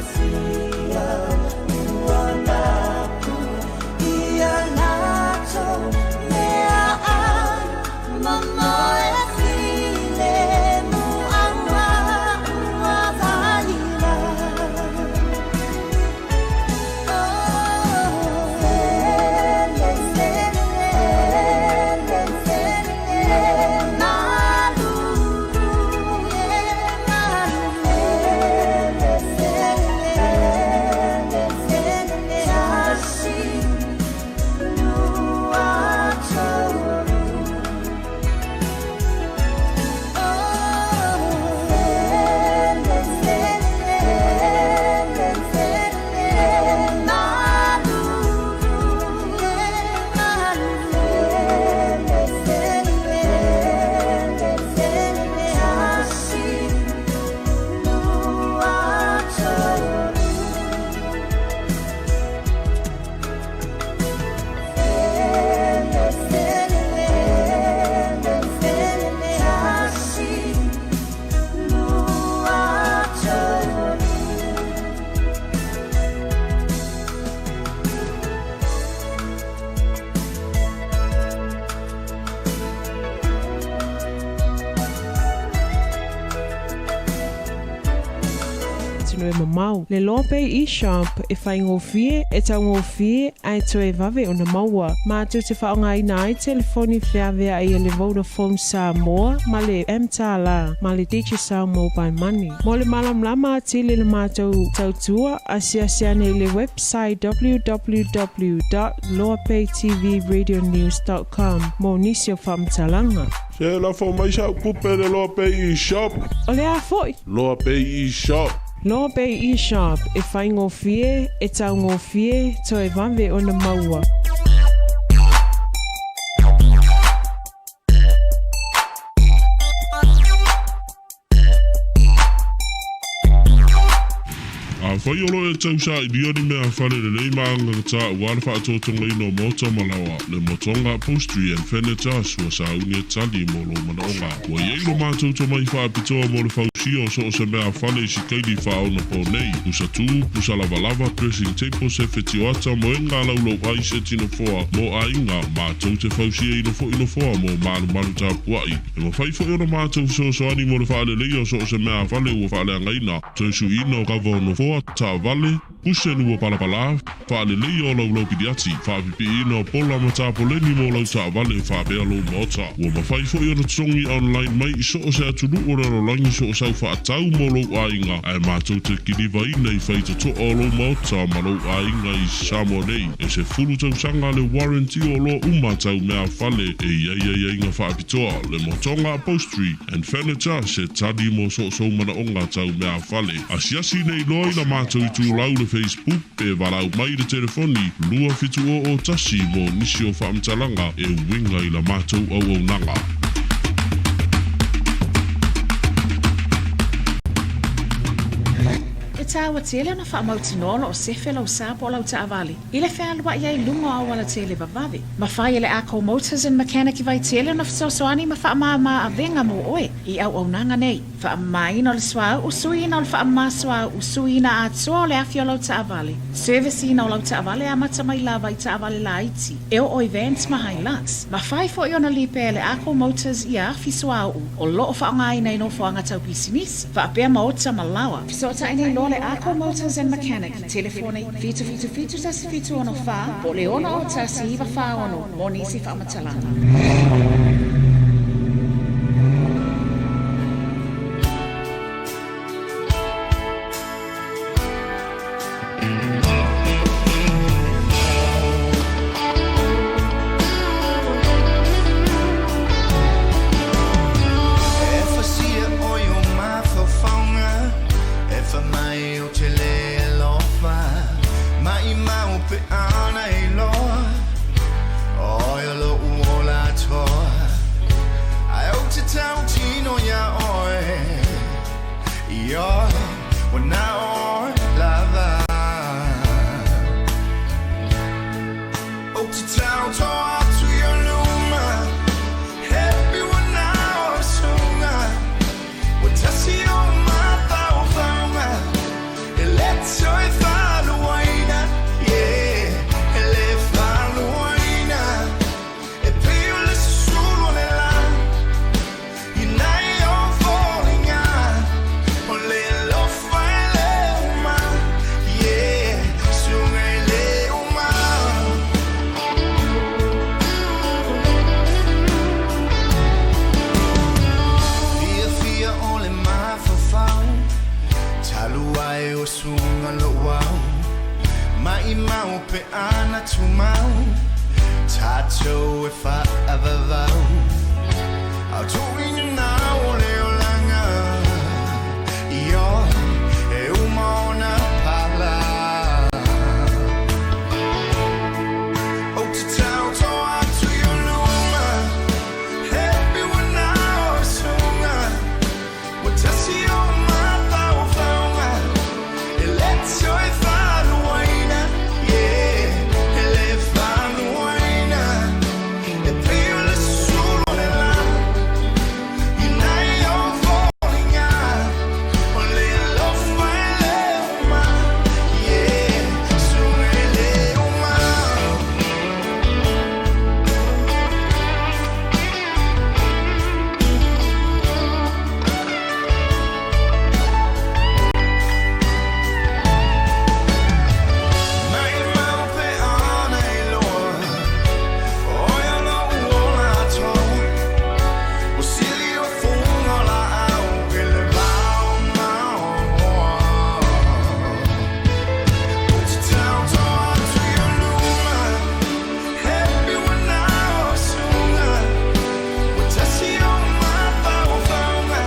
[SPEAKER 9] silafia ua laku ia latou meaai mamoe filemu aua ua vaila.
[SPEAKER 3] Tino e mamau. Le Lope e-shop e whaingofie, e taungofie, ae toe vave ona maua. Mātou te whaongaina ai telefoni feavea ai le Vodafone Samoa ma le MTala ma le Digicel Mobile Money. Mo le malamlama atili le mātou tautua asiasi ane i le website www.loapaytvradionews.com mo nisi o whaamtalanga.
[SPEAKER 4] Se la fo mai sa kupe le Loa Pay e-shop.
[SPEAKER 3] O le a foi.
[SPEAKER 4] Loa Pay e-shop.
[SPEAKER 3] Loa Pay e-shop e whaingofie, e taungofie, toe vave ona maua.
[SPEAKER 4] A whai olo e tau sa i ni mea whare le lei maanga ta ua le whaatotonga ino mota malawa le motonga upholstery and furniture sua sa uni e tali mo lo manaonga. Ua iei lo mātou to mai whaapitoa mo le fausia o so o se mea whale i si kaili whaona po nei. Pusa tū, pusa lava lava, dressing table se whitioata mo enga laulau ai se tino foa mo ainga mātou te fausia ino fo ino foa mo malu malu tā puai. E mo whai fo ona mātou sosoani mo le whaalelei o so o se mea whale ua whaaleangaina. Tausu ina o kava o no foa ta vale, pusenu o palapala, whaalelei o laulau piliati, whaapipi ina o pola matapoleni mo lau ta vale whaapea lo mota. Ua mawhai fo i ona tongi online mai i so o se atunu o rero langi so o sau whaatau mo lou ainga, ae mātou te kiriwa ina i whaitotoa o lou maota ma lou ainga i Samoa nei. E se fulu tausanga le warranty o loa uma tau mea whale e iai ai ainga whaapitoa, le motonga upholstery and furniture se tali mo so so mana onga tau mea whale. Asiasi nei loa i la mātou i tūlau le Facebook pe walau mai le telefoni 270 o tasi mo nisi o whaamtalanga e winga i la mātou au au nanga.
[SPEAKER 5] E tāua tele ona whaamautinoa o sefe lau sāpo o lau taavale. I le whealua ia i lunga au ala tele vavave. Mawhai ele Ako Motors and Mechanic i vai tele ona whasosoani ma whaamā a venga mō oe i au au nanga nei. Whaamaina o le swau, usuina o le whaamaswau, usuina atoa o le awhi o lau taavale. Serviceina o lau taavale a mata mai lava i taavale la iti. E o oi Vans ma Hilux. Mawhai fo i ona lipe ele Ako Motors i a awhi swau o loo whaongaina i no whaanga tau pisinisi. Whaapea maota malawa. Fisota ine loa le Ako Motors and Mechanic. Telefone 777 7 ono wha, po le ono o tasi iwa wha ono, mo nisi whaamatalanga.
[SPEAKER 7] When I lava. o suga lo'u au Maʻimau pe ana tumau Tatou e faavavau Au tuʻuina na o le olaga Io e uma ona pala Ou te tauto atu i o luma Happy wana o suga Ua tasi o mafaufauga E le toe faluaina Yeah, e le faluaina E pei o le sulu o le la I nai o foliga O le alofa e le uma Yeah, suga e le uma. Mai mau pe ana i loa Oi o lou ola atoa O sili o fuga o laau I le vao maoa Ou te tauto atu i o luma Happy wana o suga Ua tasi o mafaufauga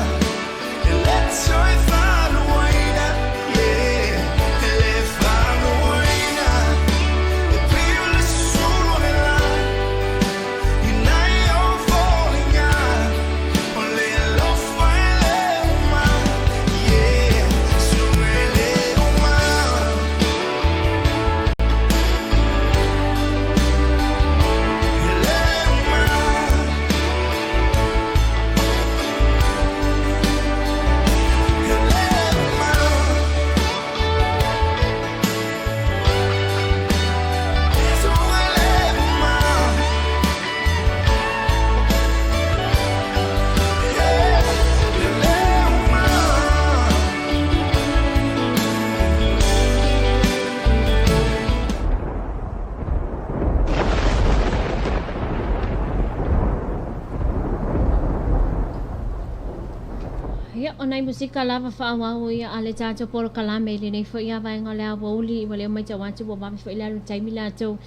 [SPEAKER 7] E le toe faluaina Yeah, e le faluaina E pei o le sulu o le la I nai o foliga O le alofa e le uma Yeah, suga e le uma.
[SPEAKER 6] Ia, o nai musika lava faaauau ia a le tatou polokalame i lenei foi ia vaega o le aoauli ua leo matau atu ua vave foi le alu taimi latou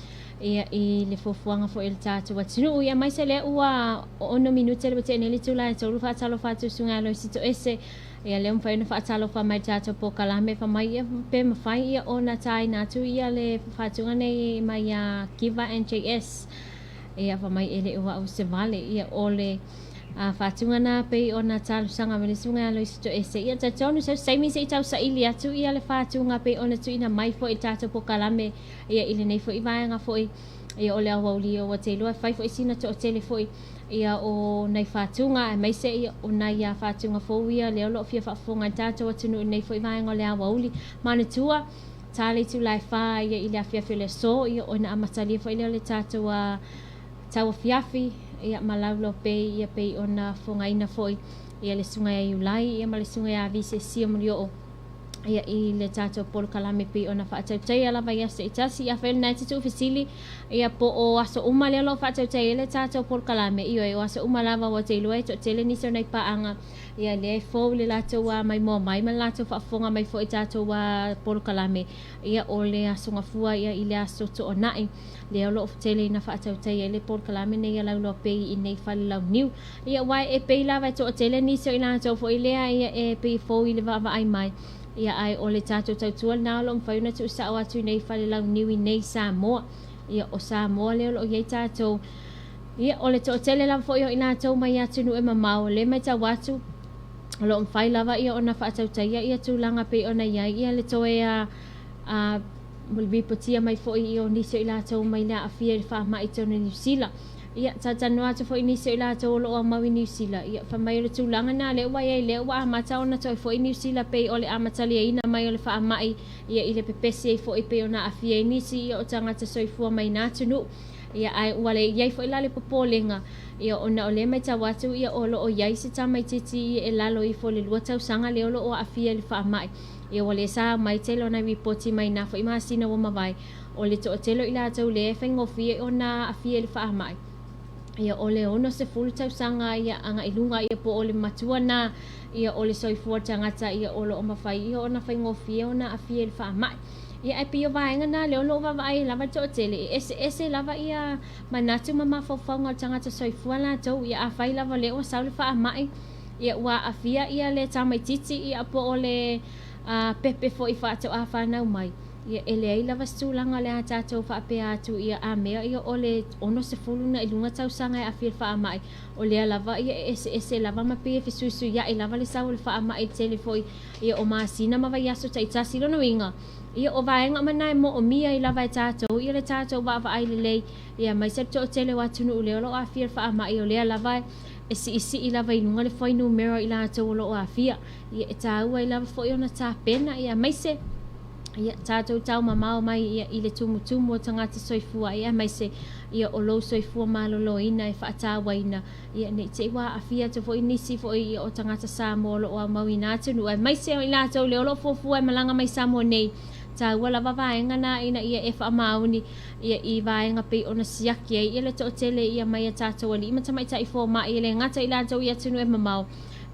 [SPEAKER 6] ia i le fuafuaga foi o le tatou atunuu ia aemaise lea ua 6 minute le ua tea nei le itula e 3 faatalofa atu susuga ia Loisi Toese ia lea ua mafai ona faatalofa mai i le tatou polokalame fai mai ia pe mafai ia ona taina atu ia le faatuga nei mai ia Kiva NJS ia fai mai e le o au se vale ia o le a faatuga na pei ona talosaga mai le susuga ia Loisi Toese ia talitonu sau se taimi se i tausaili atu ia le faatuga pei ona tuuina mai foi i le tatou polokalame ia i lenei foi vaega foi ia o le aoauli ua te iloa e fai foi sina toatele foi ia o nai faatuga aemaise ia o nai a faatuga fou ia lea o lo o fia faafofoga i le tatou atunuu i lenei foi vaega o le aoauli manatua ta le itula e 4 ia i le afiafi o le aso ia ona amatalia foi lea o le tatou a tauafiafi ia ma laulope ia pei ona fofogaina foi ia le susuga ia Iulai ia ma le susuga ia Avise Sia Mulioo ia i le tatou polokalame pei ona faatautaia lava i aso taitasi. Afai o lena e te tuufesili ia po o aso uma lea o lo o faatautaia ai le tatou polokalame, ioe, o aso uma lava ua te iloa e toatele nisi o nai paaga ia lea e fou i le latou maimoa mai ma le latou faafofoga mai foi i tatou polokalame ia o le aso gafua ia i le aso toonai lea o lo o tele ina faatautaia ai le polokalame nei a Lauloa Pei i nei fale launiu. Ia aua e pei lava e toatele nisi o i latou foi lea ia e pei fou i le vaavaai mai ia ae o le tatou tautua lena o lo o mafai ona tuusao atu i nei fale launiu i nei Samoa. Ia o Samoa lea o lo o i ai tatou ia o le toatele lava foi o i latou mai atunuu e mamao lea e matau atu o lo o mafai lava ia ona faatautaia ia tulaga pei ona i ai ia le toe a ripotia mai foi ia o nisi o i latou mai le aafia i le faamai i totonu o Niu Sila. Ia, talatalanoa atu foi i nisi o i latou o lo o aumau i Niu Sila. Ia, fai mai o le tulaga lena lea ua i ai lea ua amata ona toe foi Niu Sila pei o le amataliaina mai o le faamai ia i le pepesi ai foi pei ona aafia ai nisi ia o tagata soifua mai na atunuu. Ia, ae ua le i ai foi la le popolega ia ona o lea e matau atu ia o lo o i ai se tamaitiiti ia e lalo ifo i le 2 tausaga lea o lo o aafia i le faamai. Ia ua le sa mai tele o nai ripoti mai na foi masina ua mavae o le toatele o i latou lea e faigofie ona aafia i le faamai. Ia o le 60 tausaga ia agai i luga ia po o le matua na Ia o le soifua o le tagata ia o lo o mafai ia ona faigofie ona aafia i le faamai. Ia ae pei o vaega na lea o lo o vaavaai ai lava le toatele, e eseese lava ia manatu ma mafaufauga o le tagata soifua latou. Ia afai lava o lea ua sau le faamai, ia ua aafia ia le tamaitiiti ia po o le pepe foi faatoa fanau mai, ia e leai lava se tulaga o le a tatou faapea atu ia a mea ia o le 60 na i luga tausaga e aafia i le faamai, o lea lava ia e eseese lava ma pei e fesuisuia'i lava le sau o le faamai i le tele foi ia o masina ma vaiaso taitasi. Lona uiga, ia o vaega uma na e moomia ai lava e tatou ia le tatou vaavaai lelei, ia aemaise le toatele o atunuu lea o lo o aafia i le faamai, o lea lava e siisii lava i luga le fuainumera o i latou o lo o aafia. Ia e taua ai lava foi ona tapena, ia aemaise ia tatou taumamao mai ia i le tumutumu o tagata soifua, ia aemaise ia o lou soifua maloloina e faatauaina, ia ne i te i ua aafia atu foi nisi foi ia o tagata Samoa o lo o aumauina atunuu, aemaise o i latou lea o lo o fuafua e malaga mai Samoa nei. Taua lava vaega na ina ia e faamaoni ia i vaega pei ona siaki ai ia le toatele ia mai a tatou alii ma tamaitai fomai, e le gata i latou i atunuu e mamao,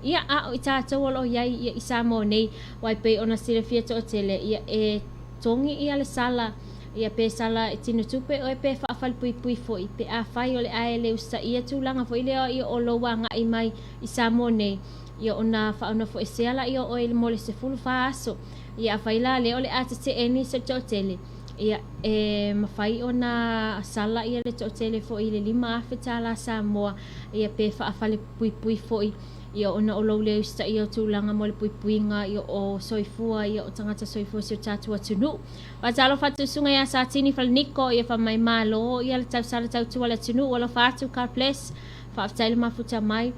[SPEAKER 6] ia a o i tatou o lo o i ai ia i Samoa nei. Aua e pei ona silafia toatele ia e togi ia le sala ia pe sala tino tupe oe pe faafalepuipui foi pe afai o le a e le usaia tulaga foi lea ia o lou agai mai i Samoa nei, ia ona faaonofoesea laia o oe mo le 14 aso. Ia afai la lea o le a tetee nisi o le toatele, ia e mafai ona sala ia le toatele foi i le $5,000 tālā Samoa, ia pe faafalepuipui foi ia ona o lou le usitaia o tulaga mo le puipuiga ia o soifua ia o tagata soifua o si o tatou atunuu. Faatalofa atu i susuga ia Satini Falaniko, ia fai mai malo ia le tausala tautua le atunuu, alofa atu, God bless. Faafetai le mafuta mai.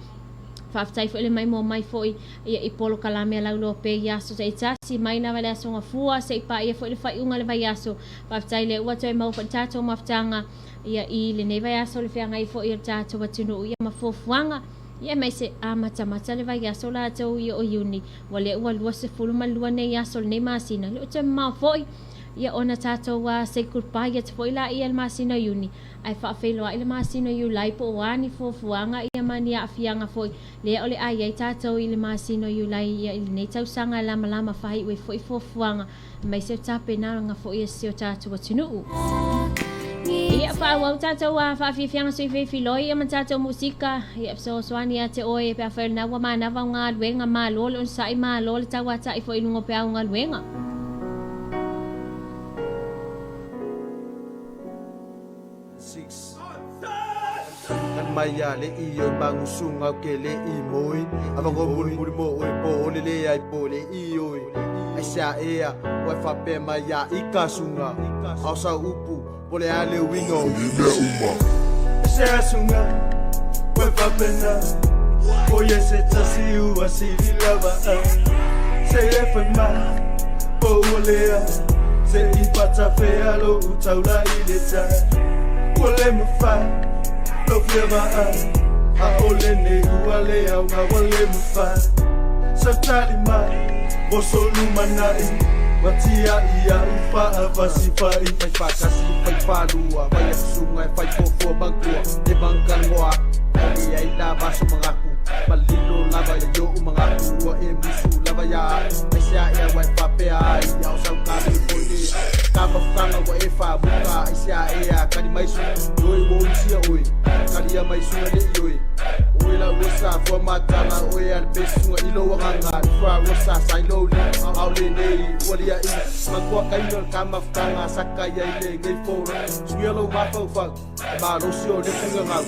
[SPEAKER 6] Faafetai foi le maimoa mai foi ia i polokalame a Lauloa pea i aso taitasi, mai lava i le Aso Gafua seia paia foi le faaiuga o le vaiaso. Faafetai lea ua toe maua foi le tatou mafutaga ia i lenei vaiaso le feagai foi o le tatou atunuu ia ma fuafuaga ia aemaise a matamata le vaiaso latou ia o Iuni, ua lea ua 22 nei aso o lenei masina, le o toe mamao foi ia ona tatou say goodbye atu foi laia i le masina o Iuni, ae faafeiloai le masina o Iulai po o a ni fuafuaga ia ma ni aafiaga foi lea o le a i ai tatou i le masina o Iulai ia i lenei tausaga e lamalama faaiu ai foi fuafuaga aemaise o tapenaga foi a si o tatou atunuu. Ia faaauau tatou a faafiafiaga sui feifiloi ia ma tatou musika ia fesoasoani ia te oe pe afai o lena ua manava o galuega malo le onosai malo le tauatai foi i luga o peau galuega.
[SPEAKER 20] 6 Kan mai ia le i oi mangusunga o ke le i moi Avango muli muli mo oi po ole le ai po le i oi Ai sea ea oi whape mai ia i ka sunga Au sa upu po le a le uinga o mea uma
[SPEAKER 10] Se asunga oi whapena O ye se tasi ua sili lava Se e whai ma po ua lea Se i pata whea lo u taula i le tai Ua le mawhai lo fia maa A o le nei ua le au ngā ua le mawhai Sa tali mai mo solu manai Watia ia u whaa wasi whai
[SPEAKER 20] Whai whakasi, whai whalua Whai akusunga e whai pofua mangkua E mangkangoa E ai lava so mangaku Malilo lava ia yo u mangaku Ua e musu lava ia Ai sea ea wai whapea ai Ia o sau kame poi le Ka mafukanga ua e whamuka Ai sea ea kari maisu Oi wo usia oi Kari ia maisunga le i oi Oi la ua sa fua matala Oi ale pesunga i lo wanganga I fua ua sa sai lo li Au le nei ua lia i Mangkua kaino le ka mafukanga Saka ia i le ngei fōra Suia lo mafau fau E malosi o le punga ngau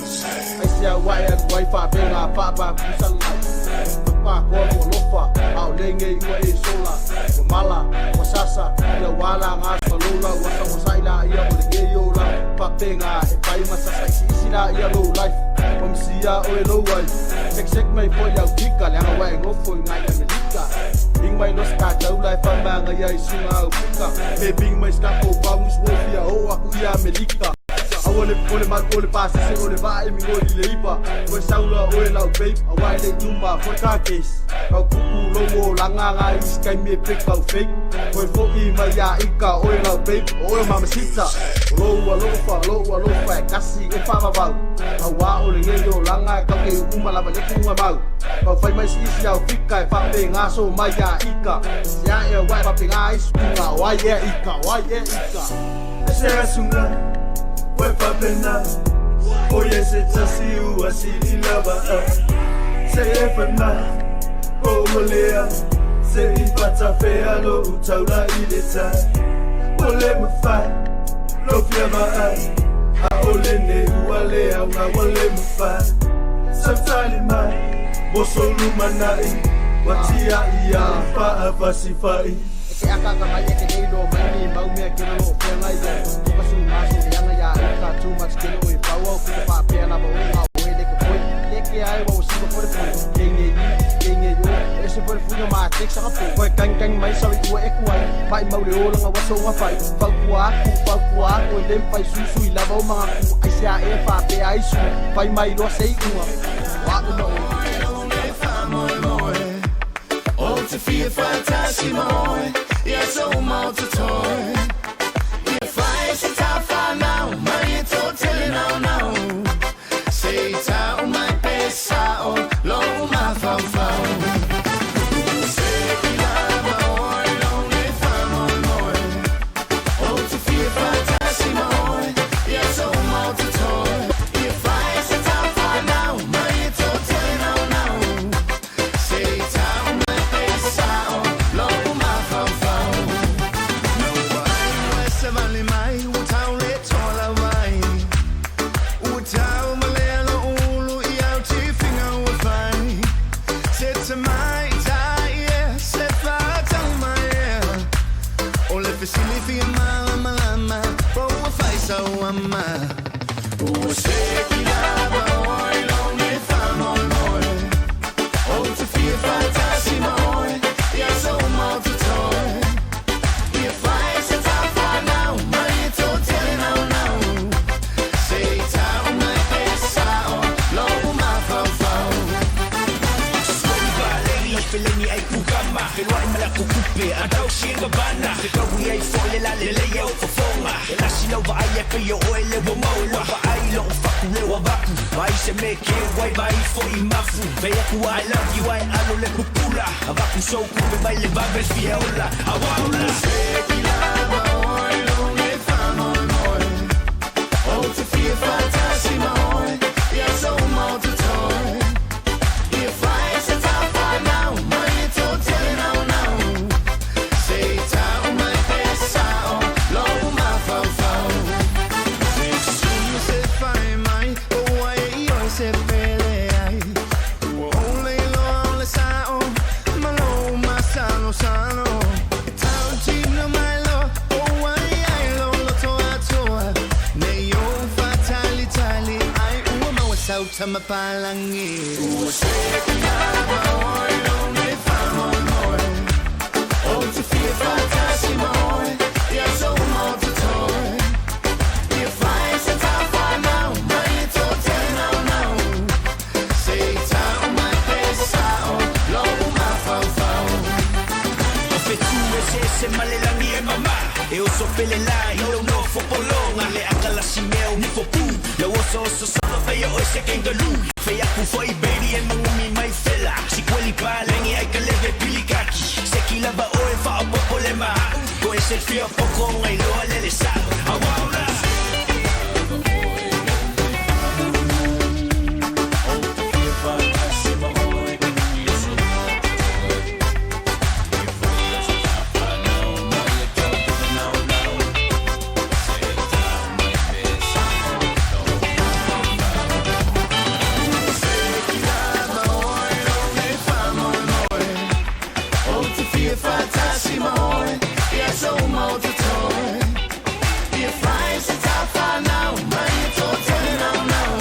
[SPEAKER 20] Ai sea ua e alu ai whapenga Whaapa kusalau Papa koa mo lofa Au le ngei ua e sola Ua mala, ua sasa Ia wala ngā salola Ua sa ua saila ia o le ngei o la Whapenga e pai masasa isi isi la ia low life Ua misia o e low ai Sek sek mai po iau kika Le anga wa e ngofo i ngai Amerika Ing mai no ska taula e whamanga ia i sunga au puka Me bing mai ska ko paungus wofia o aku ia Amerika Au Aua le o le malu o le pasese o le vaa e migoi i le ipa. Koe saula oe lau babe, a wai le luma for car case. Kau kuku lowo langa nga is kai me pick kau fake. Koe fo'i mai ia ika oe lau babe, o oe mamacita. O lou alofa, lou alofa e kasi e whavavau. Au wā o le ngei o langa e kau ke uma lava le kunga mau. Kau whai mai si isi au fika e whape ngā so mai ia ika. Se a e wai whape ngā isu kunga o ai e ika, o ai e ika.
[SPEAKER 10] Se asunga, we whapena. Oye se tasi ua sili lava. Se e whana, o molea. Se i whatawhea lo utaura i le tai. O le mawhai, lo fia maa. A o le ne ua le au ngā wa le mawhai. Sautali mai, mo solu manai. Watia ia wha whasiwhai.
[SPEAKER 20] E ke aka ka mai e ke nei lo mai ni mau mea ke lo whea ngai le. Tuka su ngā so le anga ia ika too much ke lo e whau au kuka wha pea lava o ngā oe le ko koe. Ke ke ai wa o siwa fore fore. Ke nge i, ke nge yo. E se fore fuga mā tek sanga po. Koe kang kang mai sawi ua e kuai. Mai mau le olanga wa so ngā whai. Whau kua aku, whau kua aku. E lem whai susu i lava o mga ku. Ai se a e wha pea ai su. Whai mai loa sei unga. Wā una o.
[SPEAKER 10] O te fia whatasi moi, ia so mo te toi. Ia whai se tā whanau, mai e tō tele nau nau. Se tau mai pe sao, lo ma whau whau. Se ki lava oi, lo ne whamoi moi. O te fia whatasi moi, ia so mo te toi. Ia whai se tā whanau, mai e tō tele nau nau. Se tau mai pe sao, lo ma whau whau. No wai, wai se vale mai, o tau le tola vai. O tau ma le lo ulu i au te whinga o whai. Se te mai tai e, se whātau mai e. O le fesili fia malama lama, po ua whai sau ama. Ua se ki lava oi, lo ne whamoi moi. O te fia whatasi moi, ia so mo te toi. Ia whai se tā whanau, mai e tō tele nau nau. Se tau mai pe sao, lo ma whau whau.
[SPEAKER 21] Sumba, lei feleni ai kukama. Felwai mala kukupe, atau shinga bana. Fekawi ai fole la le lei au fofonga. E lasi lau vaai e pio oe le wa maua. Vaai lo faku le wa vaku. Vai se me ke wai vai fo i mafu. Vea ku I love you ai alo le pupula. Avaku so kupe vai le vabe fia ola. Awaula.
[SPEAKER 10] Se ki lava oi lo ne whamoi moi. O te fia whatasi moi, ia so mo te toi. Ia whai se tā whanau, mai e tō tele nau nau. Se tau mai pe sao, lo ma whau whau. Se sunu se whai mai, o ai e ioi se pele ai. Ua ole loa ole sao, ma lo ma salo salo. Tau tino mai lo, o ai ai lo lo toa toa. Nei o whatali tali, ai ua maua sauta mapalangi. Ua se ki lava oi lo ne whamoi moi. O te fia whatasi moi, ia so mo te toi. Ia whai se tā whanau, mai e tō tele nau nau. Se tau mai pe sao, lo ma whau whau.
[SPEAKER 21] O fetu e se se malelangi e mama. E oso pele la i lau no fopolonga. Le akala si meo ni fopu. Lau oso oso solo fea o se kangaroo. Fea ku foi baby e mangumi mai fela. Si kweli pa lengi ai ka leve pilikaki. Se ki lava o e wha o popole ma. Ko e se fia poko ngai loa lele sao. Awaula.
[SPEAKER 10] Whatasi moi, ia so mo te toi. Ia whai se tā whanau, mai e tō tele nau nau.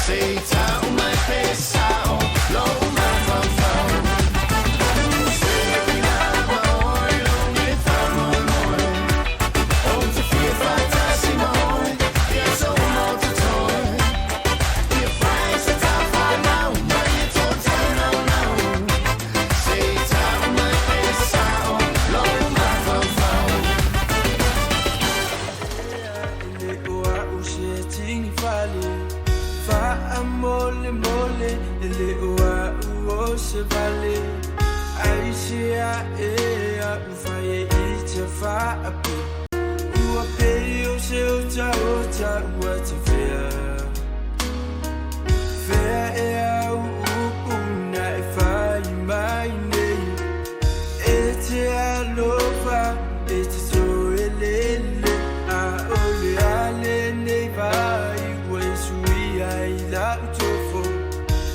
[SPEAKER 10] Se tau mai pe sao, lo ma whau whau. Se ki lava oi, lo ne whamoi moi. O te fia whatasi moi, ia so
[SPEAKER 2] ufai e i te whaapu. Ua pei o se ota ota ua te whea. Whea e au upuna e whai mai nei. E te alofa, e te toe lele. A ole ale nei vai ua e sui ai la utofo.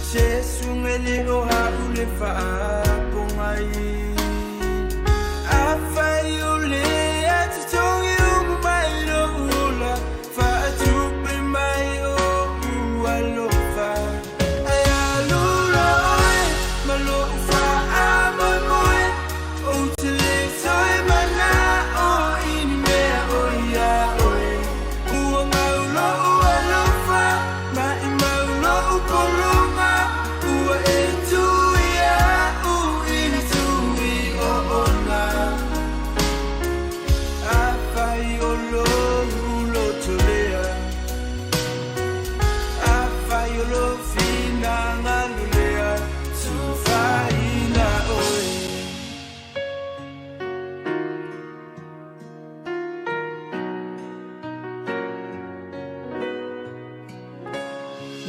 [SPEAKER 2] Se sungele o haule whaapongai. A whai o le atu tongi umu mai lo ula. Whaatupe mai o ualofa. Ai alula oe, ma lo whaamoe moe. O te le toe mana o ini mea o ia oe. Ua ngau lo ualofa, ma i mau lo upolunga. Ua e tuia u ini tui o ona. A whai o lo ulo tolea. A whai o lo whina ngalulea. Tuwhaina oe.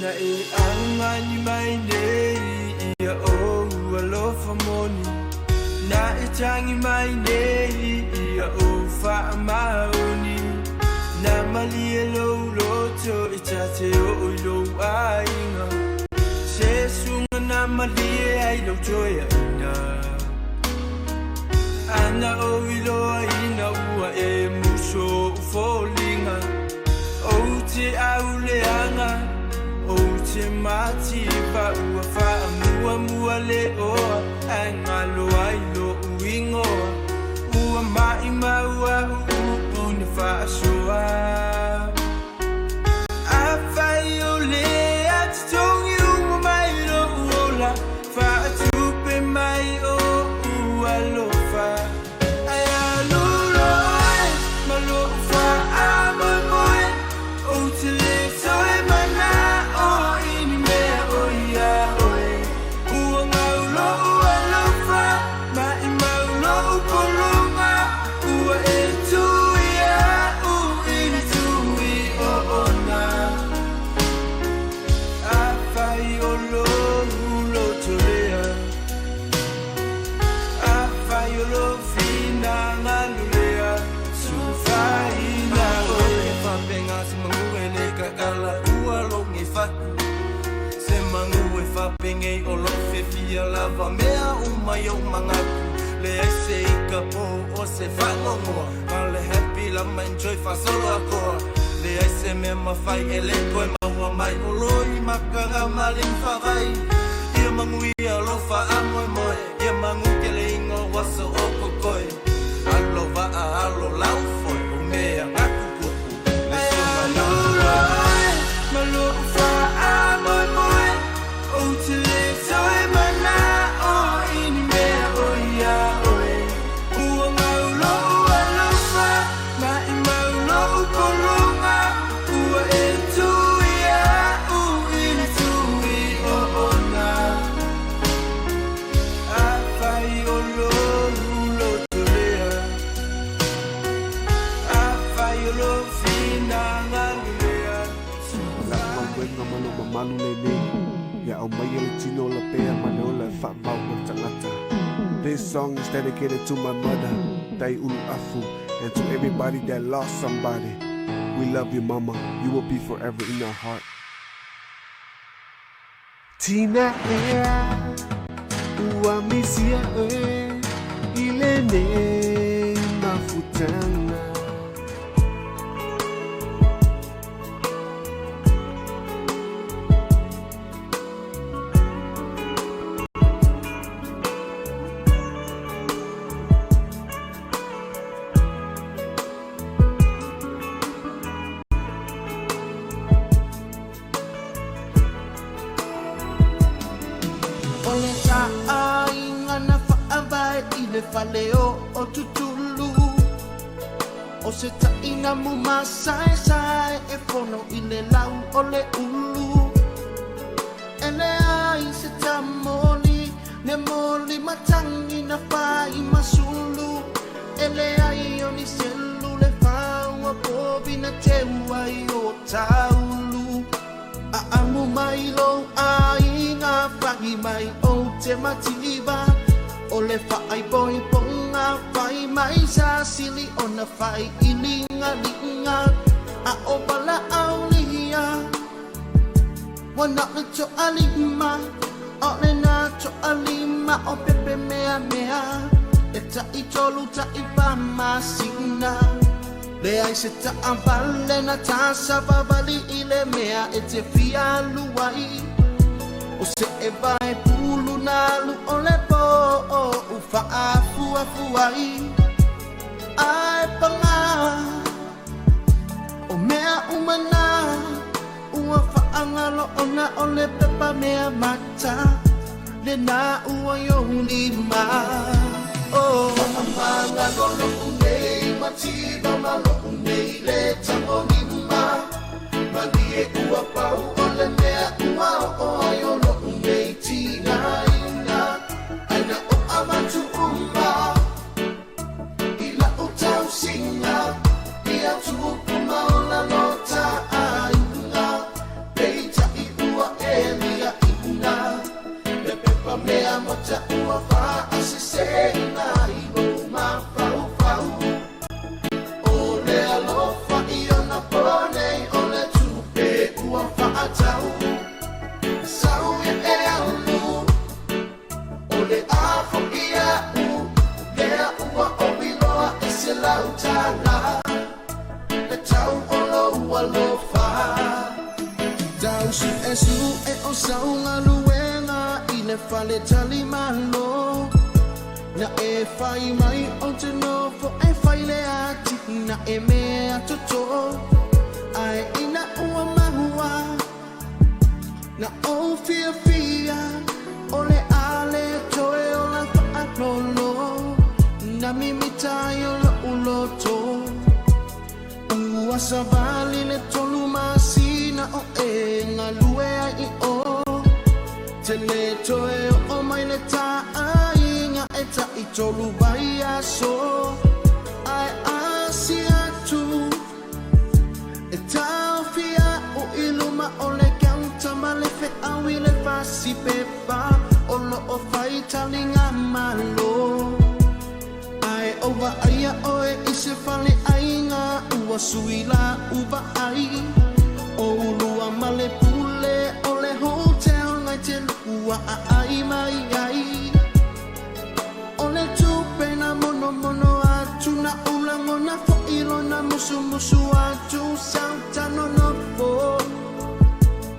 [SPEAKER 2] Na e angani mai nei ia o alofa moni. Na e tangi mai nei ia o whaamaoni. Na malie lou loto i tate o i lou ainga. Se sunga na malie ai lou toe aina. Ana o i loa ina ua e muso u fōlinga. O te auleanga, o te mati pa ua whaamua mua le oa. Ai ngalo ai lo uingoa. Ua mai maua u upu na whaasoa. A whai o le atu tongi umu mai lo uola. Whaatupe mai o ualofa. Ai alula oe, ma lo whaamoe moe. O te le toe mana o ini mea o ia oe. Ua ngau lo ualofa, ma i mau lo upolunga. Ua e tuia u ini tui o ona. A whai o lo ulo tolea. A whai o lo whina ngalulea. Tuwhaina oe.
[SPEAKER 22] E whapenga se mangu e le kakala ua longi whaku. Se mangu e whapenge o lo whiwhia lava mea umai o mangaku. Le ai se i ka pō o se whangongoa. Ma le happy la ma enjoy whasolo akoa. Le ai se mea mawhai e le koe maua mai o loi makanga maling whawai. Ia mangu ia lo whaamoe moe. Ia mangu ke le ingo waso o kokoe. Alo waa alo lau foi o mea ngaku kuku. Le sunga na
[SPEAKER 2] Alula oe, ma lo whaamoe moe. O te le toe mana o ini mea o ia oe. Ua ngau lo ualofa, ma i mau lo upolunga. Ua e tuia u ini tui o ona. A whai o lo ulo tolea. A whai o lo whina ngalulea.
[SPEAKER 23] La mauenga malo mamalu le nei. Ia au mai ele tino la pea ma le ola e whaamau mo le tangata. This song is dedicated to my mother, Tai Ulu Afu, and to everybody that lost somebody. We love you, mama. You will be forever in our heart. Tina ea, ua misia e, ilene mafutanga.
[SPEAKER 10] O le taʻaiga na faavae i le fale o o tutulu. O se taʻina mumasaesae e fono i le lau o le ulu. E leai se tamoli le moli matangi na fai masulu. na te uai o taulu. A amu mai lo ai ngā whangi mai o te mativa. O le whaai poi ponga whai mai sa sili o na whai ili ngā linga. A o pala au lia. Wana le to alima, o le nā to alima o pepe mea mea. E ta i tolu ta i pa masina. Le ai se ta ambale na ta sa vavali i le mea e te fia luai. O se e vai pulu nalu o le po o ufa afu afu ai. Ai panga o mea umana ua whaangalo ona o le pepa mea mata. Le nā ua yohulima. Oh, amanga lolo unei mativa malo unei le tango nima. Malie ua pau o le mea ua o ayolo unei tina ina. Aina o amatu uma. Ila o tau singa. Ia tupu maola lota ainga. Peita i ua elia ina. Le pepa mea mata ua wha asisena i lo mafau fau. O le alofa i ona pone o le tupe ua whaatau. Sau e e alu. O le afo ia u. Lea ua o wiloa e se lautala. Le tau o lo alofa. Tau su e su e o sau ngaluenga i le fale tali malo. Na e whai mai o te nofo e whai le ati na e mea toto. Ai ina ua mahua. Na o fia fia. O le ale toe o la whaatlolo. Na mimita i o lo uloto. Ua savali le tolu masina o e ngalue ai i o. Te le toe o mai le taai e ta i tolu vai aso. Ai asi atu. E tau fia o iluma o le kaunta ma le wheau i le fasi pepa. O lo o whai talinga malo. Ai o wa aia oe i se fale ainga ua sui la uva ai. O ulua ma le pule o le hotel ngai te lukua a ai mai ai. O le tupe na mono mono atu na ulango na whailo na musu musu atu sauta no no po.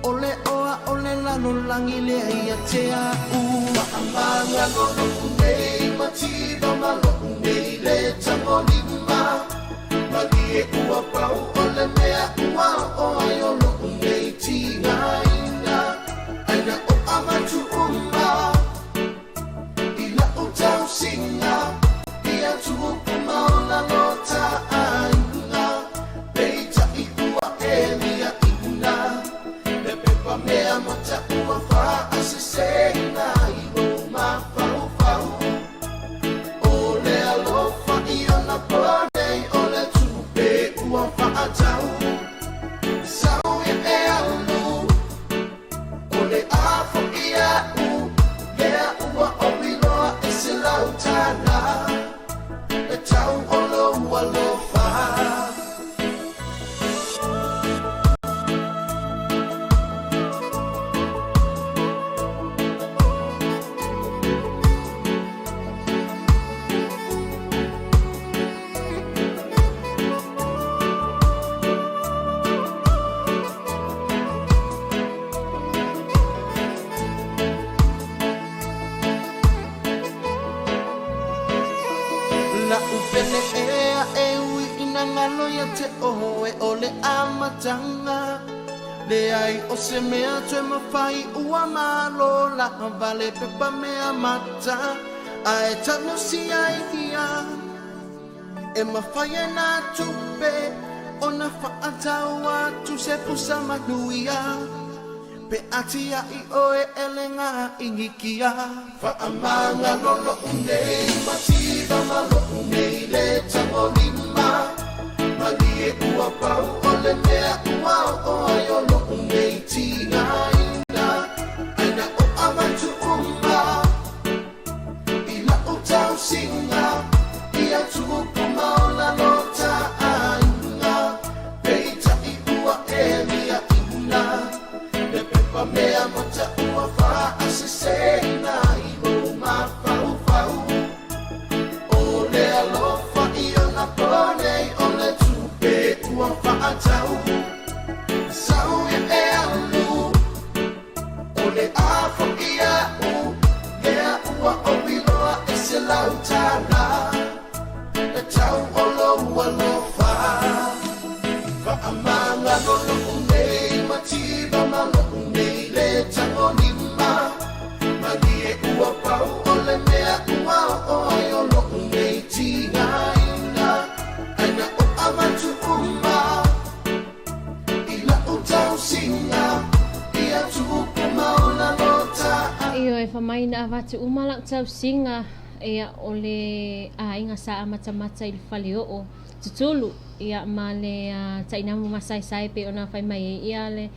[SPEAKER 10] O le oa o le lalo langi le ia te a u. Maamanga lono unei mativa malo unei le tango lima. Malie ua pau o le mea ua o aiolo unei tina ina. Aina o amatu uma. Ila o tau singa. Ia tupu maola lota ainga. Peita i ua elia ina. Le pepa mea mata ua wha asisena i lo mafau fau. O le alofa i ona pone o le tupe ua whaatau. Sau e e alu. O le afo ia u. Lea ua o wiloa e se lautala. Le tau o lo alofa. La upele ea e ui ina ngalo ia te oho e ole amatanga. Le ai o se mea toe mawhai ua malo la vale pepa mea mata. Ae tano si ai ia. E mawhai e nā tupe o na whaatau atu se pusa manuia. Pe ati ai oe ele ngā ingikia. Whaamanga lolo unei mativa malo unei le tango lima. Malie ua pau o
[SPEAKER 6] avatu uma lau tausiga ia o le aiga sa amatamata i le faleoo tutulu ia ma le tainamu masaesae pei ona fai mai ai ia le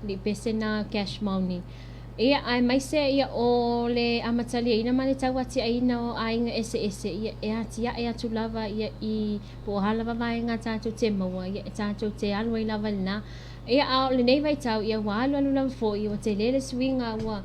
[SPEAKER 6] lipese na cash money. Ia ae maise ia o le amataliaina ma le tauatiaina o aiga eseese ia e atiae atu lava ia i po o a lava vaega tatou te maua ia e tatou te alu ai lava i lena. Ia a o lenei vaitau ia ua alualu lava foi ua tele le suiga ua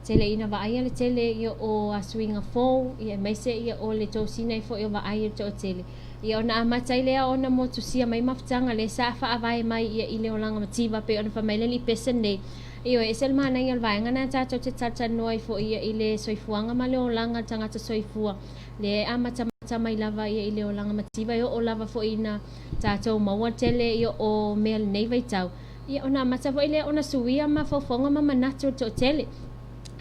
[SPEAKER 6] tele ina vaaia le tele ia o suiga fou ia aemaise ia o le tosina ai foi o vaai o le toatele. Ia ona amata ai lea ona motusia mai mafutaga lea sa faavae mai ia i le olaga mativa pei ona fai mai le alii pese nei. Ioe, e ese le manaia o le vaega lena tatou te talatalanoa ai foi ia i le soifuaga ma le olaga o le tagata soifua lea e amatamata mai lava ia i le olaga mativa e oo lava foi ina tatou maua tele ia o mea lenei vaitau. Ia ona amata foi lea ona suia mafaufauga ma manatu o le toatele.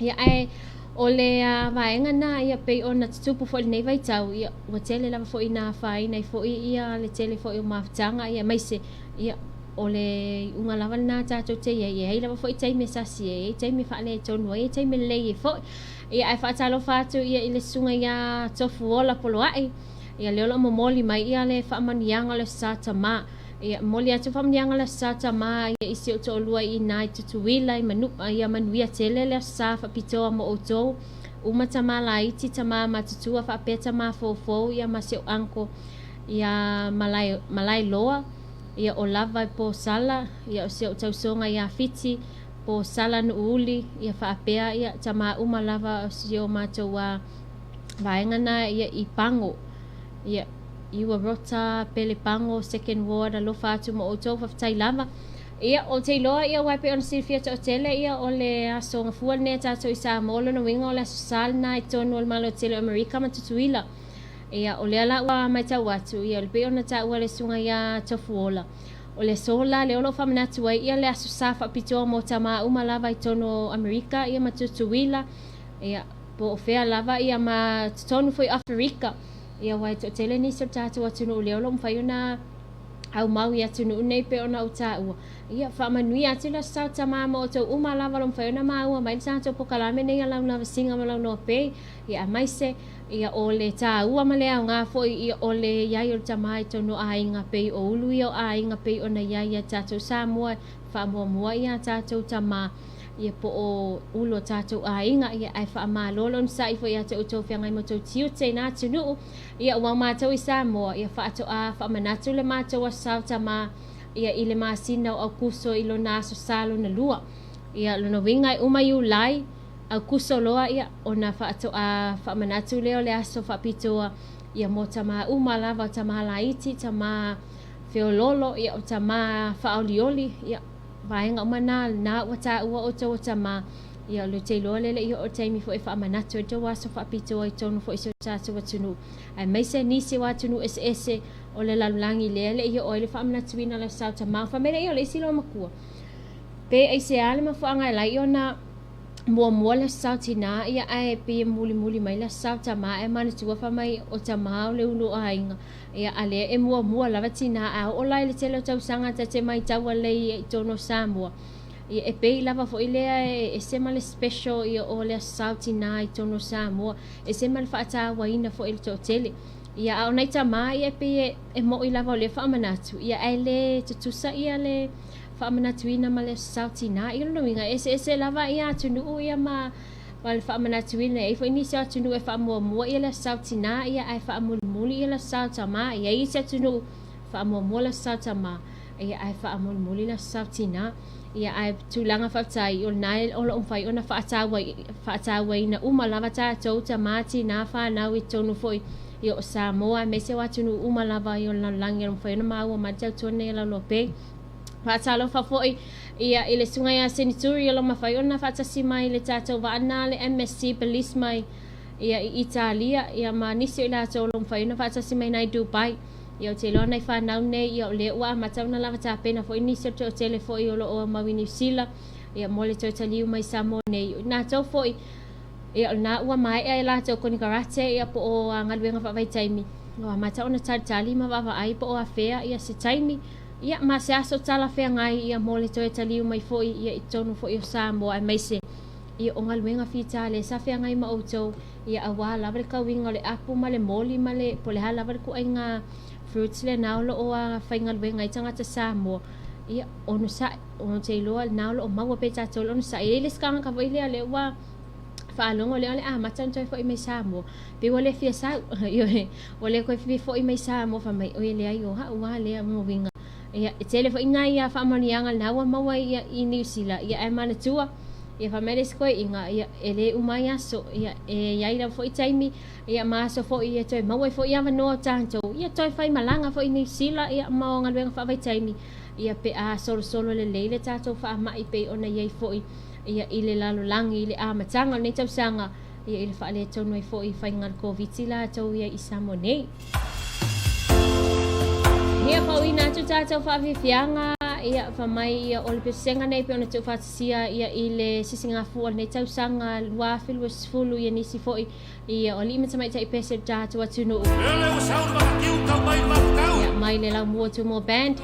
[SPEAKER 6] Ia ae o le vaega lena ia pei ona tutupu foi i lenei vaitau, ia ua tele lava foi ina afaina ai foi ia le tele foi o mafutaga ia aemaise ia o le iuga lava lena tatou te i ai. E i ai lava foi taimi e sasi ai, e i ai taimi e faaletonu ai, e i ai taimi e lelei ai foi. Ia ae faatalofa atu ia i le susuga ia Tofuola Poloai, ia lea o lo o momoli mai ia le faamanuiaga o le Sa Tama. Ia momoli atu faamanuiaga o le Aso Sa Tama ia i si ou toalua i ina i Tutuila i Manu'a ia manuia tele le Aso Sa faapitoa mo outou uma tama laiti, tama matutua faapea tama foufou ia ma si ou uncle ia Malae, Malaeloa ia o lava i po sala ia o si ou tausoga ia Fiti po sala Nu'uuli ia faapea ia tama uma lava o si o matou vaega na ia i Pago ia Iua Rota, Pele Pago, Second Ward, alofa atu mo outou, faafetai lava. Ia, ou te iloa, ia, aua e pei ona silafia toatele, ia, o le aso gafua lenei a tatou i Samoa, o lona uiga o le aso Sa lena i totonu o le Malo tele o Amerika ma Tutuila. Ia, o lea la ua matau atu, ia, e pei ona taua e le susuga ia Tofuola, o le aso la lea o lo o faamanatu ai, ia, le aso Sa faapitoa mo tama uma lava i totonu o Amerika, ia, ma Tutuila, ia, po o fea lava, ia, ma totonu foi o Aferika. Ia, aua e toatele nisi o le tatou atunuu lea o lo o mafai ona aumau i atunuu nei pei ona ou taua. Ia, faamanuia atu le Aso Sa o Tama ma outou uma lava o lo o mafai ona maua mai le tatou pokalame nei a Laulaulasina ma Lauloa Pei. Ia, aemaise, ia, o le taua ma le aoga foi, ia, o le i ai o le tama i totonu o aiga pei o ulu ia o aiga pei ona i ai ia tatou Samoa e faamuamua ia tatou tama. Ia po o ulu o tatou aiga, ia ae faamalo le onosai foi ia te outou feagai ma outou tiute i na atunuu, ia ua matou i Samoa, ia faatoa faamanatu le matou Aso Sa o Tama, ia i le masina o Aukuso i lona Aso Sa lona lua. Ia lona uiga e uma Iulai, Aukuso loa, ia ona faatoa faamanatu lea o le aso faapitoa, ia mo tama uma lava, o tama laiti, tama feoloolo, ia o tama faaolioli, ia vaega uma na, lena ua taua outou o tama, ia o le te iloa lea le i oo taimi foi e faamanatu ai tou aso faapitoa i totonu foi o si o tatou atunuu, aemaise nisi o atunuu eseese o le lalolagi lea le i oo ai le faamanatuina o le Aso Sa o Tama. Fai mai lea ia o le isi loomatua, pe aisea le mafuaaga e lai ona muamua le Aso Sa o Tinā, ia ae pei e mulimuli mai le Aso Sa o Tama, ae manatua fai mai o tama o le ulu o aiga. Ia, a lea e muamua lava tinā, a oo la i le tele o tausaga ta te matau lelei i totonu o Samoa, ia e pei lava foi lea e ese ma le special ia o le Aso Sa o Tinā i totonu o Samoa, ese ma le faatauaina foi e le toatele. Ia, a o nai tamā ia e pei e, e mo'i lava o lea faamanatu, ia ae le tutusa ia le faamanatuina ma le Aso Sa o Tinā. Ia lona uiga, e eseese lava ia atunuu ia ma ma le faamanatuina. E i ai foi nisi o atunuu e faamuamua ia le Aso Sa o Tinā, ia ae faamulimuli ia le Aso Sa o Tamā. E i ai isi atunuu faamuamua le Aso Sa o Tamā, ia ae faamulimuli le Aso Sa o Tinā. Ia ae tulaga faafetai o lena o lo o mafai ona faataua, faatauaina uma lava tatou tamā, tinā, fanau i totonu foi ia o Samoa aemaise o atunuu uma lava ia o le lalolagi o lo o mafai ona maua mai le tautua lenei a Lauloa Pei. Faatalofa foi ia i le susuga ia Senituri o lo o mafai ona faatasi mai i le tatou vaa lena le MSC Belize mai ia i Italia ia ma nisi o i latou o lo o mafai ona faatasi mai nai Dubai. Ia ou te iloa nai fanau nei ia o lea ua amata ona lava tapena foi nisi o le toatele foi o lo o aumau i Niu Sila ia mo le toe taliu mai Samoa nei. O i latou foi ia o lena ua maea e latou konikarate ia po o galuega faavaitaimi ua amata ona talitali ma vaavaai po o afea ia se taimi ia ma se aso talafeagai ia mo le toe taliu mai foi ia i totonu foi o Samoa aemaise. Ia o galuega fita le sa feagai ma outou ia auā lava le kauiga o le apu ma le moli ma le po o le a lava le kuaiga fruits lenā o loo faigaluega ai tagata Samoa. Ia onosaʻi ona te iloa lenā o loo maua pea tatou le onosaʻi. E iai le isi tagata foi lea lea ua faalogo lea o le amata ona toe foʻi mai Samoa pei ua le fia sau ioe ua le toe fia foʻi mai Samoa fai mai oi e leai o a'u a lea uiga. Ia e tele foi nai faamanuiaga lenā ua maua ia i Niu Sila. Ia ae manatua ia fai mai le isi koeʻiga ia e lē uma ai aso. Ia e iai lava foi taimi ia ma aso foi e toe maua ai foi avanoa o tatou ia toe fai malaga foi i Niu Sila ia ma o galuega faavaitaimi ia pe a solosolo lelei le tatou faamaʻi pei ona iai foi ia i le lalolagi i le amataga o lenei tausaga ia i le faaletonu ai foi faiga le Koviti latou ia i Samoa nei. Ia faauiina atu tatou faafiafiaga ia fai mai ia o le pesega nei pei ona tuufaatasia ia i le sisigafua o lenei tausaga 2020 ia nisi foi ia o alii ma tamaitai pese o le tatou atunuu. Ia mai le Laumua Tumua Band.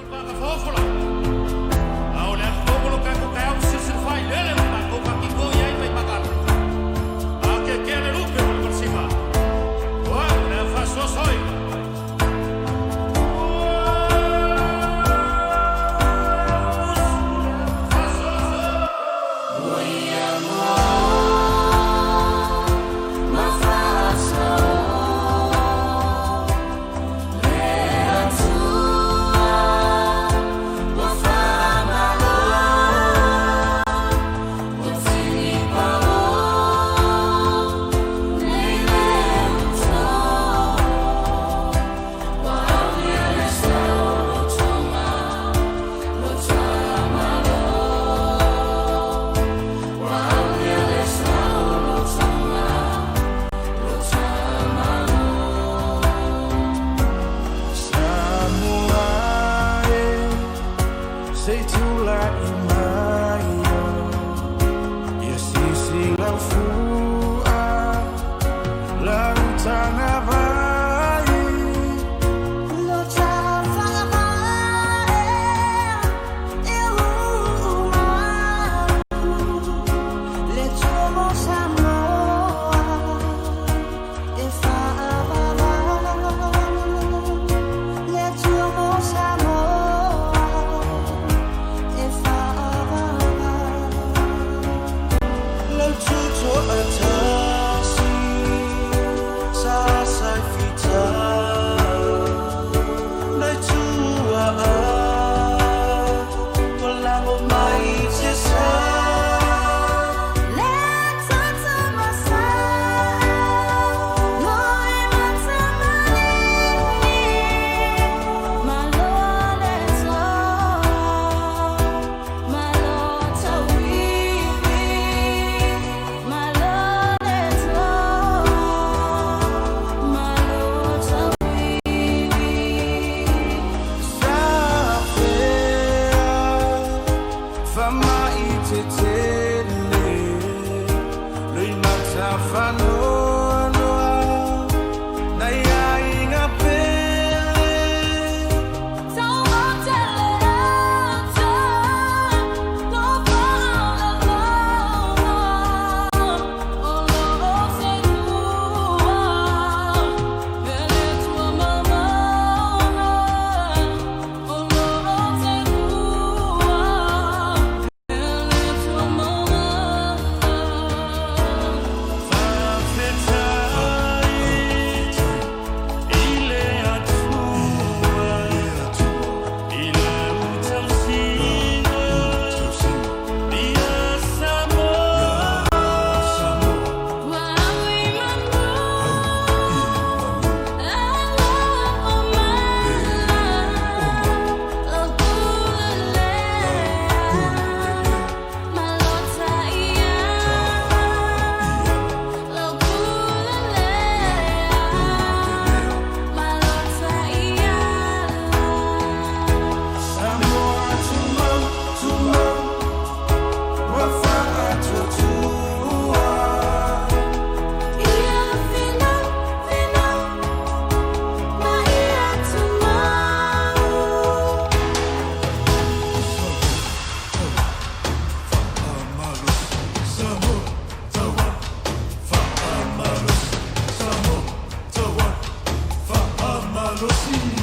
[SPEAKER 2] malosi.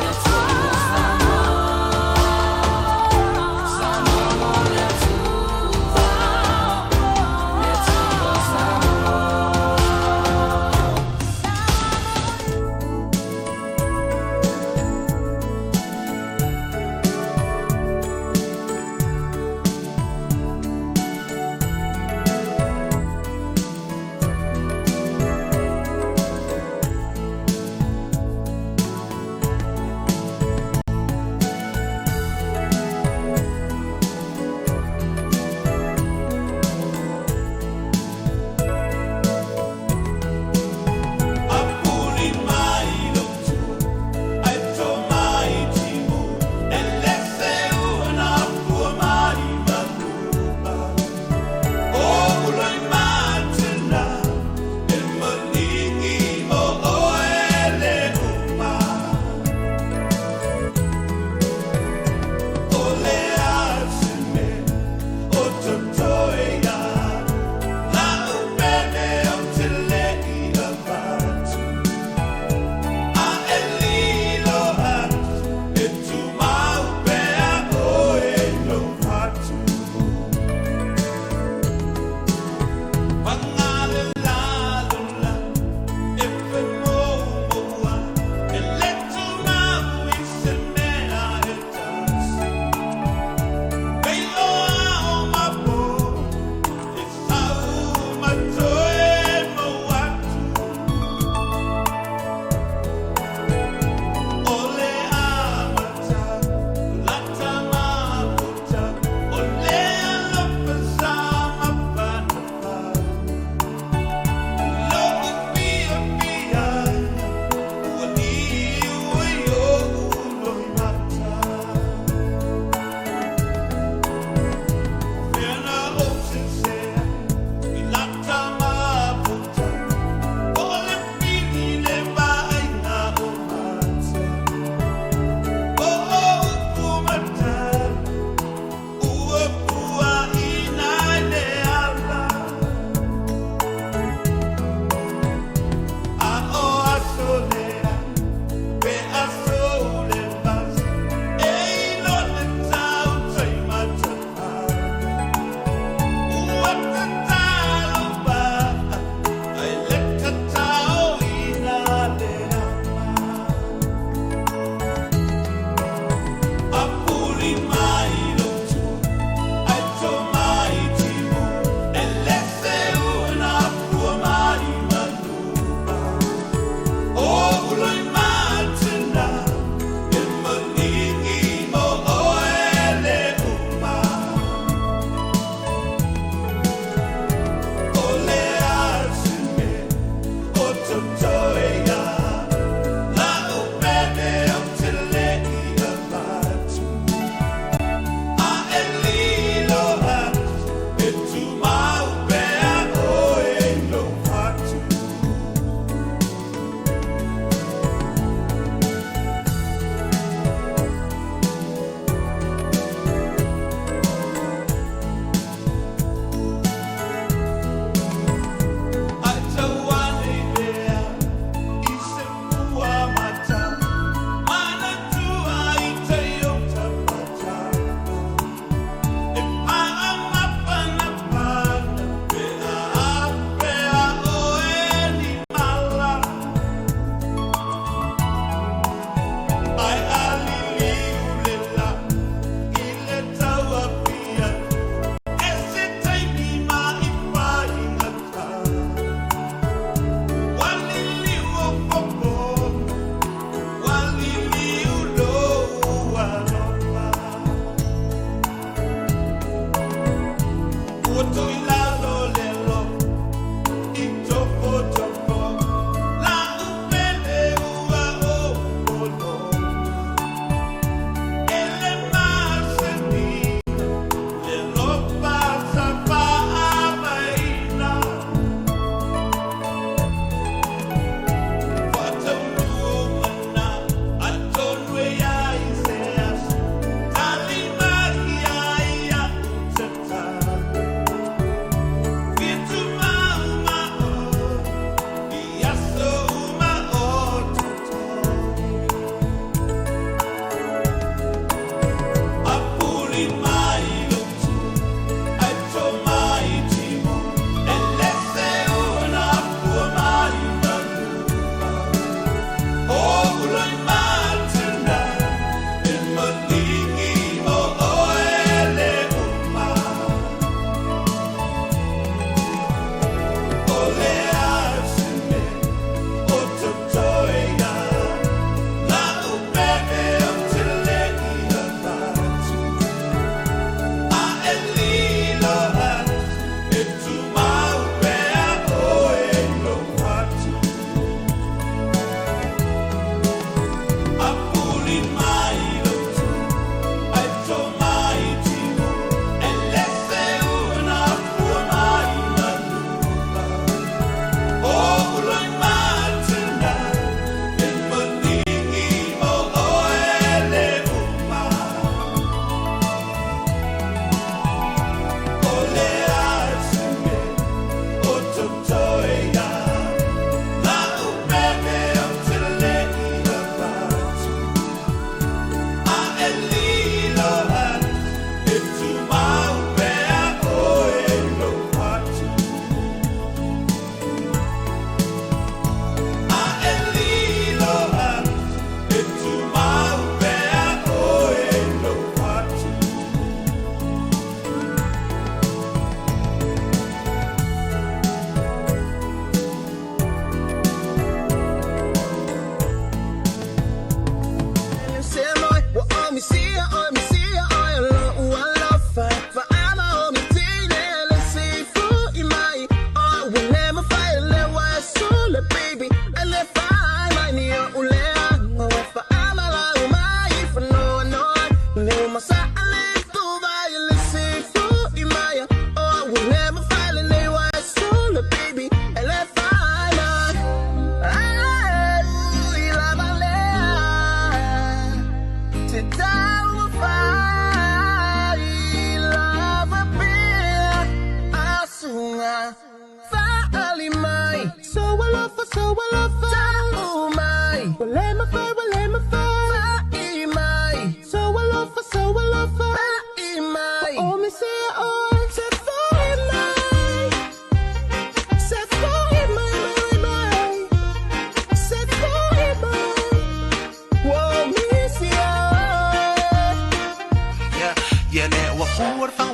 [SPEAKER 9] Let's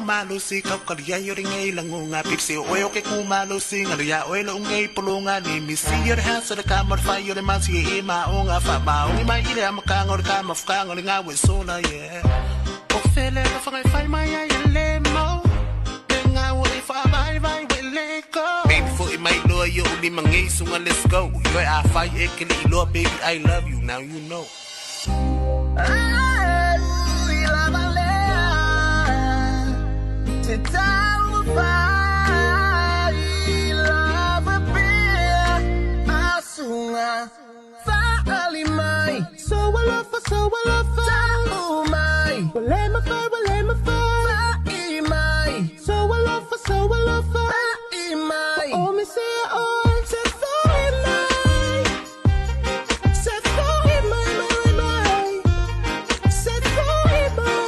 [SPEAKER 8] Malosi kau kalia yo ringe langunga pipsi oe o ke ku malosi ngalu ya oe lo ngai pulunga ni misi your hands to the camera fire your man si e ma onga fa ma ongi mai ile am ka ngor ka ma fka ngor nga we sola yeah o fele ka fa ngai mai ai le mo nga wo e fa bye bye we let go baby for i mai lo yo ni mangi sunga let's go yo a fa e ke le lo baby I love you now you know.
[SPEAKER 10] So I love mai. Wale ma fa, wale ma fa, mai. So I love for, so I love for, mai. Oh me say oh, say for mai. Say for mai, mai, mai. Say for mai.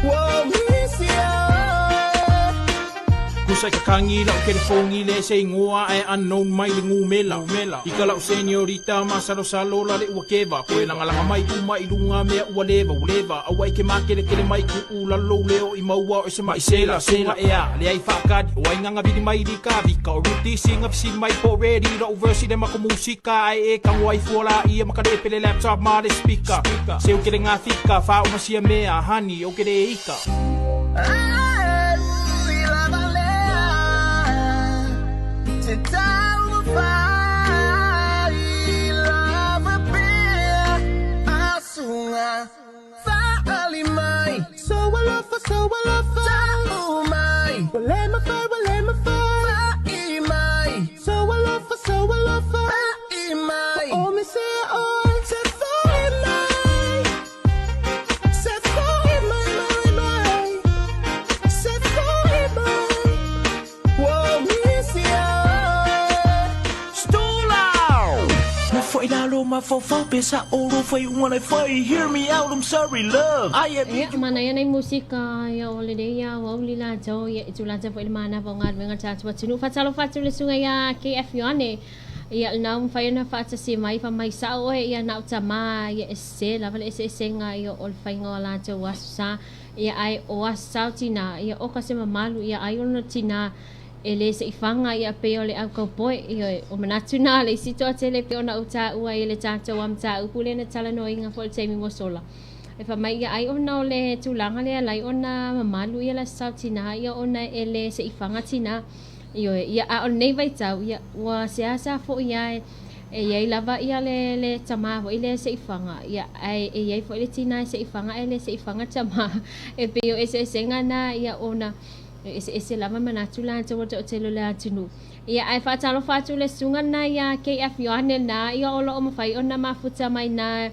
[SPEAKER 10] Whoa me say oh.
[SPEAKER 12] Kusai kakangi lau telefongi le se ingoa e unknown mai le ngumela. I ka lau seniorita masalo salo la le ua keva. Koe langa mai uma i lunga mea ua leva uleva. Aua i ke makele kele mai ku ula lo leo i maua o se mai sela. Sunga ea le ai whaakadi o ai nganga vili mai li ka vika. O ruti singa fisi mai po ready lo versi le mako musika. Ai e kango ai fuola ia makale pele laptop ma le speaker. Se o kele ngā fika wha o masia mea hani o kele ika.
[SPEAKER 10] So I love for, so I love for, mai. Wale ma fa, wale ma fa, mai. So I love for, so I love for, mai. Oh me say oh, say for mai. Say for mai, mai, mai.
[SPEAKER 17] mafaufau pe sa o lou faaiuga na e fai. Hear me out, I'm sorry love, I
[SPEAKER 6] Ia, manaia nei musika ia o lenei aoauli latou ia i tulaga foi i le manava o galuega a le tatou atunuu. Faatalofa atu i le susuga ia KF Ioane, ia lena ua mafai ona faatasi mai fa mai sao oe ia na o tama ia e sese lava le eseesega ia o le faiga o a latou aso sa ia ae o aso sa o tina ia oka se mamalu ia ai ona tina e le seifaga ia pei o le au kaupoe ioe o manatu na le isi toatele pei ona ou taua ai i le tatou mataupu lea na talanoaina foi i le taimi ua sola. E fai mai ia ai ona o le tulaga lea lai ona mamalu ia le aso sa o tina ia ona e le seifaga tina. Ioe ia a o lenei vaitau ia ua seasea foi lava e i ai lava ia le le tamā foi lea e seifaga ia ae e i ai foi le tina e seifaga ae le seifaga tamā. E pei o eseesega na ia ona E eseese lava manatu latou o le toatele o le atunuu. Ia, ae faatalofa atu le susuga lena ia KF Ioane lena, ia o lo o mafai ona mafuta mai na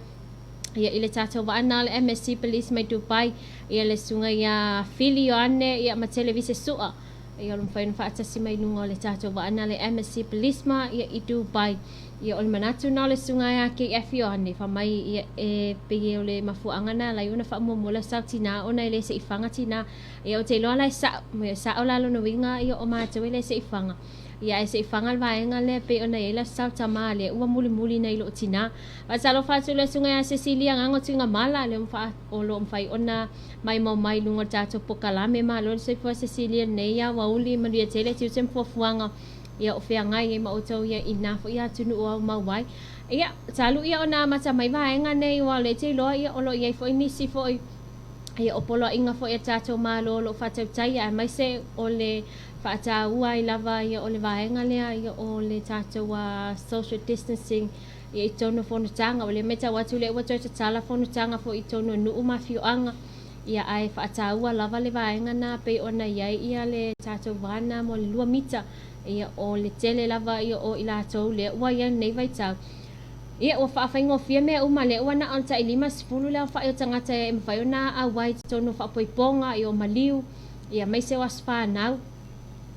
[SPEAKER 6] ia i le tatou vaa na o le MSC Police mai Dubai, ia le susuga ia Fili Ioane ia ma Televise Sua. Ia o lo o mafai ona faatasi mai luga o le tatou vaa na le MSC Police ma ia i Dubai. Ia o le manatu na o le susuga ia KF Ioane, fai mai ia e pei o le mafuaaga na alai ona faamuamua le sau tina ona e le seifaga tina. Ia ou te iloa la e sa'o, e sa'o la lona uiga ia o matou e le seifaga. Ia ae seifaga le vaega lea pei ona i ai le Aso Tama lea ua mulimuli nai lou tinā. Faatalofa atu i le Susuga ia Cecilia Gago Tuigamala lea ua o lo o mafai ona maimau mai i luga o le tatou pokalame. Malo le soifua Cecilia i lenei aoauli, manuia tele tiute ma fuafuaga ia o feagai ai ma outou ia i na foi atunuu o aumau ai. Ia, talu ia ona amata mai vaega nei aua o lea e te iloa ia o lo o i ai foi nisi foi Ia, o poloaiga foi a le tatou Malo o lo o faatautaia aemaise o le faataua ai lava ia o le vaega lea ia o le tatou social distancing ia i totonu o fonotaga. O lea e matau atu lea ua toe tatala fonotaga foi i totonu o nuu ma afioaga ia ae faataua lava le vaega na pei ona i ai ia le tatou va na mo le 2 mita ia o le tele lava ia o i latou lea ua i ai lenei vaitau. Ia, ua faafaigofie mea uma, lea ua na o le tai 50 le aofai o tagata e mafai ona auai i totonu o faapoipoga, ia o maliu, ia aemaise o aso fanau.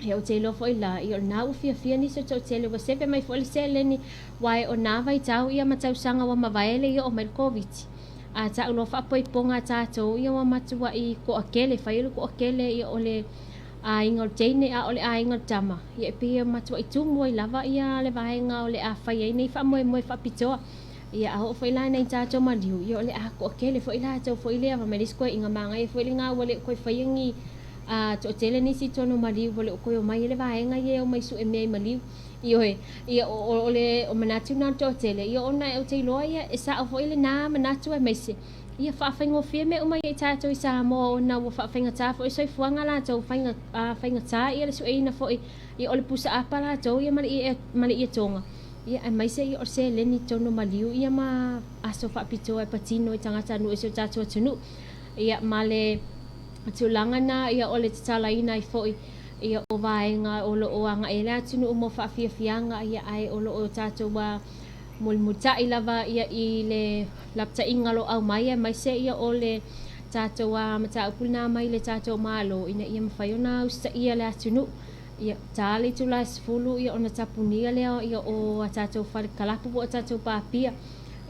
[SPEAKER 6] Ia ou te iloa foi la, ia o lena ua fiafia nisi o toatele, ua sefe mai foi le seleni, aua o na vaitau ia ma tausaga ua mavae le i oo mai le Koviti. A tau loa faapoipoga a tatou, ia ua matuai toatele, fai o le toatele ia o le aiga o le teine a o le aiga o le tama, ia e pei e matuai tumu ai lava ia le vaega o le a fai ai nei faamoemoe faapitoa. Ia a oo foi la nei tatou maliu, ia o le a toatele foi latou foi lea, fai mai le isi koeaiga manaia foi lena ua le o toe faia ni a toatele nisi i totonu o maliu ua le o toe omai ai le vaega ia e omai sue mea i maliu. Ioe, ia o le o manatu na o le toatele, ia ona ou te iloa ia e sao foi lena manatu aemaise Ia faafaigofie mea uma ia i tatou i Samoa ona ua faafaigata foi le soifuaga latou, faiga, faigata ia le sueina foi ia o le pusa apa latou ia ma le ie, ma le ietoga, ia aemaise ia o le seleni i totonu o maliu ia ma aso faapitoa e patino i tagatanuu i si o tatou atunuu. Ia ma le tulaga na ia o le tatalaina ai foi ia o vaega o lo o agai ai le atunuu mo faafiafiaga ia ae o lo o tatou mulimulita'i lava ia i le lapataiga o lo o aumai aemaise ia o le tatou mataupu lena mai le tatou Malo ina ia mafai ona usitaia le atunuu. Ia ta le itula e 10 ia ona tapunia lea ia o a tatou fale kalapu po o a tatou pāpia.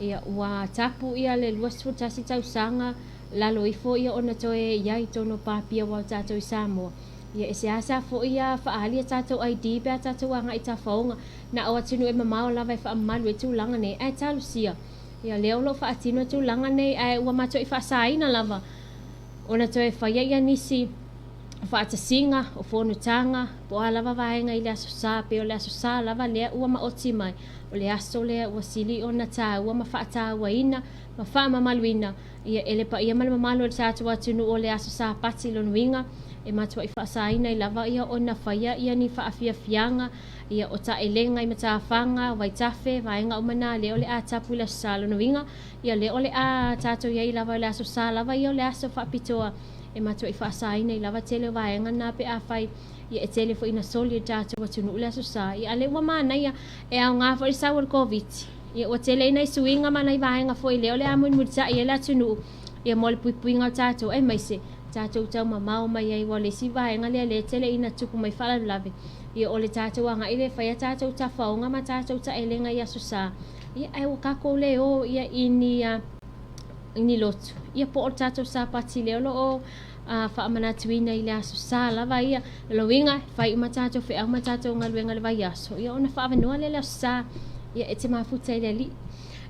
[SPEAKER 6] Ia ua tapu ia le 21 tausaga lalo ifo ia ona toe i ai i totonu o pāpia aua o tatou i Samoa. Ia e seasea foi ia faaali a tatou ID pe a tatou agai i tafaoga. Na o atunuu e mamao lava e faamamalu ai tulaga nei, ae talosia ia lea o lo o faatino tulaga nei, ae ua matuai faasaina lava ona toe faia ia nisi faatasiga o fonotaga po o a lava vaega i le Aso Sa, pei o le Aso Sa lava lea ua maoti mai, o le aso lea ua sili ona taua ma faatauaina ma faamamaluina ia e le paia ma le mamalu o le tatou atunuu o le Aso Sapati lona uiga e matuai faasaina ai lava ia ona faia ia ni faafiafiaga Ia, o taelega i matafaga, vaitafe, vaega uma na, lea o le a tapu i le Aso Sa. Lona uiga, ia lea o le a tatou i ai lava i le Aso Sa lava ia o le aso faapitoa e matuai faasaina ai lava tele o vaega na pe afai ia e tele foi ina soli e le tatou atunuu le Aso Sa. Ia a lea ua manaia, e aoga foi le sau o le Koviti. Ia ua tele ai nai suiga ma nai vaega foi lea o le a mulimulitai ai le atunuu ia mo le puipuiga o tatou aemaise tatou taumamao mai ai aua o le isi vaega lea lea e tele ina tupu mai faalavelave. Ia o le tatou agai lea e fai a tatou tafaoga ma tatou taelega i Aso Sa. Ia ai ua kākou le o ia i ni i ni lotu. Ia po o le tātou Sapati lea o lo o faamanatuina i le Aso Sa lava ia. O lona uiga, e fai uma tātou feau ma tātou galuega i le vaiaso, ia ona faaavanoa lea i le Aso Sa, ia e te mafuta i le Alii.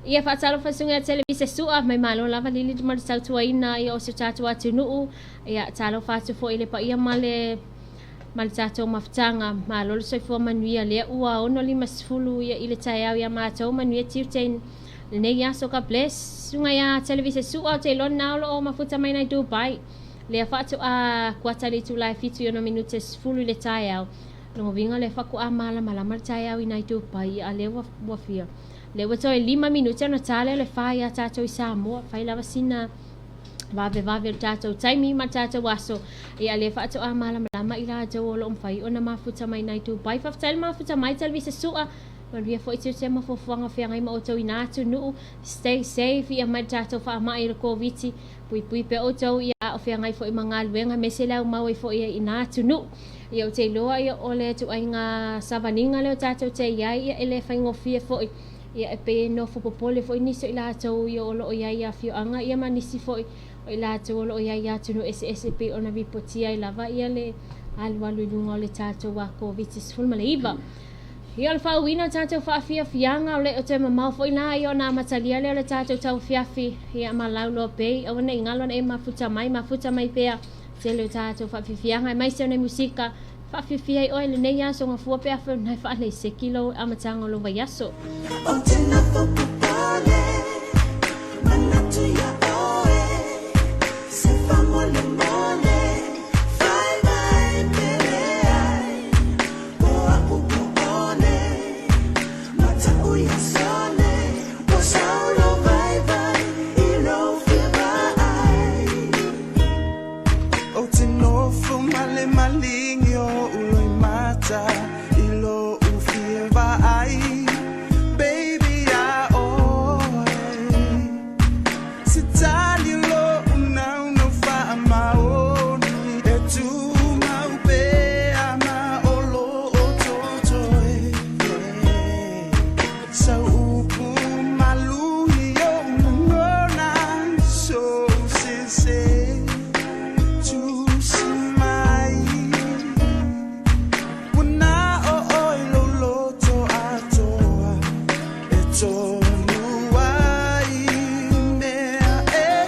[SPEAKER 6] Ia faatalofa susuga ia Televisa Sua, mai malo lava lili ma le tautuaina ia o si o tātou atunuu. Ia talofa atu foi i le paia ma le ma le tatou mafutaga. Malo le soifua manuia lea ua 6:50 ia i le taeao ia matou manuia tiute lenei aso. God bless. Susuga ia Televisa Sua, ou te iloa lena o lo o mafuta mai nai Dubai. Lea faatoa kuata le itula e 7 i 6 minute 10 i le taeao. Lona uiga lea faatoa malamalama le taeao i nai Dubai, a lea ua fia. Lea ua toe 5 minute ona ta lea o le 4 ia tātou i Samoa. Fai lava sina vave vave o le tatou taimi ma le tatou aso. Ia lea faatoa malamalama i latou o lo o mafai ona mafuta mai nai Dubai. Faafetai le mafuta mai Televisa Sua. Manuia foi tiute ma fuafuaga feagai ma outou i nā atunuu. Stay safe ia mai le tatou faamai i le Koviti. Puipui pea outou ia a o feagai foi ma galuega aemaise le aumau ai foi i nā atunuu. Ia ou te iloa ia o le ituaiga savaliga lea o tatou te i ai ia e le faigofie foi. Ia e pei e nofo popole foi nisi o i latou ia o lo o i ai i afioaga ia ma nisi foi o i latou o lo o i ai i atunuu eseese pei ona ripotia ai lava ia le alualu i luga o le tatou Koviti-19. Ia o le faauiina o tatou faafiafiaga o le o toe mamao foi la ia ona amatalia lea o le tatou tauafiafi ia ma lauloa pei aua ne i galo ona e mafuta mai mafuta mai pea tele o tatou faafiafiaga aemaise o nei musika faafiafia ai oe lenei aso gafua pe afai o lena e faaleiseki lou amataga o lou vaiaso.
[SPEAKER 10] Ou te nofo popole, manatu ia oe, se faamolemole, fai mai pe leai, po a'u po ʻole, mata'u ia sole, ua sau lou vaivai i lou fia vaai.
[SPEAKER 7] Ou te nofo ma le maligi o uloimata i lou fia vaai. Baby, ia oe. Se tali lo'u naunau faamaoni e tumau pea ma o loo totoe. Sau upu malu i o'u lagona sou sese tusi mai. Ua na o oe lou loto atoa e tonu ai mea e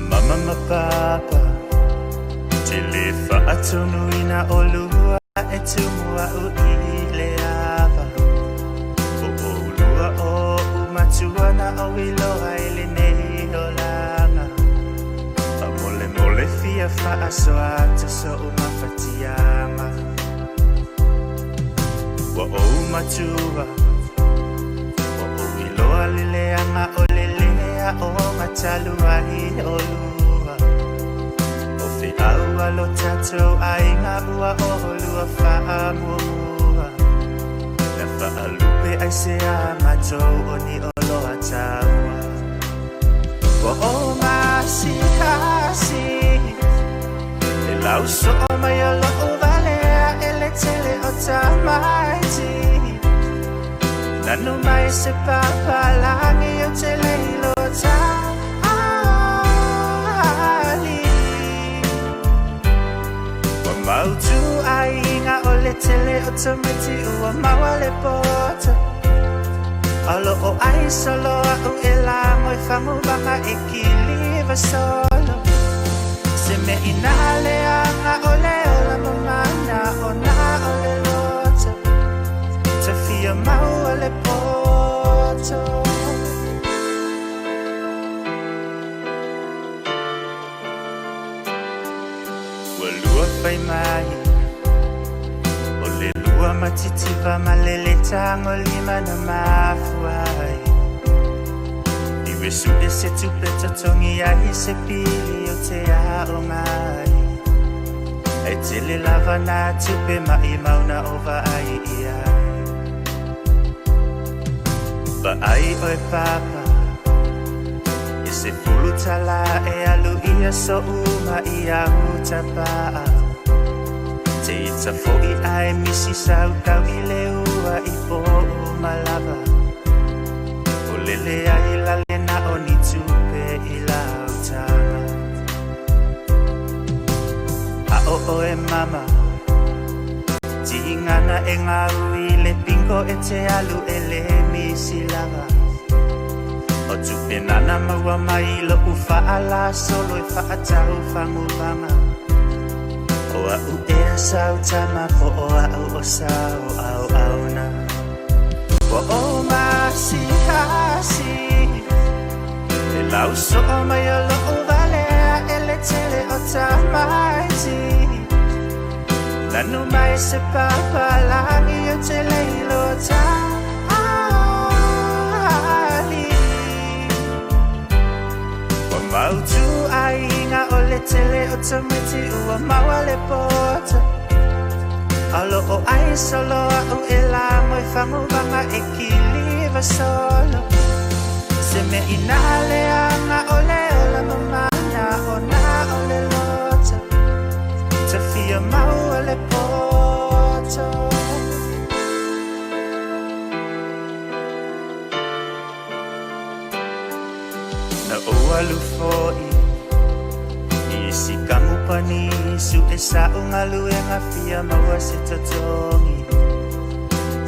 [SPEAKER 11] Mama ma papa Te le whaatonu ina o lua e tumu au i le ava O o lua o umatua na o iloa i le nei olanga A mole mole fia whaasoa atu so umawhatianga Wa o matua O o iloa le leanga o le lea o matalua i o lua O fe au alo tatou aiga ua o lua whaamua Na whaalupe ai se a matou o ni o loa taua Wa o masihasi Le lauso o mai o loo valea e le tele o tamaiti Nanu mai se papalangi o te leilo tali Wa mautu aiga o le tele o tamaiti ua maua le poto Alo o ai solo au e lango e whanguvanga e kiliva solo Se me ina leanga o le ola mamana o na o le loto Te fia maua le poto Ua lua whai mai O le lua matitiva malele tango lima na mafuai Iwe su e se tupe totongi ai se pili o te ao ngai Ai tele lava na tupe mai mauna o vaai ia Vaai oe papa E se fulu tala e alu ia so uma ia utapaa Te ita foi ai misi sau tau i le ua i po o malava O lele ai lale na o ni tupe i lau tanga A o oe mama Tingana e ngau i le pingo e te alu e le misi lava O tupe nana maua mai lo ufa ala solo e whaatau whanguvanga O au ea sau tama po o au o sau au au na Wa o masihasi Le lauso o mai o loo valea e le tele o tamaiti Nanu mai se papalangi o te leilo tali Wa mautu aiga o le tele o tamaiti ua maua le poto Alo o ai solo au e lango e whanguvanga e kiliva solo Se me ina leanga o le ola mamana o na o le loto Te fia maua le poto Na o alu foi Isi kamupani su e sa ungalu e ngawhia maua se totongi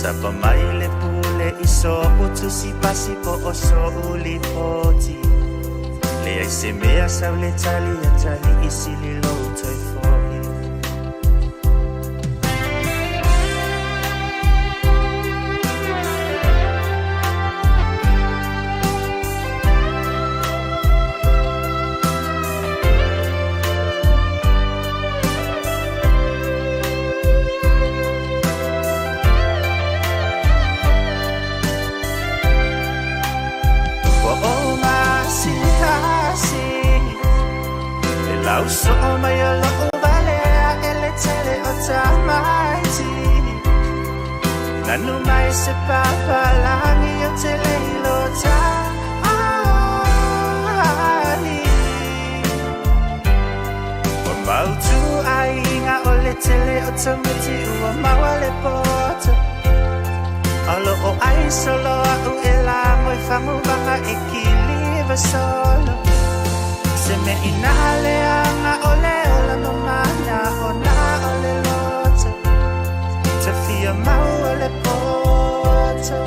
[SPEAKER 11] Tapa mai le pule i so utu si pasi po o so uli poti Le ai se mea sau le tali a tali isi li lo toi foi Lauso o mai o loo valea e le tele o tamaiti Nanu mai se papalangi o te leilo tali Wa mautu aiga o le tele o tamaiti ua maua solo au e lago i faguvanga e kiliva solo. Se me ina leaga o le ola mamana ona o le loto. Te fia mau o le poto.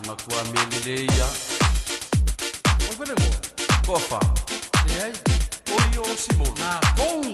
[SPEAKER 13] Makua mele ia. Oi pele mo. Kofa. Leai. Oi o Simon. Na konga.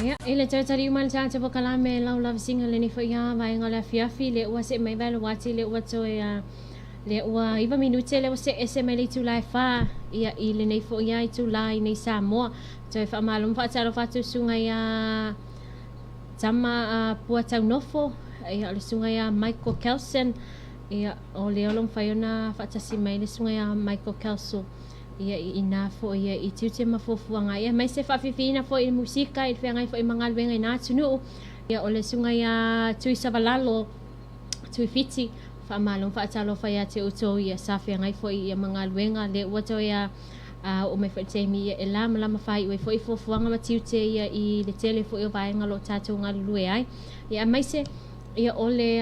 [SPEAKER 6] Ia, i le tautari uma le tātou pakalame lau lava singa le nifo ia vaenga o le afiafi le ua se mai valo wati le ua toe a le ua 9 minute le ua se ese mai le itula e 4 ia i le nei fo ia itula i nei Samoa toe whaamalo whaatalo whatu sunga ia tama a pua taunofo ia o le sunga ia Michael Kelson ia o le olo mwhai ona whaatasi mai le sunga ia Michael Kelso ia i nā fo ia i tiute mafuafuaga ia mai se faafifiina foʻi i le musika i le feagai foʻi ma galuega i nā atunuu ia o le suga ia Tuisavalalo Tuifiti faamalo faatalofa iā te outou ia sa feagai foʻi ia ma galuega le ua toe ia o mai foʻi le taimi ia e lamalama faaiu ai foʻi fuafuaga ma tiute ia i le tele foʻi o vaega loo tatou galulue ai ia maise ia o le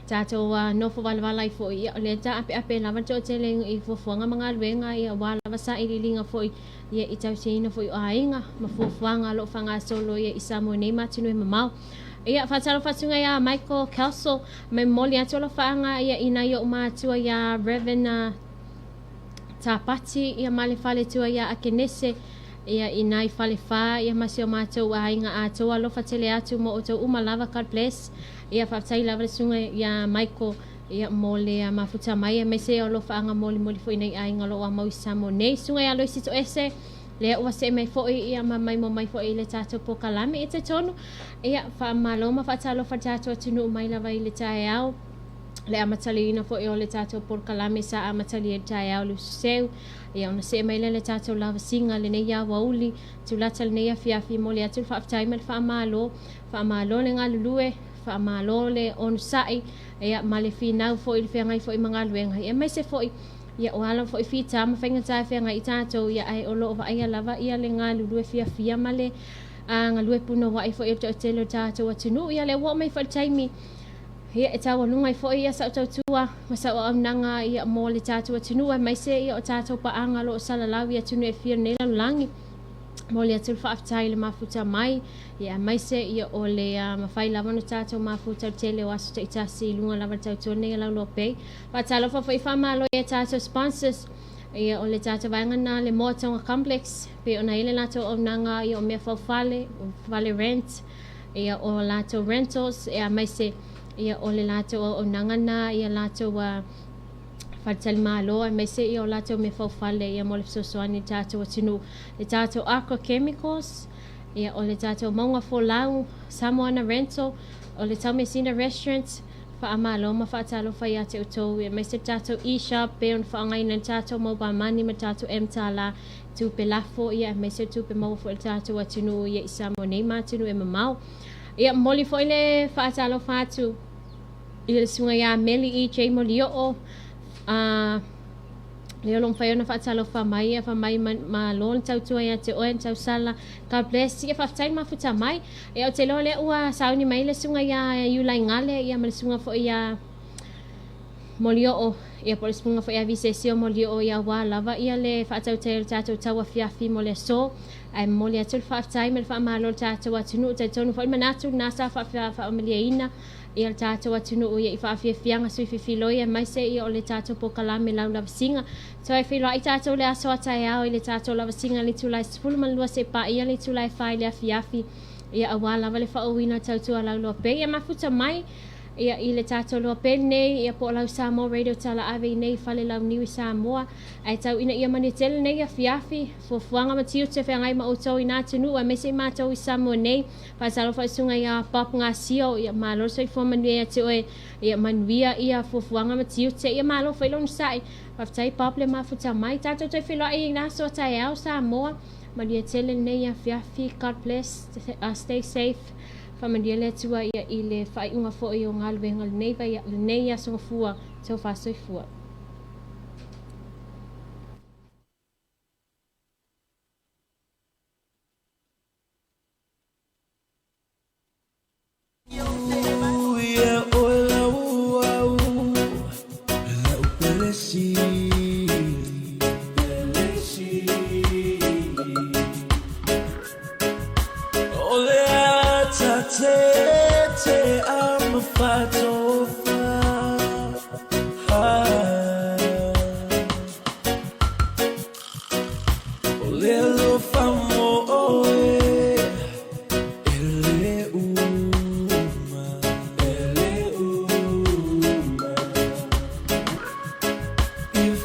[SPEAKER 6] tātou nofo valavala ai foʻi ia o le taapeape lava le toatele i fuafuaga ma galuega ia ua lava sailiiliga foʻi ia i tausiaina foʻi o aiga ma fuafuaga loo fagasolo ia i Samoa nei ma atunuu e mamao ia faatalofa atuga ia Michael Kelso mai momoli atu alofaaga ia i nai ou matua ia Reverend Tapati ia ma le faletua ia Akenese ia i nai falefā ia ma se o matou aiga atoa alofa tele atu mo outou uma lava. God bless. Ia faafetai lava le suga ia Michael Ia mo le mafuta mai aemaise o alofaaga molimoli foʻi nai aiga o loo amau i Samoa nei. Susuga ia Loisi Toese lea ua see mai foʻi ia ma mai mo mai foʻi i le tatou pokalame e talitonu ia faamalo ma faatalofa le tatou atunuu mai lava i le taeao le amataliina foʻi o le tatou polokalame sa amatalia i le taeao le ususeu ia ona see mai lea le tatou lavasiga lenei aoauli tulata lenei afiafi mo le atu le faafetai ma le faamalo faamalo le galulue faamalo le onosai ia ma le finau foi le feagai foi ma galuega ia aemaise foi ia o ala foi fita ma faigata e feagai i tatou ia ae o loo vaaia lava ia le galulue fiafia ma le galue punouai foi o le toatele o le tatou atunuu ia lea ua oo mai foi le taimi ia e taualuga ai foi ia sau tautua ma sau auaunaga ia mo le tatou atunuu aemaise ia o tatou paaga o loo salalau i atunuu e fia o lenei lalolagi. Momoli atu le faafetai i le mafuta mai, ia aemaise ia o le mafai lava ona tatou mafuta i le tele o aso taitasi i luga lava o le tautua lenei a Lauloa Bay. Faatalofa foi faamalo i a tatou sponsors, ia o le tatou vaega lena le Moa Tonga Complex, pei ona i ai le latou auaunaga ia o mea faufale, fale rent, ia o latou rentals, ia aemaise ia o le latou auaunaga lena ia latou faletalimalo aemaise ia o latou mea faufale ia mo le fesoasoani i le tatou atunuu le tatou Aqua Chemicals ia o le tatou Mauga Folau Samoana Rental o le Taumeasina Restaurant faamalo ma faatalofa ia te outou aemaise le tatou e-shop pei ona faaaogaina le tatou mobile money ma le tatou M-Tala tupe lafo ia aemaise o tupe maua foi a le tatou atunuu ia i Samoa nei ma atunuu e mamao ia momoli foi le faatalofa atu I le susuga ia Meli EJ Molioo, a lea o lo o mafai ona faatalofa mai, ia fai mai, Malo le tautua ia te oe, Tausala, God bless. Ia faafetai le mafuta mai. Ia ou te iloa lea ua sauni mai le susuga ia Iulai Gale, ia ma le susuga foi ia Molioo, ia po o le susuga foi ia Visesio Molioo, ia aua lava ia le faatautai o le tatou tauafiafi mo le aso. Ae momoli atu le faafetai ma le faamalo i le tatou atunuu. Talitonu foi le manatu lena sa faamalieina ia le tatou atunuu ia i faafiafiaga sui fifiloi aemaise ia o le tatou pokalame laulavasiga. Toe feiloai tatou le aso a taeao i le tatou lavasiga i le itula e 12 seia paia le itula e 4 i le afiafi ia aua lava le faaauauina o tautua lauloa pei ia mafuta mai ia i le tatou loa pei lenei ia po o lau Samoa Radio Tala Ave i nei fale launiu i Samoa ae tau ina ia manuia tele lenei afiafi fuafuaga ma tiute feagai ma outou i na atunuu aemaise i matou i Samoa nei. Faatalofa i susuga ia Bob Gasio, ia malo le soifua manuia ia te oe, ia manuia ia fuafuaga ma tiute, ia malo foi lou onosai. Faafetai Bob le mafuta mai. Tatou toe feiloai i na aso taeao Samoa. Manuia tele lenei afiafi. God bless. Stay safe. Faamanuia le Atua ia i le faaiuga foi o galuega lenei vai lenei aso gafua. Taufa soifua.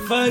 [SPEAKER 10] Fai